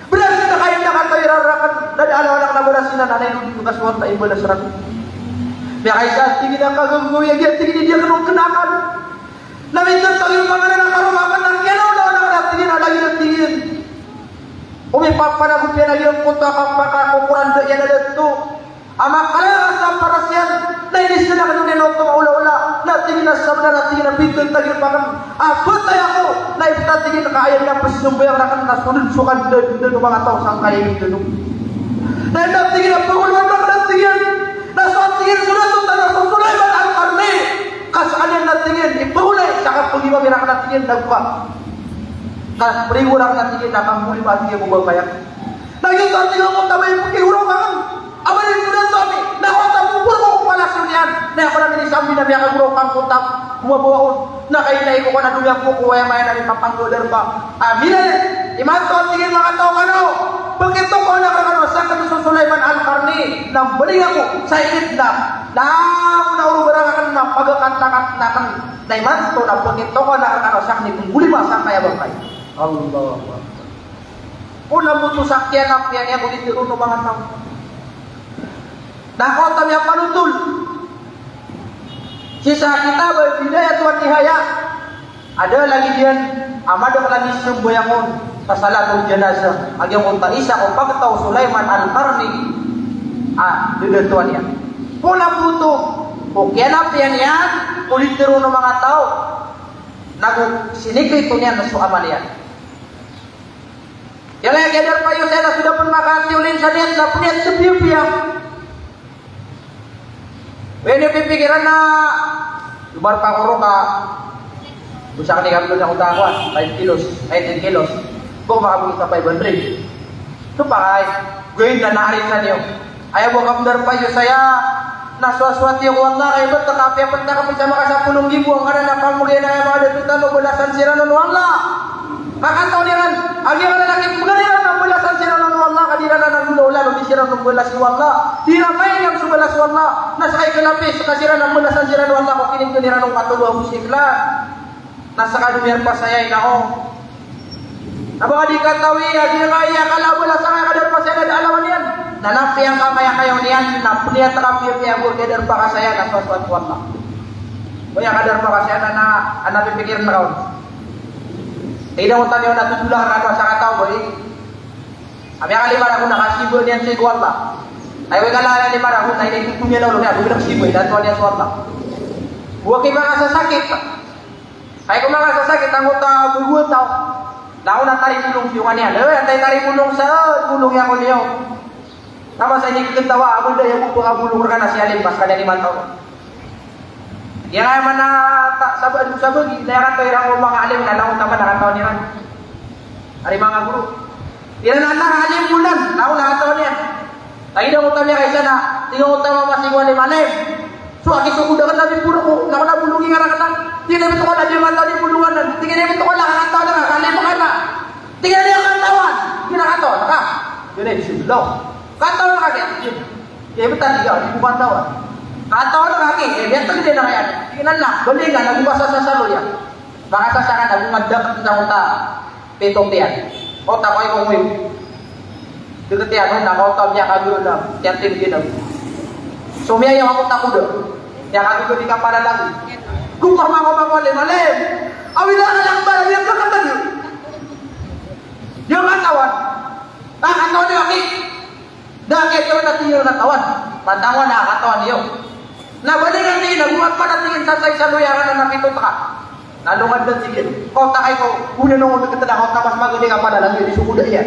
Baradosa ka aya katawi rakn, na da a lawan akn a balas iyan na ino dn ka so wata i balas rakn. Miyakaisa, tig iyan a kagagawii a giya, tig iyan a di akn on kna akn. Na minsan pagin panganan a karoma akn na kiyan a olaola akn a tig iyan a lagid a tig iyan. O mipapanagop iyan a giyangkoto a kapakakokoran da iyan a dato a makalaya sa paras iyan, na inisdan akn on iyan oto a olaola, na tig iyan a sabnar a tig iyan a pitharo tagir akn a phatay ako, na ipta tig iyan ka aya niyan pzambayang rakn na so dn so kadadn o manga taw sangkai a ipta on. Na ipta tig iyan a pagoloan rakn a tig iyan, na so tig iyan so dato tano a so Sulaiman Al-Qarni. Ka skaniyan na tig iyan i pagolay sa kapagimami rakn a tig iyan na goka. Ka prigo rakn a tig iyan na kanggolima a tig iyan ko bangkay akn. Na giyoto a tig iyan ko tabay pkigoraw akn. Aba di so dato ami na ko ta ko poro ko palasyo niyan. Na aya ko na minisambi na miyakagoraw ka angkoto a mabawa on. Na kailay ko ka na doniya ko ko aya maana a mipapanggaw a darpa. Aminan imanto a tig iyan manga taw kano. Pkitokawan akn rkano a sakn so Sulaiman Al-Qarni na mbaling ako sa ingd na langon a orobarang akn na pagakatakatakn. Na imanto na pkitokawan akn rkano a sakn i kanggolima sangkai a bangkay. Allahu Akbar. Ko na bo oto sa kiyanap iyan iyan ko di tharoon o manga taw. Na kaoto a miyapanotol sii sa kitab Al-Bidayah wan Nihayah. Ada lagid iyan a madakl a misambayang on sa salatul janazah a giyangkoto a isa ko pagtaw o Sulaiman Al-Qarni a dadatoan iyan. Ko na bo oto, ko kiyanap iyan iyan ko di tharoon o manga taw, nago sinikrito niyan so amal iyan. Aya kiyadarpa iyo saya na so da pn makatiyolin sa niyan sa pniyat sa piyapiya. Aya niyo pipikiran na, lubar pa ko ron ka, bo sakn i kapdol ako ta ako a, five kilos, ay, ten kilos. Bo makabogis ka five hundred. So pakay, gawin na naarin sa niyo. Aya bo kapdarpa iyo saya, na sowasowat iyo ko Allah, kay btad ka apiya pn ta ka pn sa makasapolo nggibo, angkanan a pamagay na aya manga dato tano, balasan siran on o Allah. Ka katawan iran a giyangkanan a kipgari iran na balasan siran on o Allah, ka di iran anan olaola o di siran on balas o Allah. Di iran mailay so balas o Allah. Na ska i kalapis ka siran na balasan siran o Allah ko kinibgan iran on katolo a bo sa ikhlas. Na ska dn miyarpa saya ina o. Na ba ka di katawi a giyangkaya kala a balasan ka aya kadarpa saya na da a lawan iyan. Na apiya ngka miyakayaw niyan na pniyat ka piyapiya bo a kiyadarpa ka saya na sowasowat ko Allah. Aya kadarpa ka saya na, na, na pipikirn ka on. Ida ko taniyo na totol a rkano a sakataw bo i. A miyakalima rakn na kasiba niyan sii ko Allah. Ay, oway, kala a lima rakn na initoto niyan a olo niyan, oway, na kasiba, inatoan iyan so Allah. Oway, ki manga sasakit. Ay, ko manga sasakit, angkoto a bago a taw. Na aya na taribolong sii ko kaniyan. Oway, antaa i taribolong sa, bolong iyan ko niyo. Na masa ini kitawa, abo da iyan bo pakabolong rkano si alim, pas kaniyan imanto. Aya maana ta, sabagi, sabagi, na aya katawi iran ko manga alim na langon taman a katawan iran. Ari manga goro. Iran a alim ko nan, langon a katawan iran. Lagid o katawan iyan kaisa na, tig o katawan a masi ko alim, alim. So, aki so koda ka na di polo ko, na ko na bolong i ngaran ka na. Tig iyan a, "Bitowan, adi nga ta di bolongan." Tig iyan a, "Bitowan, na katawan ka, kalima ka na." Tig iyan a, "Di katawan." Tig iyan a, "Katawan ka." Tig iyan a, "Di siblo." "Katawan ka." Tig iyan a, "Di btad di ka, di ko katawan." "Katawan ka." Tig iyan a, "Di btad di ka." Tig iyan a, "Bali nga, na go ka sasalo iyan." Baka sasakan na go nga dakat sa kota. Pito tiyan. Kota ko iko ngoy. Deket iyan, na kota miyakagiro na. Tiyan tin ginaw. So miyaya ako ta koda. Miyakagiro di kapala lagi. Gumpa mako mako alim, alim. Awida ka lang ba, alim ka kata di. Di katawan. Ah, katawan di aki. Da, kaya ito na tingin na tawan. Matawan na katawan iyo. Na bali nga tingin, na buwan pa na tingin sa sa isa luya ka na napito ka. Na lungad na tingin. Kau takay ko, una nung ulit kita na kau tapas magili ka pala, lagi di sukuda iyan.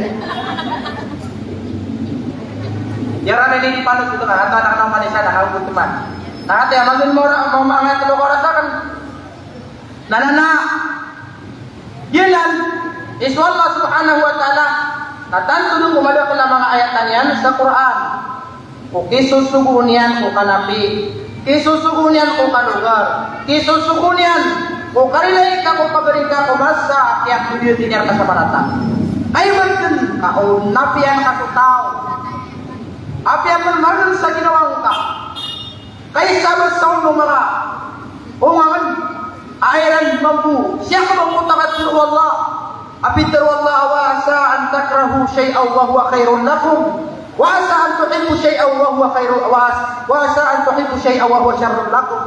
Yara na ini di panot ito na, hata na ka naman isa, na kau teman. Na hati, amagin mo ra, mo mga ito ko rasakan. Na, na, na. Giyanan i so Allah subhanahu wa ta'ala na tanto dn ko madakl a manga ayat iyan sa Qur'an. Ko kisosogoon iyan ko kanapi, kisosogoon iyan ko kalogar, kisosogoon iyan ko karilai ka ko pagari ka ko masa a kiyapagdiyati niyan ka sa marata. Ay, bantn ka o napiyan ka so taw. Apiya pn marn sa ginawa ngka. Kay sabap sa onom a ka. O ngka ngn, a iran mambo, siyakn mambo takat o Allah. A pitharo o Allah, "Wa asa an takrahu shay'an wa huwa khairun lakum. Wa asa an tuhibbu shay'an wa huwa khairun, wa as-, wa asa an tuhibbu shay'an wa huwa sharrun lakum."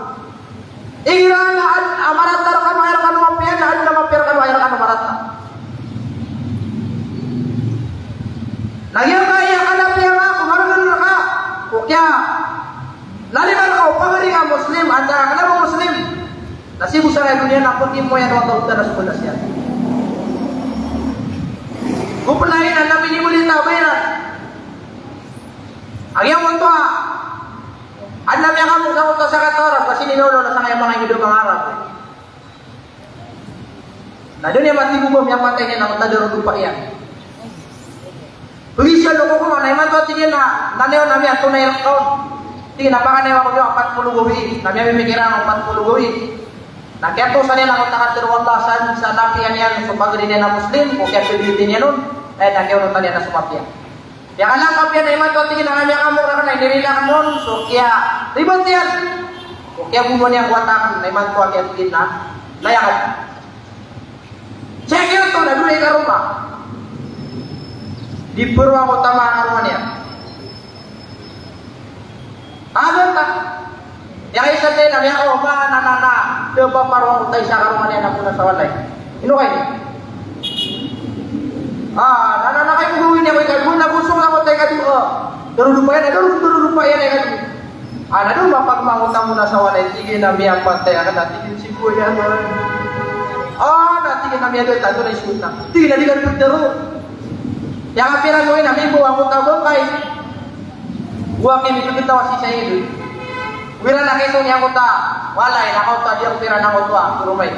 Igira na adn a marata rkano a aya rkano mapiya, na adn a mapiya rkano a aya rkano marata. Na giyangkaya kanapiya nga ko marata rka, ko kiya Laliman ka o pagari ka Muslim, antaa ka na ba Muslim? Na sii bo sa doniya na pagimoyan o Allahu Ta'ala so balas iyan. Go pn a ina na minimuli ta ba iran. A giyangkoto a, adn a miyakamoto sa Qatar, ba sii ni lolo na sangkaya manga Hindu, manga Arab. Na da niyan matigoba, miyapatay niyan angkoto a darodopa iyan. Pagisa loko ko man, na imanto a tig iyan a, na niyo na miyatonay rk on. Tig iyan a pakaniyawa ko niyo a pat polo gawii, na miyamimikir iyan a pat polo gawii. Na kiyatosan iyan angkoto a katharo o Allah sa, sa napiya niyan so pagari niyan a Muslim, o kiyapagdiyati niyan on, aya na kiyaonotan iyan a so mapiya. Piyakalangkap iyan na imanto a tig iyan a miyakamorak na inirila akn on so kiyaribat iyan. O kiyabonoan iyan ko wata akn na imanto a kiyatig iyan a, na aya akn. Sa giyoto na dowa i karoma. Di pharoang o tama a karoma niyan. Ago ta. Aya isa tano na miyakaoma na, na, na, da pharoang o ta isa a karoma niyan a pona sa walay. Ino kay? Ah, na, na, na, kay ko gawii niyan ko ikadowa na gosong ako ta ikadowa. Darodopa iyan, darodopa iyan a ikadowa. Ah, na da mapagmangotangon sa walay, tig iyan a miyapatay akn, na tig iyan sii ko iyan. Ah, na tig iyan a miyadn tanto na isot na. Tig iyan a di ka pagdaro. Aya kapira mo iyan a mibo angkoto a bangkay. Wa ki mipagtawa si Sayyid. Wira na kiso niyan angkoto a walay, na kaoto a di ako pira na angkoto a, kurumay.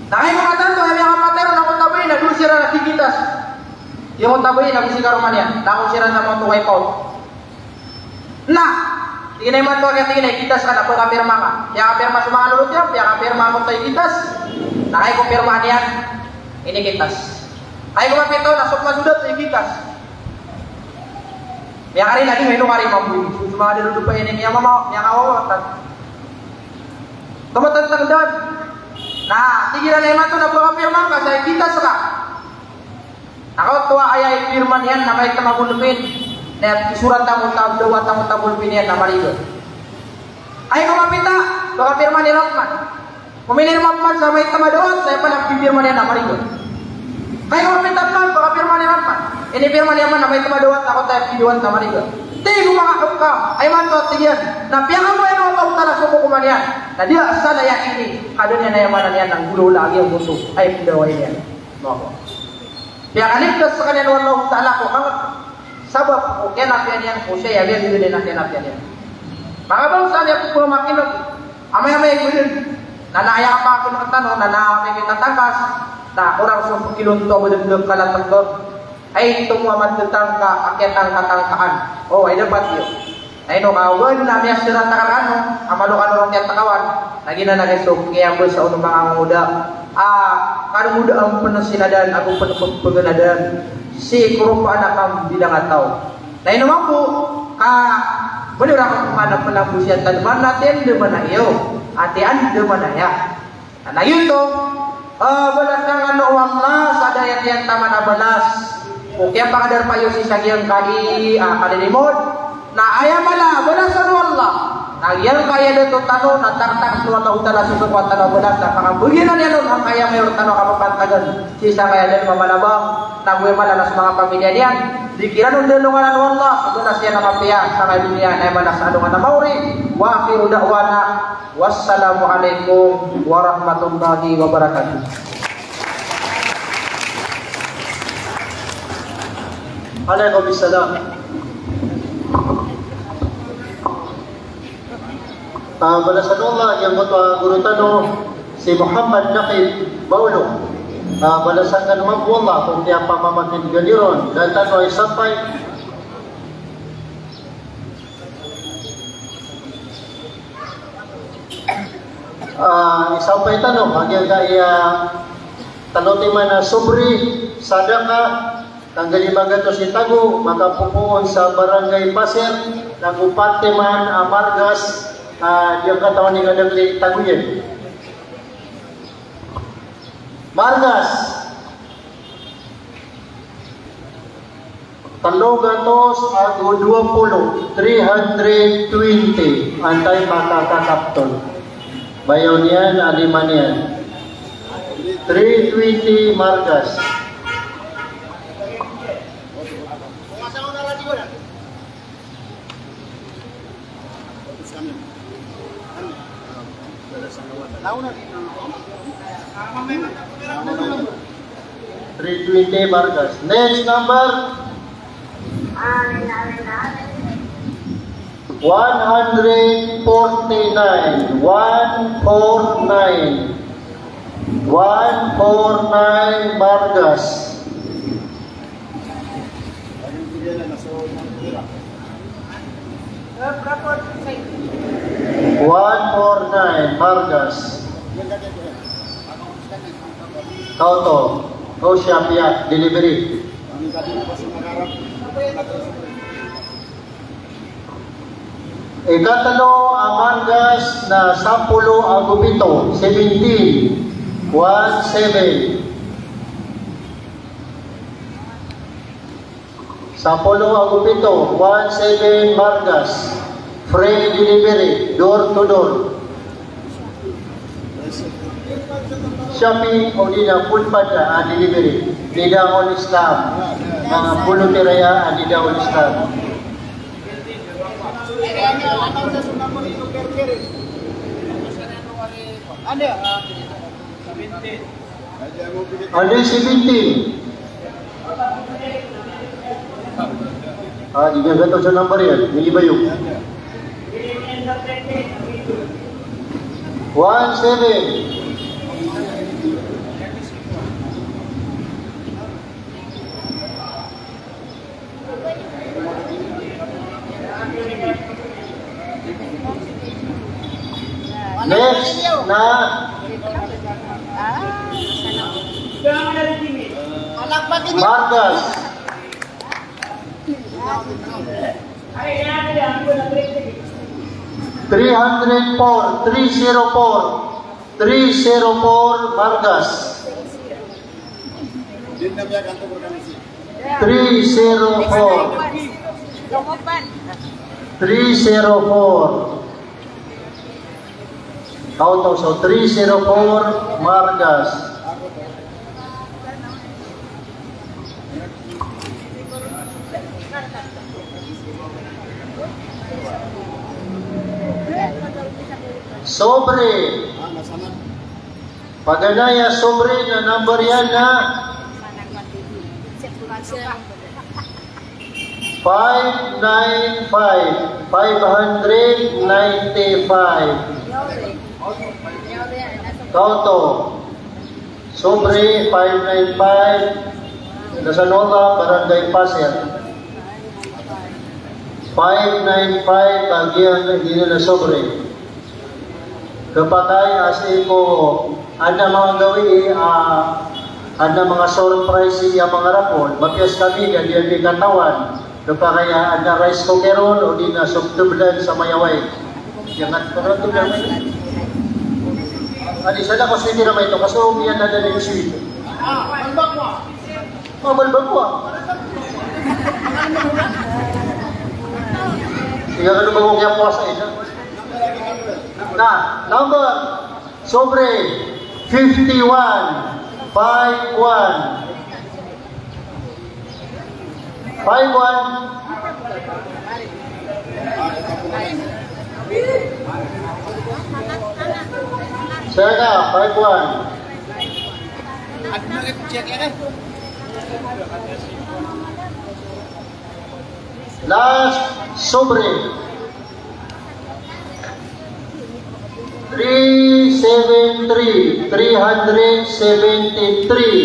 Na kay ko matanto, aya miyakapatay ron angkoto a bai na dowa siran a kikitas. Iyangkoto a bai na go sii karoma niyan, na go siran sa manga tokay paot. Na, tig iyan a imanto a kiyatig iyan a ikitas ka na pkapirma ka. Piyakapirma so manga lolot iyan, piyakapirma angkoto a ikitas. Na kay ko pirma niyan, inikitas. Kay ko mapito na so pmasodat so ikitas. Miyakarila di nga ino kari mambo. So, so manga darodopa iyan i miyamama, miyangawawatan. Tomatantang dn. Na, tig iran a imanto na pkapirma ka sa ikitas ka. Na kaoto a aya ipirma niyan na maito a bolpin. Na isorat angkoto a dawat angkoto a bolpin iyan na mariga. Ay ko mapita, pkapirma ni Rahman. Ko minirma Rahman sa maito a dawat, sa aya pn a pipirma niyan na mariga. Kay ko mapita pn, pkapirma ni Rahman. Inipirma niyan man na maito a dawat, na kaoto a pidawat na mariga. Tig o manga hukam, a imanto a tig iyan, na piyakamoyan o Allahu Ta'ala so kokoman iyan. Na di a asal aya ini, ka da niyan aya maana niyan na nggolawla a giyangkoto a ipndawai niyan. Allahu Akbar. Piyakaligtas skaniyan o Allahu Ta'ala ko kangk, sabap ko kiyanapiya niyan ko siya, aya biyagdn a kiyanapiya niyan. Manga bangsa niyan ko pamakinot, amay-amay ko dn. Na na aya kapakinotan o, na na amay kita tangkas, na korang so kilonto a badagdag kala tangkap. Ay, tomo a matatangka a kiyatangkatangkaan. O, ay dapat iyo. Na ino ka oway na miyasira ta ka rkano a malo kano ron kiyatakawan. Na giyanan a giya so kiyabasa o manga ngoda a kano ngoda a mpnsinadan ago pnpngnadan sii ko ropaan a kambilang a taw. Na ino mambo ka bali rakn pman a pnambosiyan tano man a tiyan da man a iyo, a tiyan da man a iya. Na giyoto, ah, balasan kano o Allah sa da a tiyan taman a balas. O kiyapakadarpa iyo sii sa giyangkai a kalilimod. Na aya mala a balasan o Allah na giyangkai a dato tano na tartak so Allahu Ta'ala so sokowa tano a balas na pakabagiyanan iyan on angkai a mayor tano a kapapantagan sii sangkai a dalm a malabang. Na go aya mala na so manga pamilya niyan di kiran on da alongan o Allah so balas iyan a mapiya sangkai a doniya na aya mala sa alongan a maori. Wa akhiru da'wana Wassalamu alaikum warahmatullahi wabarakatuh. Alaikum salam. Ah, balasan o Allah giyangkoto a guro tano si Muhammad Naqib Baolo. Ah, balasan kano mambo o Allah ko kiyapamamakin'gan iyo ron. Da tano isampay. Ah, isampay tano a giyangkai a talo timan a sobri, sadaka, tanggal lima gatos i tago, makapopoon sa Barangay Pasir, nago pat timan a margas, ah, giyangkataw a inikalagli tago iyan. Margas. Tlo gatos ago dowa polo, three hundred twenty, antai makakakaptol. Bayaw niyan a lima niyan. Three twenty margas. Three twenty margas. Next number. One hundred forty-nine. One four nine. One four nine margas. One four nine, margas. Kauto, kauto siya piya, delivery. Ikatlo a margas na sapolo ago pito, seventeen, one seven. Sapolo ago pito, one seven margas. Free delivery, door to door. Shopee o di na Foodpanda a delivery. Nidaon Islam. Manga polo tiraya a nidaon Islam. Anda seventeen? Ah, di niyan gataw so number iyan. Mili ba iyo? One seven. Next na margas. Three hundred four, three zero four, three zero four margas. Three zero four. Three zero four. Kauto so three zero four margas. Sobre. Paganay a sobre na number iyan na five nine five, five hundred ninety-five. Kauto. Sobre five nine five. Dasanola, Barangay Pasir. Five nine five a giyangkanan a sobre. Kapakay a sii ko adn a manga gawii a adn a manga surprise a manga raffle, mapiya skami na di ami katawan. Kapakay a adn a rice cooker on, odi na so ptblan sa mayaway. Iyangat ko na to, adi, sa da ko sweet na maito, kaso miyan na da ni sweet. Mabal ba ko, ah? Ika kano ba ko kiyapowasa, eh? Na, number, sobre, fifty-one, five one. Five one. Sir ka, five one. Last sobre. Three seven three, three hundred seventy-three,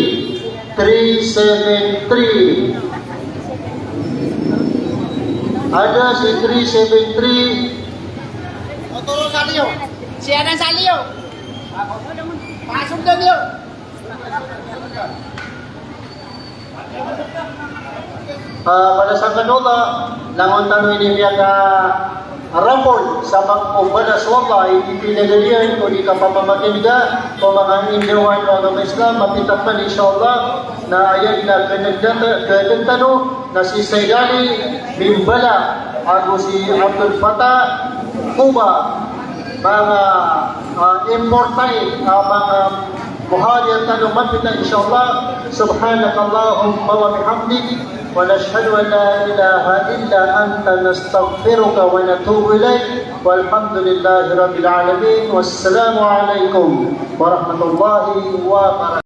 three seven three. Ada si three seven three. Otoro sa liyo. Si Adan sa liyo. Pasok na liyo. Ah, pada sangkad o Allah, langon tano ini miyaka-raffle sa pagpabalas o Allah i pipinagadian o di kapamamakinda ko manga indawan o agama Islam, mapiya man, insha Allah, na aya na kdn tano, kdn tano, na si Said Ali Mimbala, ago si Abdul Fatah Kuba, manga, ah, important, ah, manga muhadira tano mapiya, insha Allah. Subhanakallahumma wa bihamdik, wa nashhadu an la ilaha illa anta, nastaghfiruka wa natubu ilaik. Walhamdulillahi rabbil alamin. Wassalamu alaikum warahmatullahi wabarakatuh.